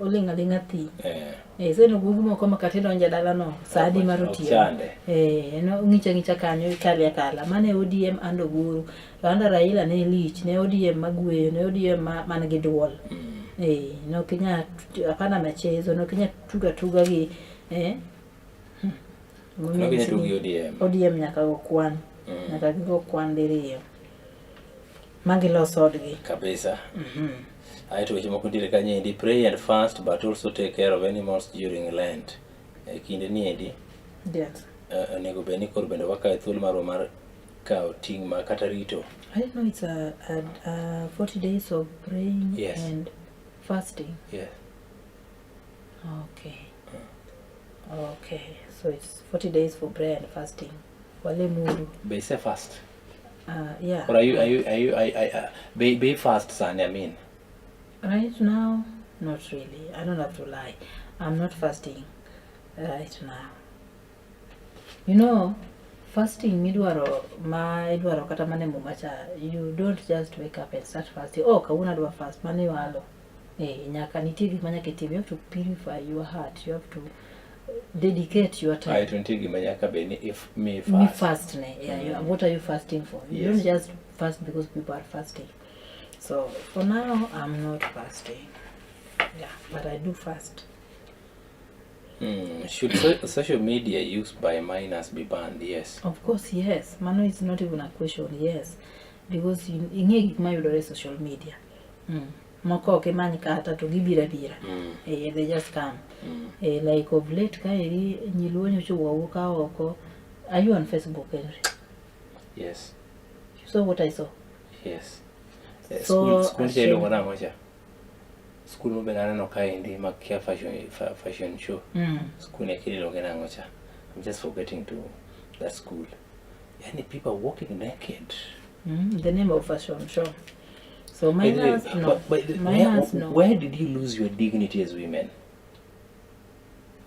oling' aling'a thi. Seno guogi moko ma kata idonjo e dalano sa adi mar Ok otieno. chande. En ong'icho ang'icha kanyo ikale akala. Mano e ODM under Oburu. To under Raila ne lich, ne ODM magweyo, ne ODM man gi duol. Ne ok inyal, hapana machezo, ne ok inyal tuga tuga gi Ne ok inyal tugo gi ODM. ODM nyaka go kwan. Nyaka gigo kwan diriyo. Ma gilos odgi. Kabisa. Aeto weche moko nitiere kanyo endi, pray and fast but also take care of animals during Lent. E kinde ni endi, onego bed ni koro bende wakawe thuolo marwa mar kawo ting' ma kata rito. I don't know, it's a 40 days of praying and fasting. Okay. Okay. So it's 40 days for prayer and fasting. Wale muru. Be say fast. Yeah. Or are you be fast sani, I mean. Right now, not really. I don't have to lie. I'm not fasting right now. You know, fasting midwaro ma idwaro kata mana e Muma cha, you don't just wake up and start fasting. Oh, kawuono adwa fast, mano iwalo. Eh, nyaka nitie gik ma nyaka itim. You have to purify your heart. You have to dedicate your time. Aeto nitie gima nyaka bed ni if mi fast. Mi fast ne. Yeah, you, what are you fasting for? You Yes. don't just fast because people are fasting. So for now, I'm not fasting. Yeah, but I do fast. Should social media used by minors be banned? Yes. Of course, yes. Mano is not even a question. Yes, because ing'e gik mayudore e social media. Moko ok imany kata to gibiro abira. Eh, they just come. Eh, like of late kaeri nyiluo nyocha owuok ka oko. Are you on Facebook, Henry? Yes. You saw what I saw? Yes. So, School school cha ashamed. iluongo nang'o cha? School mabende aneno kaendi makia fashion show. School ni akia iluonge nang'o cha? I'm just forgetting to that school. Yani people are walking naked. The name of fashion show. So By the way, minors, no. Minors, no. Where did you lose your dignity as women?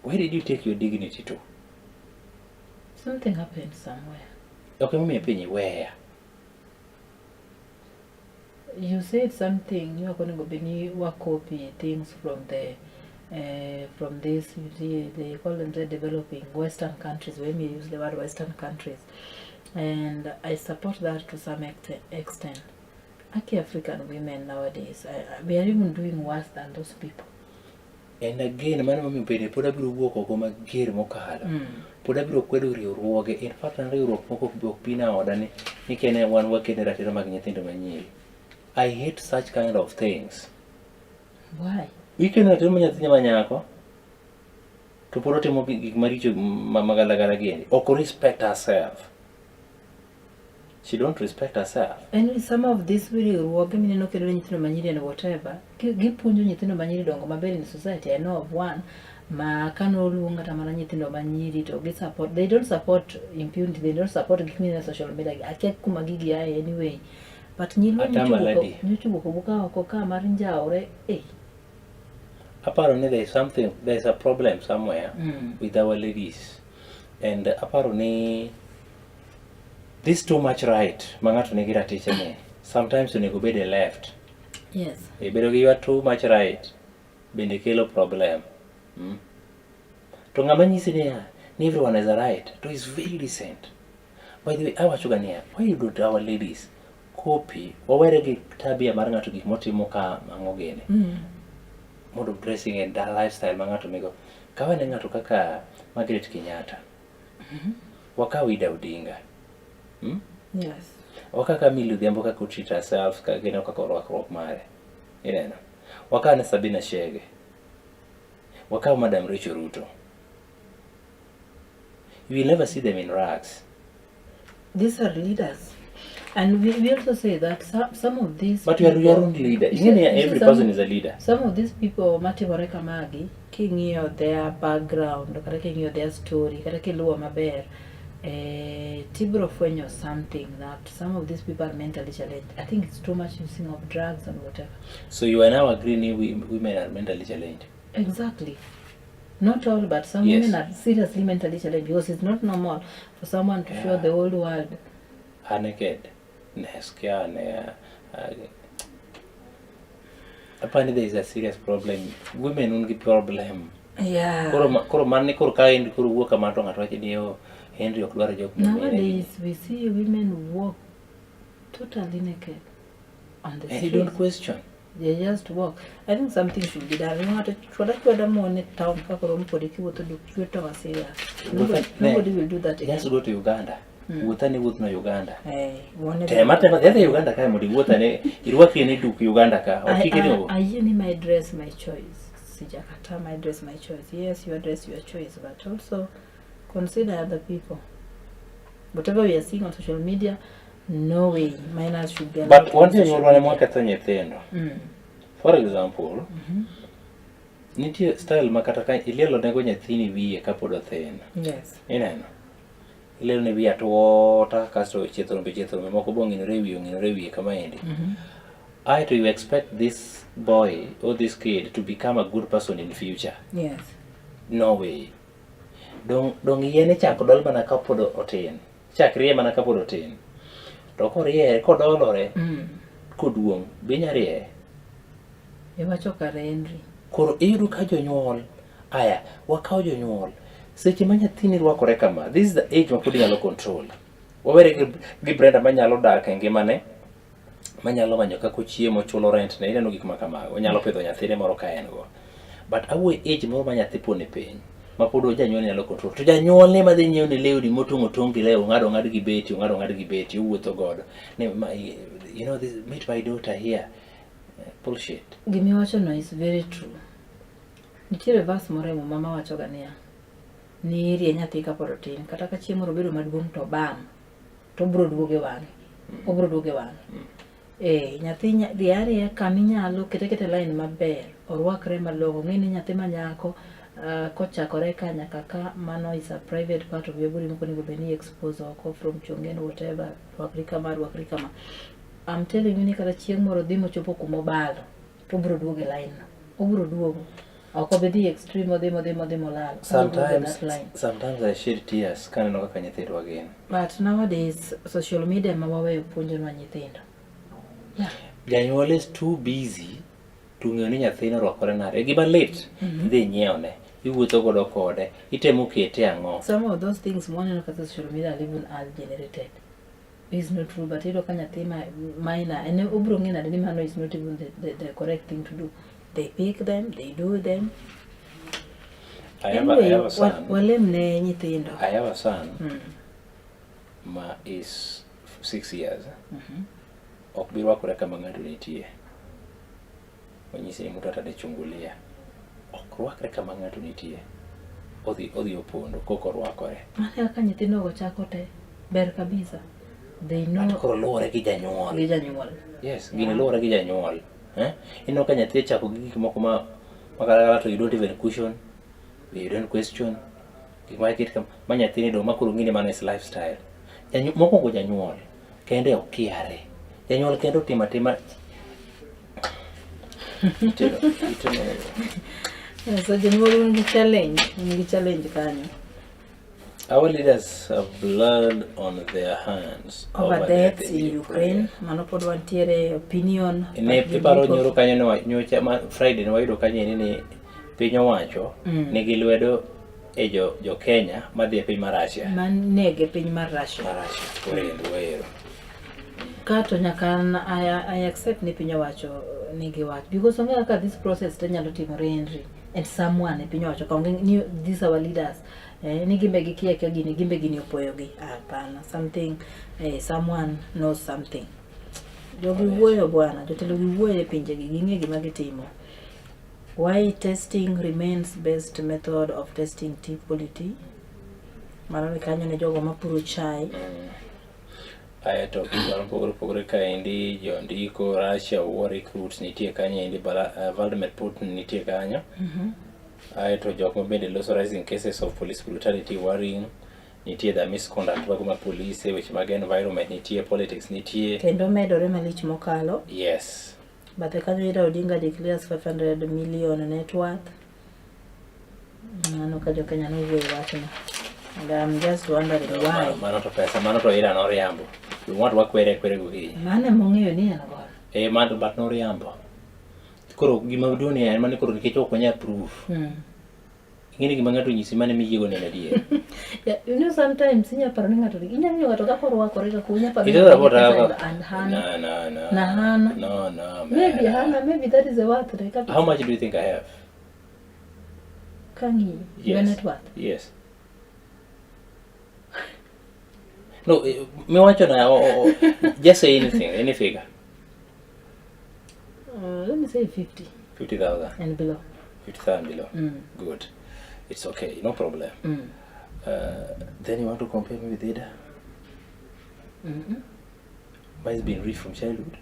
Where did you take your dignity to? Something happened somewhere. Okay, mimi apenyi where? You said something. You are going to be copy things from the from this. You see, they call them the developing Western countries. When we use the word Western countries, and I support that to some extent. Aki African women nowadays, we are even doing worse than those people. And again, mano momiyo bende pod abiro wuok oko mager mokalo. Pod abiro kwedo riwruoge. In fact, an riwruok moko ok bi na oda ni kene wan wakene ratiro mag nyithindo manyiri. I hate such kind of things. Why? Ikeno ratiro mar nyathi ma nyako to pod otimo gik maricho magalagala gi endi. Ok respect herself. She don't respect herself. And some of these riwruoge mineno kelo ne nyithindo manyiri and whatever, gipuonjo nyithindo manyiri dongo maber in society. I know of one ma kanoluong kata mana nyithindo manyiri to gi support, they don't support impunity, they don't support gik mineno e social media. Akia kuma gigi aye anyway. But nyiluo Atama lady. nyocha owuok owuoka oko ka mar njawre, eh. Aparo ni there is something, there is a problem somewhere with our ladies. And aparo ni this too much right ma ng'ato nigi ratiche ni sometimes onego bed e left. Yes. E bedo gi your too much right bende kelo problem. To ng'ama nyisi niya ni everyone has a right to is very decent. By the way, awacho ga niya, why don't our ladies copy wawere gi tabia mar ng'ato gik motimo ka ang'o gini? Mode of dressing and that lifestyle ma ng'ato nigo. Kaw ane ng'ato kaka Margaret Kenyatta. Wakaw Ida Odinga. Yes. Wakaw kaka Millie Odhiambo kaka o treat herself, kaka gineno kaka orwakruok mare. Ineno. Wakaw ane Sabina Chege. Wakaw Madam Rachel Ruto. You will never see them in rags. These are leaders. And we also say that some of these But you are your people own leader. You Ing'e ni see every some person is a leader. Some of these people matimore kamagi, king'iyo their background, kata king'iyo their story, kata kiluwo maber, tibiro fwenyo something that some of these people are mentally challenged. I think it's too much using of drugs and whatever. So you are now agreeing women are mentally challenged? Exactly. Not all, but some women are seriously mentally challenged because it's not normal for someone to show the whole world. Are naked. Neskia, ne, apparently there is a serious problem. Women un gi problem. Yeah. Koro koro mani koro ka en koro wuok kama to ng'ato wacho ni oh, Henry ok dwar jok mamine. Nowadays we see women walk totally naked on the And you don't streets. question. They just walk. I think something should be done. Ng'ato chwada chwada mon e town kaka rom kode kiwuotho duk chwe to masira. Nobody, nobody will do that again. Just go to Uganda. Wuoth ane wuoth no Uganda. Eh, wuone Tema tema dhi Uganda kae mondo iwuoth ane irwakri ane duk Uganda ka. Ok ikeni Ayie ni my dress my choice. Sijakata my dress my choice. Yes, your dress your choice, but also consider other people. Whatever we are seeing on social media, no way minors should be allowed But to wan use social jonyuol wan ema media. waketho nyithindo. For example, nitie style ma kata ka ilielo nego nyathini wiye kapod othin. Yes. Ineno? Ilielo ne wiye atuota kasto chieth rombe chieth rombe moko bo ong'inore e wiye ong'inore e wiye kamaendi. Aeto you expect this boy or this kid to become a good person in future. Yes. No way. Dong yiene chako dol mana kapod otin. Chak rie mana kapod otin. To koriere kodolore koduong' be inya rieye. Iwacho kare Henry. Koro iyudo ka jonyuol, aya, wakaw jonyuol. Seche ma nyathini rwakore kama, this is the age ma pod inyalo control. Wawere gi, gi Brenda manyalo dak e ngimane, manyalo manyo kaka ochiemo, chulo rent ne, ineno gik ma kamago, onyalo pidho nyathine moro ka en go. But awuoyo age moro ma nyathi pod ni piny, ma pod janyuol nyalo control. To janyuol ne madhi nyiewo ne lewni motong'o tong' gi lew, ong'ado ong'ad gi beti, ong'ado ong'ad gi beti, owuotho godo. Ne, ma, you know, this, meet my daughter here. Bullshit. Gimiwachono is very true. Nitiere verse moro e muma mawachoga niya, ni rie nyathi kapod otin, kata ka chieng' moro obedo maduong' to bam, to obiro duogo e wang'e. Obiro duogo e wang'e. Eh, nyathi dhi ariya kama inyalo kete kete line maber, orwakre malong'o, ong'e ni nyathi ma nyako kochakore ka nyaka ka, mano is a private part of your body mok onego bed ni expose oko from chonge and whatever, rwakri kama, rwakri kama. I'm telling you ni kata chieng' moro dhi mochopo kuma obalo, to obiro duogo e line no. Obiro duogo. Ok obi dhi extreme odhi modhi modhi molal. Obiro duogo e Sometimes, that line. sometimes I shed tears kaneno kaka nyithindwa gin. But nowadays social media ma waweyo puonjonwa nyithindo. Yeah. Janyuol is too busy to ng'eyo ni nyathine orwakore nade. Gima lit, idhi inyiewne, iwuotho godo kode, itemo kete ang'o. Some of those things mwaneno kata social media are even ad generated. Is not true, but iyudo ka nyathi ma minor, en obiro ng'eyo nade ni mano is not even the correct thing to do. They pick them, they do them. I have a, I Anyway, have a son. walem ne nyithindo. I have a son ma is 6 years. Ok bi rwakore kama ng'ato nitie. Onyisi ni mtu atanichungulia. Ok rwakre kama ng'ato nitie. Odhi odhi opondo kok orwakore. Mano kaka nyithindo go chako te. Ber kabisa. They know But koro luwore gi janyuol. gi janyuol. Yes, gini luwore gi janyuol. Eh? Ineno ka nyathi ochako gi gik moko ma magalagala to you don't even question. You don't question. Gik ma kit ma nyathini dong' ma koro ng'ini mano is lifestyle. Mokwongo janyuol kende okiare. Janyuol kende otimo atima. Iteno, iteno. Yeah, so janyuol un gi challenge, un gi challenge kanyo. Our leaders have blood on their hands Over deaths in Ukraine, mano pod wantiere opinion. Ne iparo nyoro kanyo ne nyocha ma Friday ne wayudo kanyo ni piny owacho nigi lwedo e jo Kenya madhi e piny mar Russia. Manege piny mar Russia. Mar Russia. Koro endo waero. Kato nyaka I accept ni piny owacho nigi wach because onge kaka this process te nyalo timore Henry and someone e piny owacho ka onge ni these our leaders ni gimbe gikia kia gini gimbe gini opoyogi. Hapana, something someone knows something. Jogi wuoyo bwana, jotelo gi wuoyo e pinjegi, ging'e gima gitimo. Why testing remains best method of testing tea quality. Mano ni kanyo ne jogo mapuro chai. Aya to mopogore opogore kaendi jondiko Russia war recruits nitie kanyo endi Vladimir Putin nitie kanyo. Ae to jok ma bende loso rising cases of police brutality worrying nitie the misconduct mago mag police weche mag environment nitie politics nitie Kendo medore malich mokalo. Yes. Bathe kanyo Ira Odinga declares 500 million net worth. Mano ka jo Kenya nowuoyo wachno. And I'm just wondering why. Mano to pesa, mano to Ira noriambo. We want wakwere kwere gokinyi. Mano emong'eyo ni en godo. Eh, mano but noriambo. Koro gima duong' ni en mano koro nikech ok wanyal proof. Ing'eni gima ng'ato onyisi mano ema iyiego ni en adier. Yeah, you know sometimes inya paro ni ng'ato inya ng'iyo ng'ato kaka orwakore kaka inya paro ni It is about pesa and hana. No, no, no. Na hana. No, no, man. Maybe hana, maybe that is a worth re kabisa. How much do you think I have? Kang'iyo. Your Yes. net worth. Yes. No, miwacho na just say anything, any figure. Let me say 50. 50,000. And below. 50,000 below. Good. It's okay, no problem. Then you want to compare me with Ida? Mm-hmm. Mine's been rich from childhood.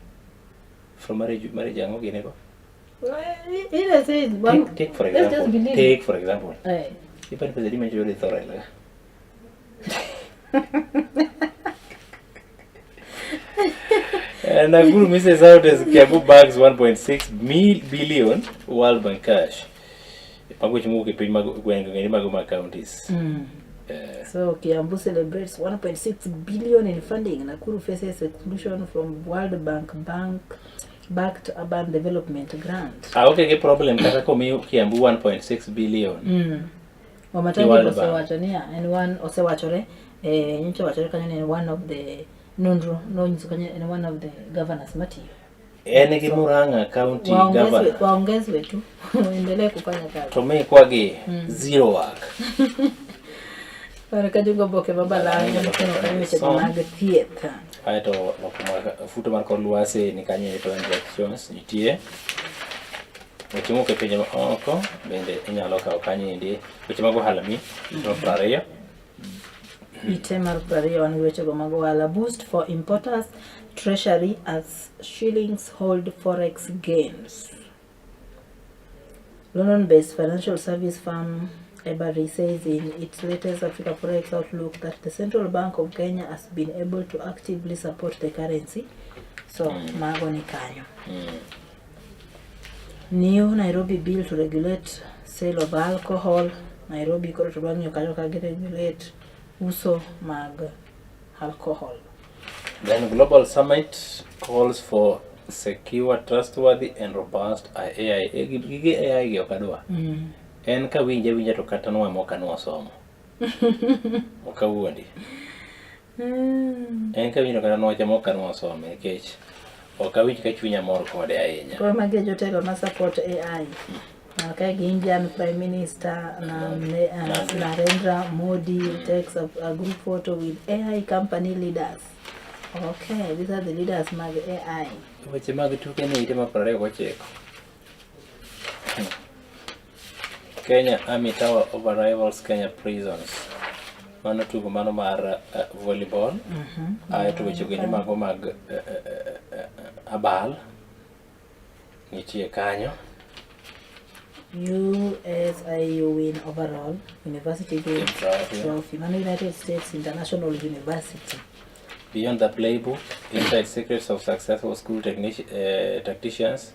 From marriage, marriage ang'o gine go? Well, Ida says one, Take for let's just example. believe. Take for example. Eh. Ipani pesa di manyo tho Raila. Nakuru misses out as Kiambu bags 1.6 billion World Bank cash. Mago weche mowuok e piny mag gwenge mago mag counties. So Kiambu celebrates 1.6 billion in funding. Nakuru faces exclusion from World Bank Bank. Backed Urban Development Grant. Aonge gi problem kata komiyo Kiambu 1.6 billion. Wamatangi World Bank. osewacho niya, en one osewachore eh, nyocha owachore kanyo ni en one of the nonro nonyiso kanyo en one of the governors matiyo. En gi Murang'a County Waongezwe, Governor. waongezwe tu waendelee kufanya kazi. To mikwagi zero work. Wan ka jogo oboke ma balang' oting'o kanyo weche Som. mag thieth. Aeto loko mar futo mar kor lwasi ni kanyo to injections nitie. Weche mowuok e pinje ma oko bende inyalo kawo kanyo endi. Weche mag ohala mi mar 20. Ite mar 20 wan gi wechego mag ohala. Boost for importers, treasury as shillings hold forex gains. London-based financial service firm Ebury says in its latest Africa Forex Outlook that the Central Bank of Kenya has been able to actively support the currency. So, mago ni kanyo. New Nairobi bill to regulate sale of alcohol. Nairobi koro to bang' kanyo ka giregulate uso mag alcohol. Then Global Summit calls for secure, trustworthy and robust AI. E, Gige AI gi ok adwa. En kawinje awinja to kata nwa mok anwa somo. Ok awuondi. En kawinjo kata nwacha mok anwa somo nikech ok awinj ka chunya mor kode ahinya. Koro magi e jotelo ma support AI. Kae gi Indian Prime Minister na, Narendra Modi takes a group photo with AI company leaders. Okay, these are the leaders mag AI. Weche mag tuke ni ite mar 29. Kenya Army Tower over rivals Kenya Prisons. Mano tugo mano mar volleyball. Aeto weche bende mago mag abal nitie kanyo. USIU win overall University Games Trophy. Trophy. Mano United States International University. Beyond the Playbook, Inside Secrets of Successful School Tacticians.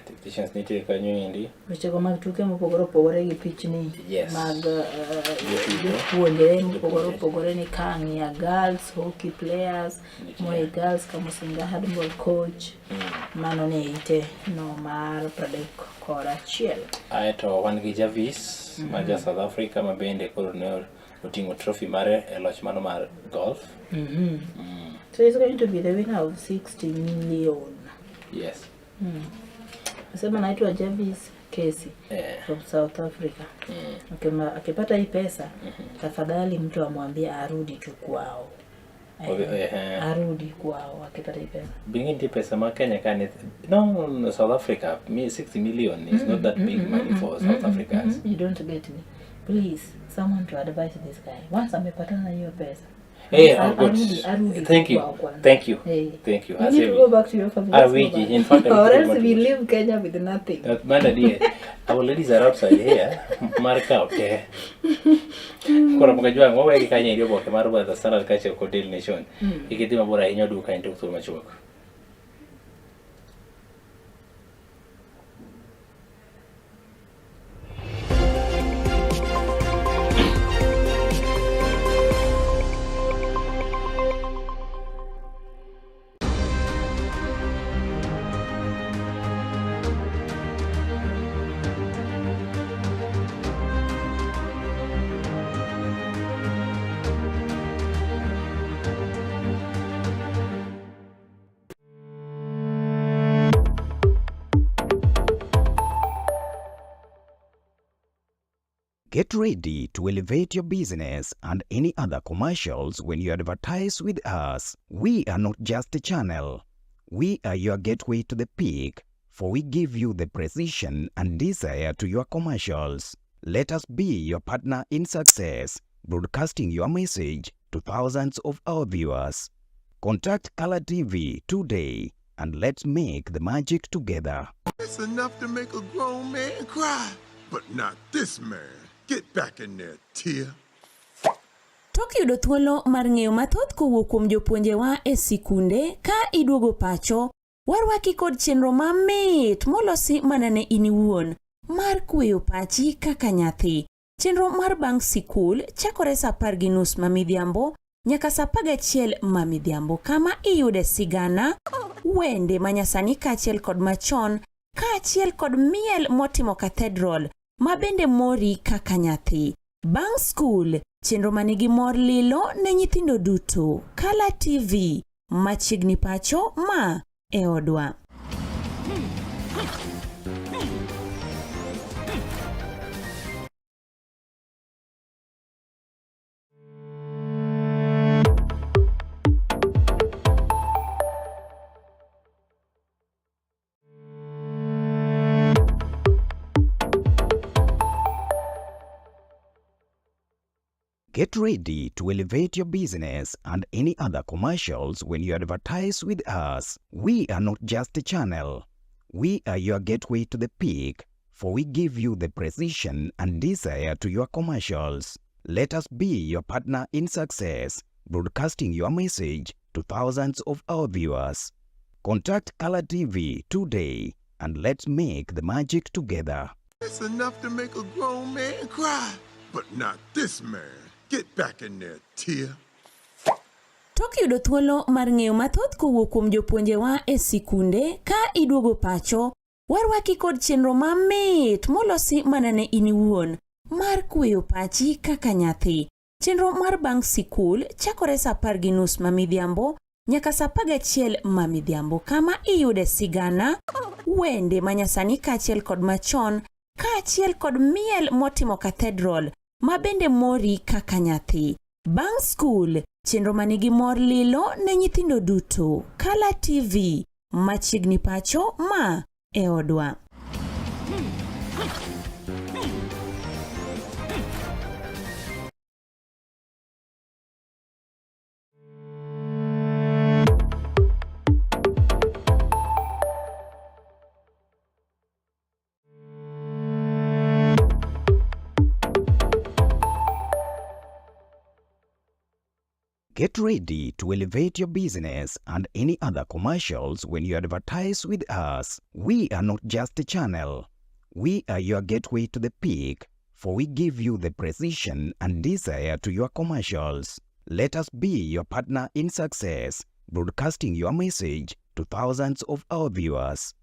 Tacticians nitie kanyo endi. Wechego mag tuke mopogore opogore gi pichni mag Jotugo. jopuonjre mopogore opogore ni Kang'ia girls hockey players, Moi girls Kamusinga handball coach. Mano ni ite no mar 31. Aeto wan gi Jarvis ma ja South Africa ma bende koro ne oting'o trophy mare e loch mano mar golf. So he's going to be the winner of 60 million. Yes. Nasema naitwa Jarvis Casey from South Africa. Akipata hii pesa, tafadhali mtu amwambie arudi tu kwao. Arudi kwao akipata hii pesa. Being nitie pesa ma Kenya ka ni no, South Africa mi 60 million is not that big money for South Africans. You don't get me. Please, someone to advise this guy. Once amepatana na hiyo pesa. Hey, oh, good. Arudi Thank you. kwao kwanza. Thank you. Hey. Thank you. You need to Asemi. go back to your family. Ah, Let's go we, back. in fact, I'm Or very else we motivated. leave Kenya with nothing. That man idea. Our ladies are outside here. Mark out eh. Koro mkajua ng'o wegi kanyo iri oboke mar Weather Standard kaachiel kod Daily Nation. Kik idhi mabor ahinya oduka en tok thuolo machuok. Get ready to elevate your business and any other commercials when you advertise with us. We are not just a channel. We are your gateway to the peak, for we give you the precision and desire to your commercials. Let us be your partner in success, broadcasting your message to thousands of our viewers. Contact Color TV today and let's make the magic together. It's enough to make a grown man cry, but not this man. Get back in there, Tia. Tok yudo thuolo mar ng'eyo mathoth kowuok kuom jopuonjewa e sikunde ka iduogo pacho, warwaki kod chenro mamit molosi mana ne in iwuon mar kweyo pachi kaka nyathi. Chenro mar bang' sikul chakore sa 10:30 ma midhiambo. nyaka saa 11 ma midhiambo kama iyude sigana, wende manyasani kaachiel kod machon kaachiel kod miel motimo cathedral ma bende mori kaka nyathi. Bang' skul, chenro manigi mor lilo ne nyithindo duto. Kala TV, machiegni pacho ma e odwa. Get ready to elevate your business and any other commercials when you advertise with us. We are not just a channel. We are your gateway to the peak, for we give you the precision and desire to your commercials. Let us be your partner in success, broadcasting your message to thousands of our viewers. Contact Color TV today and let's make the magic together. It's enough to make a grown man cry, but not this man. Get back in there, Tia. Tok yudo thuolo mar ng'eyo mathoth kowuok kuom jopuonjewa e sikunde ka iduogo pacho, warwaki kod chenro mamit molosi mana ne in iwuon mar kweyo pachi kaka nyathi. Chenro mar bang' sikul chakore saa 10:30 ma midhiambo nyaka saa 11 ma midhiambo kama iyude sigana, wende manyasani kaachiel kod machon kaachiel kod miel motimo cathedral ma bende mori kaka nyathi. Bang' skul, chenro manigi mor lilo ne nyithindo duto. Kala TV, machiegni pacho ma e odwa. Get ready to elevate your business and any other commercials when you advertise with us. We are not just a channel. We are your gateway to the peak, for we give you the precision and desire to your commercials. Let us be your partner in success, broadcasting your message to thousands of our viewers.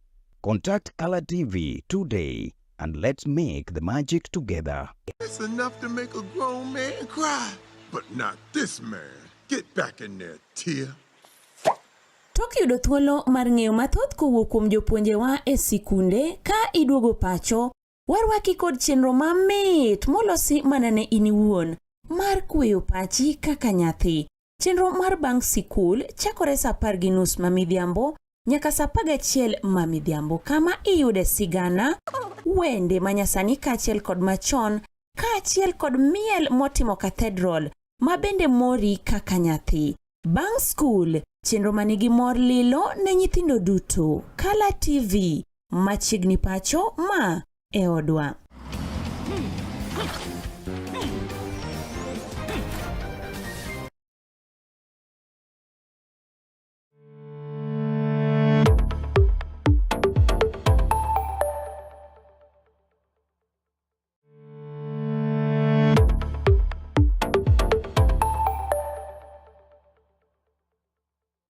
Contact Color TV today and let's make the magic together. It's enough to make a grown man cry, but not this man. Get back in there, Tia. Tok yudo thuolo mar ng'eyo mathoth kowuok kuom jopuonjewa e sikunde ka iduogo pacho, warwaki kod chenro mamit molosi mana ne in iwuon mar kweyo pachi kaka nyathi. Chenro mar bang' sikul chakore saa 10:30 ma midhiambo nyaka saa 11 ma midhiambo kama iyude sigana, wende manyasani kaachiel kod machon kaachiel kod miel motimo cathedral ma bende mori kaka nyathi. Bang' skul, chenro manigi mor lilo ne nyithindo duto. Kala TV, machiegni pacho ma e odwa.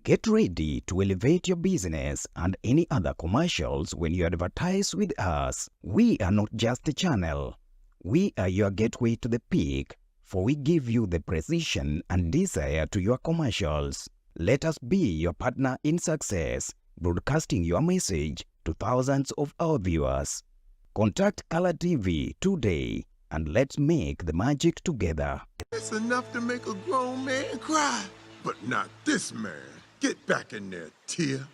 Get ready to elevate your business and any other commercials when you advertise with us. We are not just a channel. We are your gateway to the peak, for we give you the precision and desire to your commercials. Let us be your partner in success, broadcasting your message to thousands of our viewers. Contact Color TV today and let's make the magic together. It's enough to make a grown man cry, but not this man. Get back in there, Tia.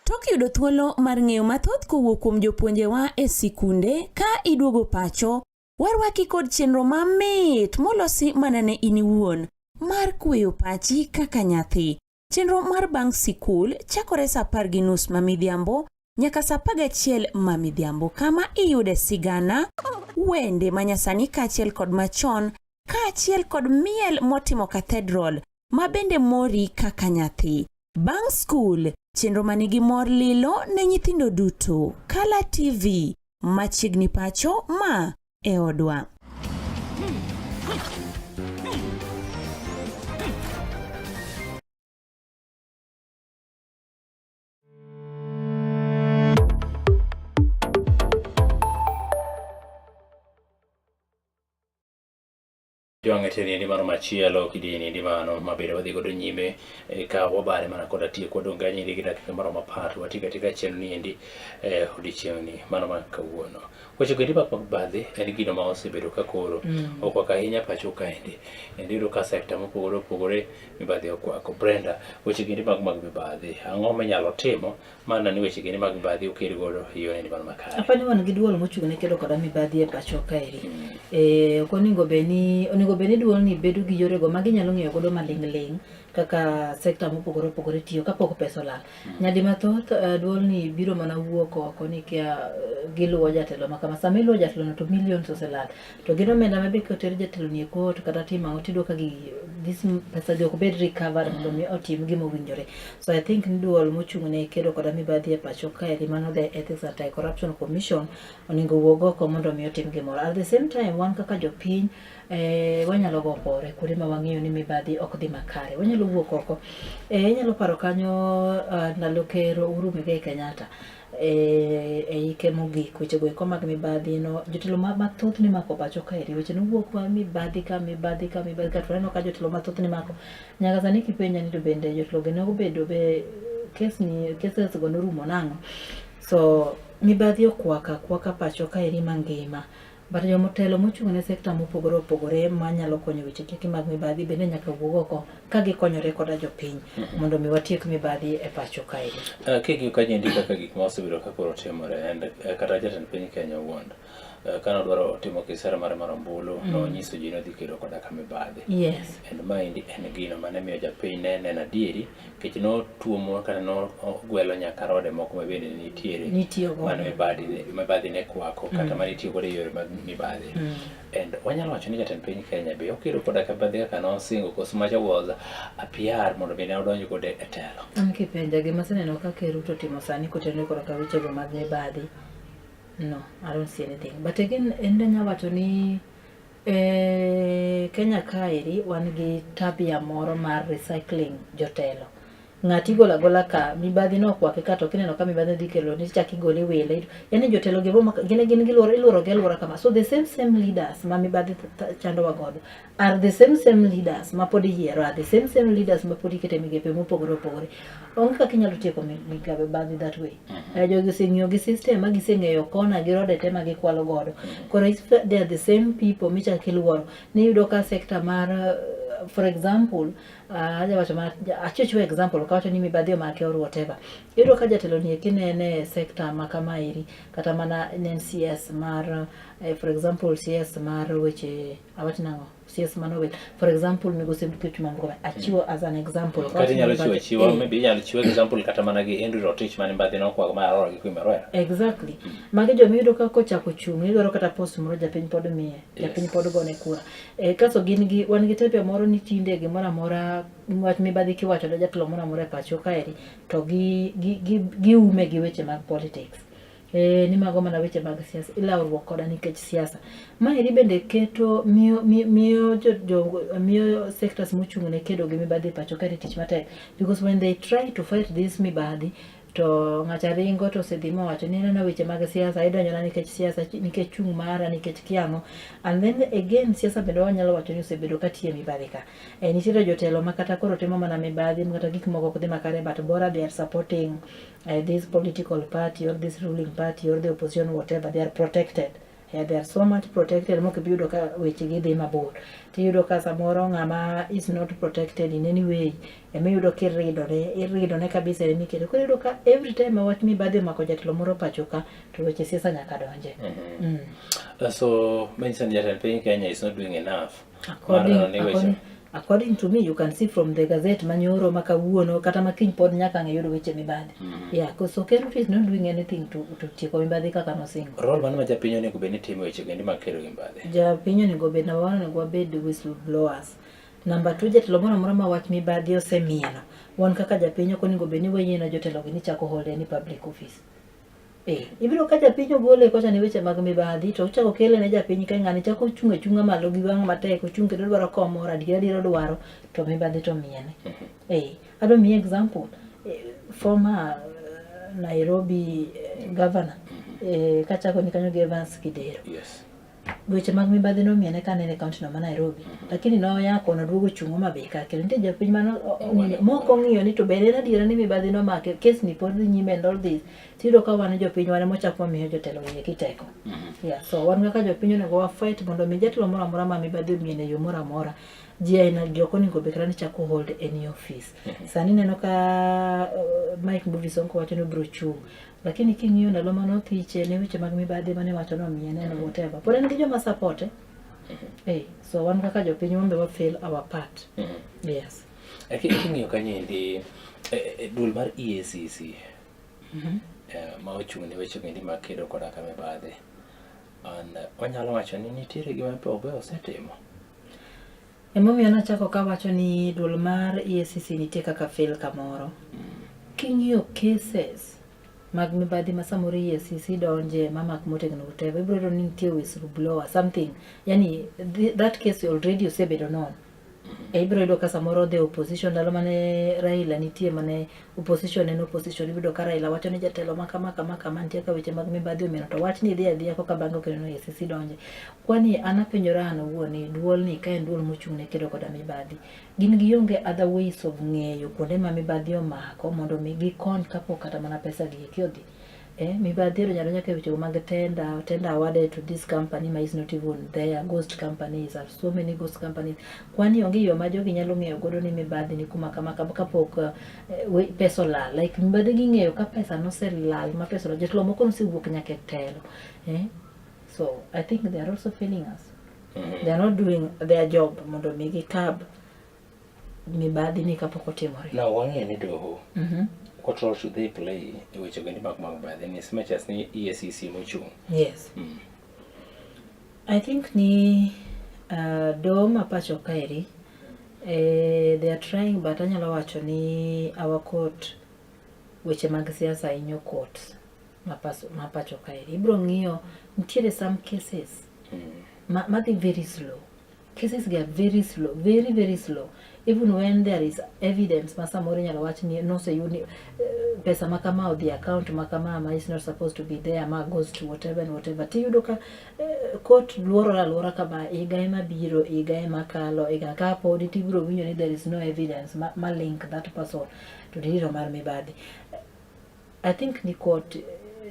Tok yudo thuolo mar ng'eyo mathoth kowuok kuom jopuonjewa e sikunde ka iduogo pacho, warwaki kod chenro mamit molosi mana ne in iwuon mar kweyo pachi kaka nyathi. Chenro mar bang' sikul chakore saa 10:30 ma midhiambo nyaka saa 11 ma midhiambo kama iyude sigana, wende manyasani kaachiel kod machon kaachiel kod miel motimo cathedral ma bende mori kaka nyathi. Bang' skul, chenro manigi mor lilo ne nyithindo duto. Kala TV, machiegni pacho ma e odwa. Jwang'e teri endi mano machielo kidieny endi mano mabedo wadhi godo nyime e, ka wabare mana koda tieko wadong' ga nyiri gi dakika maromo apar to watieko atika chenro ni endi e, odiechieng' ni mano ma kawuono. Weche go endi mag mibadhi en gino ma osebedo ka koro okwako ahinya pacho kaendi. Kendo iyudo ka sekta mopogore opogore mibadhi okwako. Brenda, weche go endi mag mag mibadhi ang'o minyalo timo mana ni weche gini mag mibadhi okel godo e yoreni mano makare. Apa ni wan gi duol mochung' ne kedo koda mibadhi e pacho kaeri. Eh, ok onego bed ni onego bed ni duol ni bedo gi yorego ma ginyalo ng'iyo godo maling' ling' kaka sekta mopogore opogore tiyo kapok pesa olal. Nyadi mathoth eh, duol ni biro mana wuok oko ni kia eh, giluwo jatelo ma kama. Sama iluwo jatelo no to millions oselal. To gin omenda ma be koter jatelo ni e court kata timo ang'o tiyudo ka gi this pesa gi ok bed recovered mondo mi otim gima owinjore. So I think ni duol mochung' ne kedo koda mibadhi e pacho kaeri mano the Ethics Anti-Corruption Commission onego owuog oko mondo mi otim gimoro. At the same time wan kaka jopiny eh, wanyalo go kore kuonde ma wang'eyo ni mibadhi ok dhi makare. Wanyalo wuok oko. Eh, inyalo paro kanyo uh, ndalo ker Uhuru Muigai Kenyatta e, e ike mogik wechego eko mag mibadhi no jotelo mathoth nimako pacho kaeri weche nowuok ma mibadhi ka mibadhi ka mibadhi ka to waneno ka jotelo mathoth nimako nyaka sani kipenja ni to bende jotelo gi nobedo be kes ni cases go norumo nang'o so mibadhi okwaka kwaka pacho kaeri mangima but jomotelo mochung' ne sekta mopogore opogore manyalo konyo weche kiki mag mibadhi bende nyaka wuog oko ka gikonyore koda jopiny mondo mi watiek mibadhi e pacho kaeri. Uh, king'iyo ka nyendi kaka gik ma osebedo ka koro timore and uh, kata jatend piny Kenya owuon uh, kane odwaro timo kisera mare mar ombulu nonyiso ji ni odhi kedo koda ka mibadhi. Yes. And maendi en gino mane miyo japiny ne neno adieri nikech notuomo kata nogwelo nyaka rode moko ma bende nitiere Nitiyo godo. mane mibadhi mibadhi ne kwako kata mane itiyo godo e yore mag mibadhi. And wanyalo wacho ni jatend piny Kenya be okedo koda ka mibadhi kaka nosingo koso macha was a PR mondo mi ne odonj godo e telo. An kipenja gima aseneno ka Ker Ruto timo sani kotenore koda ka wechego mag mibadhi, no, I don't see anything. But again, en anya wacho ni eh, Kenya kaeri wan gi tabia moro mar recycling jotelo. Ng'ati igolo agola ka mibadhi nokwake ka to kineno ka mibadhi dhi kelo ni chak igole iwile. Yani jotelo gi romo gin gin giluoro iluoro gi aluora kama. So the same same leaders ma mibadhi chandowa godo are the same same leaders ma pod iyiero are the same same leaders ma pod ikete migepe mopogore opogore. Onge kaka inyalo tieko mibadhi that way. Eh, jogi oseng'iyo gi system ma giseng'eyo kona gi rode te ma gikwalo godo. Koro if they are the same people michak iluoro. Niyudo ka sector mar eh, for example uh, aja wacho mana achiwo chiwo example ok awacho ni mibadhi omake or whatever. Iyudo ka jatelo ni eki nene e sector ma kamaeri kata mana ne en CS mar eh, for example CS mar weche awach nang'o CS mano for example migosi Kipchumba Murkomen achiwo as an example ok Kata awacho ni inyalo chiwo mibadhi- achiwa eh. maybe inyalo chiwo example kata mana gi Henry Rotich mane mibadhi nokwako ma Arora gi Queen Maruera. Exactly. Magi joma iyudo ka kochako chung' idwaro kata post moro japiny pod miye, japiny pod gone kura. E, kaso gin gi wan gi tabia moro ni tinde gimoro amora wach mibadhi kiwacho ne jatelo moro amora e pacho kaeri to gi gi gi giume gi weche mag politics. E, ni mago mana weche mag siasa ilawruok koda nikech siasa. Maeri bende keto miyo miyo miyo jo, jo miyo sectors mochung' ne kedo gi mibadhi e pacho kaeri tich matek because when they try to fight this mibadhi to ng'acha ringo to osedhi mowacho ni ineno weche mag siasa idonjona nikech siasa nikech chung' mara nikech kiang'o and then again siasa bende wanyalo wacho ni osebedo ka tiyo e mibadhi ka e, nitiere jotelo ma kata koro timo mana mibadhi ma kata gik moko ok dhi makare but bora they are supporting this political party or this ruling party or the opposition whatever they are protected Yeah, they are so much protected mok ibi yudo ka wechegi dhi mabor tiyudo ka samoro ng'ama is not protected in any way ema iyudo kiridore iridone kabisa en iketo koro iyudo ka every time ma wach mibadhi omako jatelo moro pacho ka to weche siasa nyaka donje mm. So manyiso ni jatend piny Kenya is not doing enough. Mar according, neno ni weche according, according to me you can see from the gazette manyoro ma kawuono kata ma kiny pod nyaka ang' iyud weche mibadhi yeah so Ker Ruto is not doing anything to, to tieko mibadhi kaka nosingo role mane ma japiny onego bed ni timo e weche goendi mag kedo gi mibadhi. japiny onego bed number one onego wabed whistleblowers number two jatelo moro amora ma wach mibadhi osemieno wan kaka japiny ok onego bed ni wayiene jotelo gi ni chako hold any public office Eh, ibiro ka japiny ogole kocha ne weche mag mibadhi to ochako kele ne japiny ka ng'ani chako chung' achung'a malo gi wang' matek ochung' kendo dwaro kom moro adiera adiera odwaro to mibadhi to miene. Eh, adwa miyi example eh, former Nairobi governor eh, kachako ni kanyo gi Evans Kidero. Yes. Weche mag mibadhi nomiene ka nene kaunti no ma Nairobi. Lakini noyako noduogo chung' Homa Bay ka kendo nitie jopiny mano mok ong'iyo ni to bende en adiera ni mibadhi nomake kes ni pod dhi nyime and all this. Tiyudo ka wan jopiny wan ema wachak wamiyo jotelo gi eki teko. Yeah, so wan kaka jopiny onego wa fight mondo mi jatelo moro amora ma mibadhi omiene e yo moro amora ji aina gi ok onego bed kata ni chako hold any office. Sani ineno ka Mike Mbuvi Sonko wacho ni obiro chung'. Lakini king'iyo ndalo mane othiche ne weche mag mibadhi mane wacho ni omiye and whatever. Pod en gi joma support eh. Eh, so wan kaka jopiny wan be wa fail our part. Yes. King'iyo kanyo endi duol mar EACC ma ochung' ne weche endi mag kedo koda ka mibadhi and wanyalo wacho ni nitiere gima be osetimo. Emomiyo nachako kawacho ni duol mar EACC nitie kaka fail kamoro. King'iyo cases mag mibadhi ma samoro EACC donje mamak motegno whatever, ibiro yudo ni nitie whistleblower something. Yani that case already osebedo known. E ibiro yudo ka samoro the opposition ndalo mane Raila nitie mane opposition en opposition ibiro yudo ka Raila wacho ni jatelo ma kama kama kama nitie ka weche mag mibadhi omieno to wach ni dhi adhiya koka bang'e okelo ni EACC donje. Kwani an apenjora an owuon ni duol ni ka en duol mochung' ne kedo koda mibadhi, gin gionge other ways of ng'eyo kuonde ma mibadhi omako mondo mi gikony kapok kata mana pesa gi eki odhi. Mibadhi odonjo adonja nyaka e weche mag tender, tender awarded to this company ma is not even there, ghost companies, are so many ghost companies. Kwani onge yo ma jogi nyalo ng'eyo godo ni mibadhi ni kuma kama kama kapok pesa olal. Like mibadhi ging'eyo ka pesa noselal ma pesa olal. Jotelo moko nosewuok nyaka e telo. So I think they are also failing us. They are not doing their job mondo mi gikab mibadhi ni kapok otimore. Now wang'eyo ni doho what role should they play e weche go mag mibadhi ni as much as ni EACC mochung'? Yes. I think ni doho ma pacho kaeri they are trying but anyalo wacho ni our court weche mag siasa hinyo court ma pacho kaeri. Ibiro ng'iyo nitiere some cases madhi very slow. Cases get very slow, very very slow. Even when there is evidence ma samoro inyalo wach ni noseyud ni pesa ma kama odhi account ma kama ma is not supposed to be there ma goes to whatever and whatever. Tiyudo ka court luorore aluora kama higa ema biro, higa ema kalo, higa ka podi tibiro winjo ni there is no evidence ma link that person to the mar mibadhi. I think ni court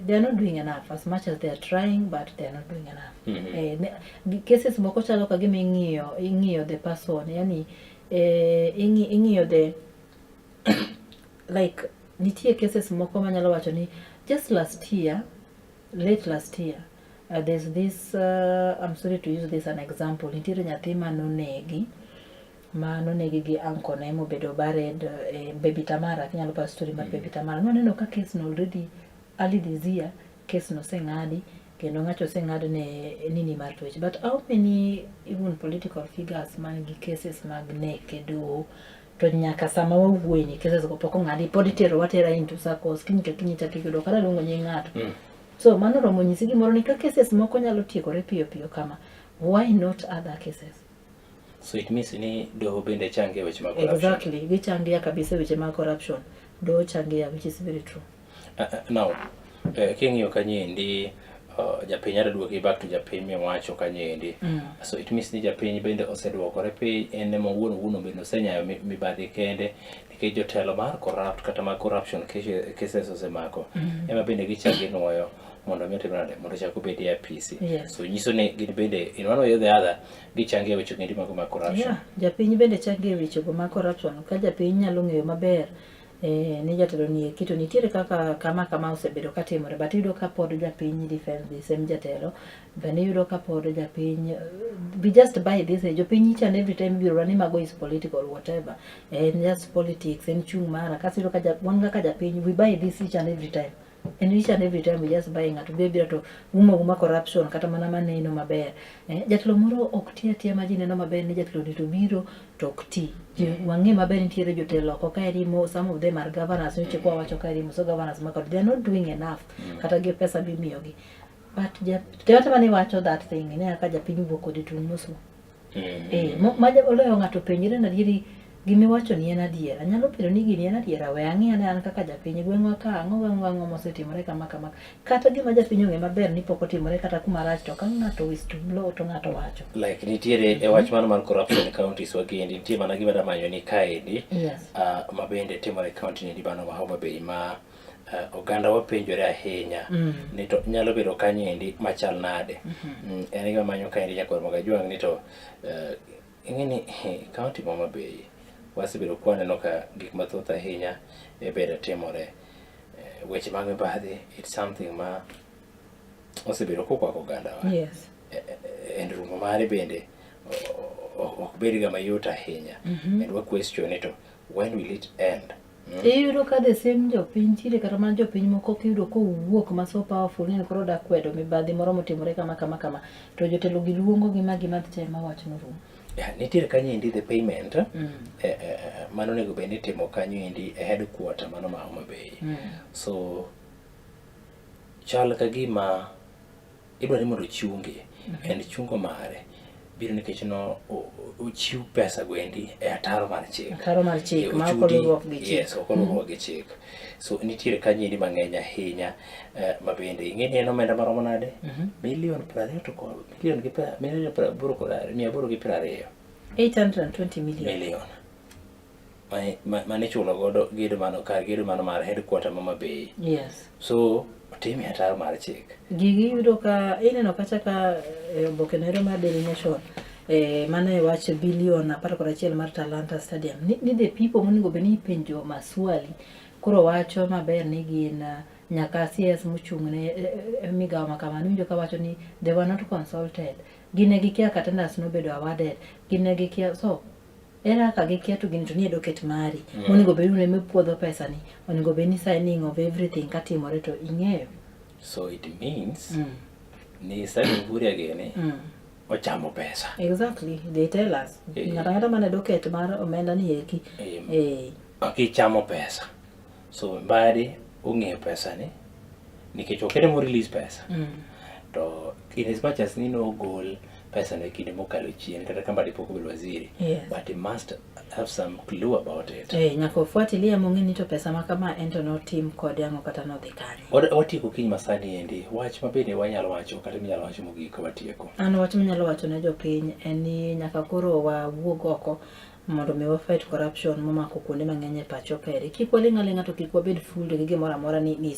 they are not doing enough as much as they are trying, but they are not doing enough. Cases moko chalo ka gima ing'iyo the person, yani ing'iyo the like nitie cases moko manyalo wacho ni just last year, late last year, there's this I'm sorry to use this an example, nitiere nyathi manonegi gi uncle ne mobedo buried, Baby Tamara, kinyalo paro story mar Baby Tamara. Nwaneno ka case no already early this year, case no oseng'adi kendo ng'ato oseng'ad ne nini mar twech. But how many even political figures man gi cases mag nek e doho to nyaka sama wawuoye ni cases go pok ong'adi, pod itero watera into circles, kiny ka kiny ichako iyudo kata luongo nying ng'ato. So mano romo nyisi gimoro ni ka cases moko nyalo tiekore piyo piyo kama, why not other cases? So it means ni doho bende changia weche mag corruption. Exactly, gichangia kabisa weche mag corruption. Doho changia, which is very true. Now, king'iyo kanyendi, japiny adwa duoki back to japiny miwacho kanyendi. So it means ni japiny bende oseduokore piny, en ema owuon owuon bende osenyayo mibadhi kende nikech jotelo mar corrupt kata mag corruption cases osemako. Ema bende gichak ginuoyo mondo mi otim nade, mondo ochak obed e apisi. Yes. So nyiso ni gin bende in one way or the other gichangia weche go mago mag corruption. Yeah, japiny bende changia weche go mag corruption. Ka japiny nyalo ng'eyo maber ni jatelo ni eki to nitiere kaka kama kama osebedo katimore, but iyudo ka pod japiny defend the same jatelo, bende iyudo ka pod japiny we just buy this, jopiny each and every time ibiro ni mago is political whatever, en just politics, en chung' mara, kasto iyudo ka wan kaka japiny we buy this each and every time. And each and every time we just buy ng'ato biro biro to umo uma corruption kata mana maneno maber. Jatelo moro ok ti atiya ma ji neno maber ni jatelo ni to biro to ok ti. Wang'e maber nitiere jotelo oko kaeri mo, some of them are governors, nyocha kwa wacho kaeri mo, so governors ma kod, they are not doing enough kata gi pesa mimiyogi. But kata mana iwacho that thing, ne kaka japiny wuok kodi tung' mosu. Ma oloyo ng'ato penjre na adieri Gimiwacho ni en adiera. Nyalo bedo ni gini en adiera, we ang'i ane an kaka japiny gweng'wa ka ang'o gang'o ang'o mosetimore kama kama. Kata gima japiny ong'e maber ni pok otimore kata kuma rach to ka ng'ato whistle blow to ng'ato wacho. Like nitiere e wach mano mar corruption e counties wa giendi nitie mana gima damanyo ni kaendi Yes. ma bende timore e county niendi mano ma Homa Bay ma oganda wapenjore ahinya ni to nyalo bedo kanyendi machal nade. En gima manyo kaendi nyakwar Magajuang' ni to ing'e ni county ma Homa Bay wasebedo kwaneno ka gik mathoth ahinya e bende timore. Weche mag mibadhi it's something ma osebedo kokwako ogandawa. Yes. And rumo mare bende ok bed ga mayot ahinya. And wa question ni to when will it end? Iyudo ka the same jopiny nitiere kata mana jopiny moko kiyudo kowuok ma so powerful ni koro oda kwedo mibadhi moro motimore kama kama kama to jotelo gi luongo gi ma gimadh chai ma wach norum. Yeah, nitiere kanyo endi the payment mano onego bed ni itimo kanyo endi e headquarter mano ma Homa Bay. So chal ka gima idwa ni mondo ochunge and chungo mare biro nikech no ochiw pesa go endi e ataro mar chik. Ataro mar chik, ma ok Ochudi- oluruok gi chik. Yes, ok oluruok gi chik. So nitiere kanyo endi mang'eny ahinya ma bende ing'e ni en omenda maromo nade? Milion 20 to kod milion gi milion 820. 820 million. Milion. Mane ichulo godo gedo mano kar gedo mano mar headquarter ma Homa Bay. Yes. So otime ataro mar chik. Gigi iyudo ka ineno kacha ka e oboke noero mar Daily Nation mano e wach bilion 11 mar Talanta Stadium ni the people monego bed ni ipenjo maswali koro wacho maber ni gin nyaka CS mochung' ne migawo ma kamano iwinjo ka wacho ni they were not consulted. Gin ne gikia ka tenders nobedo awarded. Gin ne gikia so ere kaka gikia to gini to nie docket mari. Monego bed ni mipuodho pesa ni onego bed ni signing of everything katimore to ing'eyo. So it means ni Salim Mvurya gini ochamo pesa. Exactly, they tell us. Ng'ato ang'ata mane docket mar omenda ni eki. Gichamo pesa. So Mbadi ong'eyo pesa ni nikech ok en ema release pesa. To in as much as ni nogol pesa no e kinde mokalo chien kata ka Mbadi pok obedo waziri, but he must have some clue about it. Nyaka ofuatilia mong'e ni to pesa ma kama en to notim kode ang'o kata nodhi kanye. Watieko kiny masani endi, wach ma bende wanyalo wacho kata minyalo wacho mogik watieko. An wach manyalo wacho ne jopiny en ni nyaka koro wawuog oko mondo mi wa fight corruption momako kuonde mang'eny e pacho kaeri. Kik waling' aling'a to kik wabed fooled gi gimoro amora ni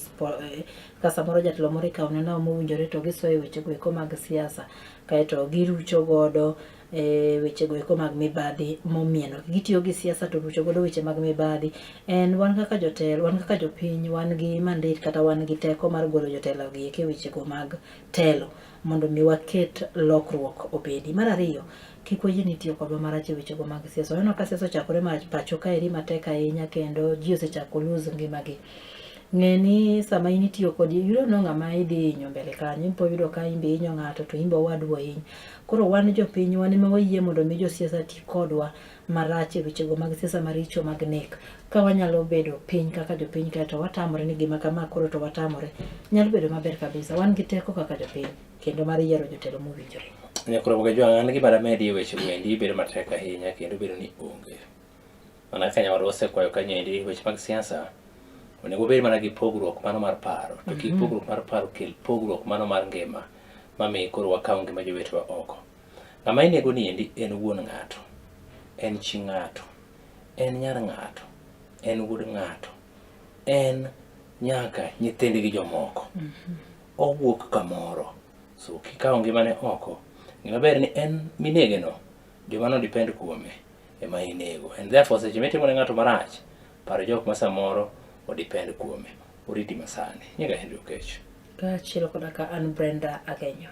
ka samoro jatelo moro ikawo ne nao mowinjore to gisoyo e wechego eko mag siasa kaeto girucho godo wechego eko mag mibadhi momieno. Gitiyo gi siasa to rucho godo weche mag mibadhi. En wan kaka jotelo, wan kaka jopiny, wan gi mandate kata wan gi teko mar golo jotelo gi eke wechego mag telo mondo mi waket lokruok obedi. Mar ariyo, kik wayie ni itiyo kodwa marach e wechego mag siasa. Waneno ka siasa ochakore ma pacho kaeri matek ahinya kendo ji osechako lose ngimagi. Ng'e ni sama in itiyo kodi, you don't know ng'ama idhi hinyo mbele kanyo. Ipo yudo ka in be ihinyo ng'ato to in be owadu ohiny. Koro wan jopiny wan ema wayie mondo mi josiasa ti kodwa marach e wechego mag siasa maricho mag nek. Ka wanyalo bedo piny kaka jopiny kae to watamore ni gima kama koro to watamore. Nyalo bedo maber kabisa. Wan gi teko kaka jopiny kendo mar yiero jotelo mowinjore. Nyakoro Mogajwang', an gima damedi e weche gwendi bedo matek ahinya kendo bedo ni onge. Mana kaka nyawadwa osekwayo kanyo endi weche mag siasa onego obed mana gi pogruok mano mar paro to kik pogruok mar paro kel pogruok mano mar ngima mami koro wakaw ngima jowetewa oko. Ng'ama inego ni endi en wuon ng'ato, en chi ng'ato, en nyar ng'ato, en wuod ng'ato, en nyaka nyithindgi jomoko. Owuok kamoro. So kikawo ngimane oko, gima ber ni en minege no, joma no depend kuome ema inego. And therefore seche mitimo ne ng'ato marach, par jok ma samoro o depend kuome. Oriti masani. Nyinga Henry Okech. Kaachiel koda ka an Brenda Agenyo.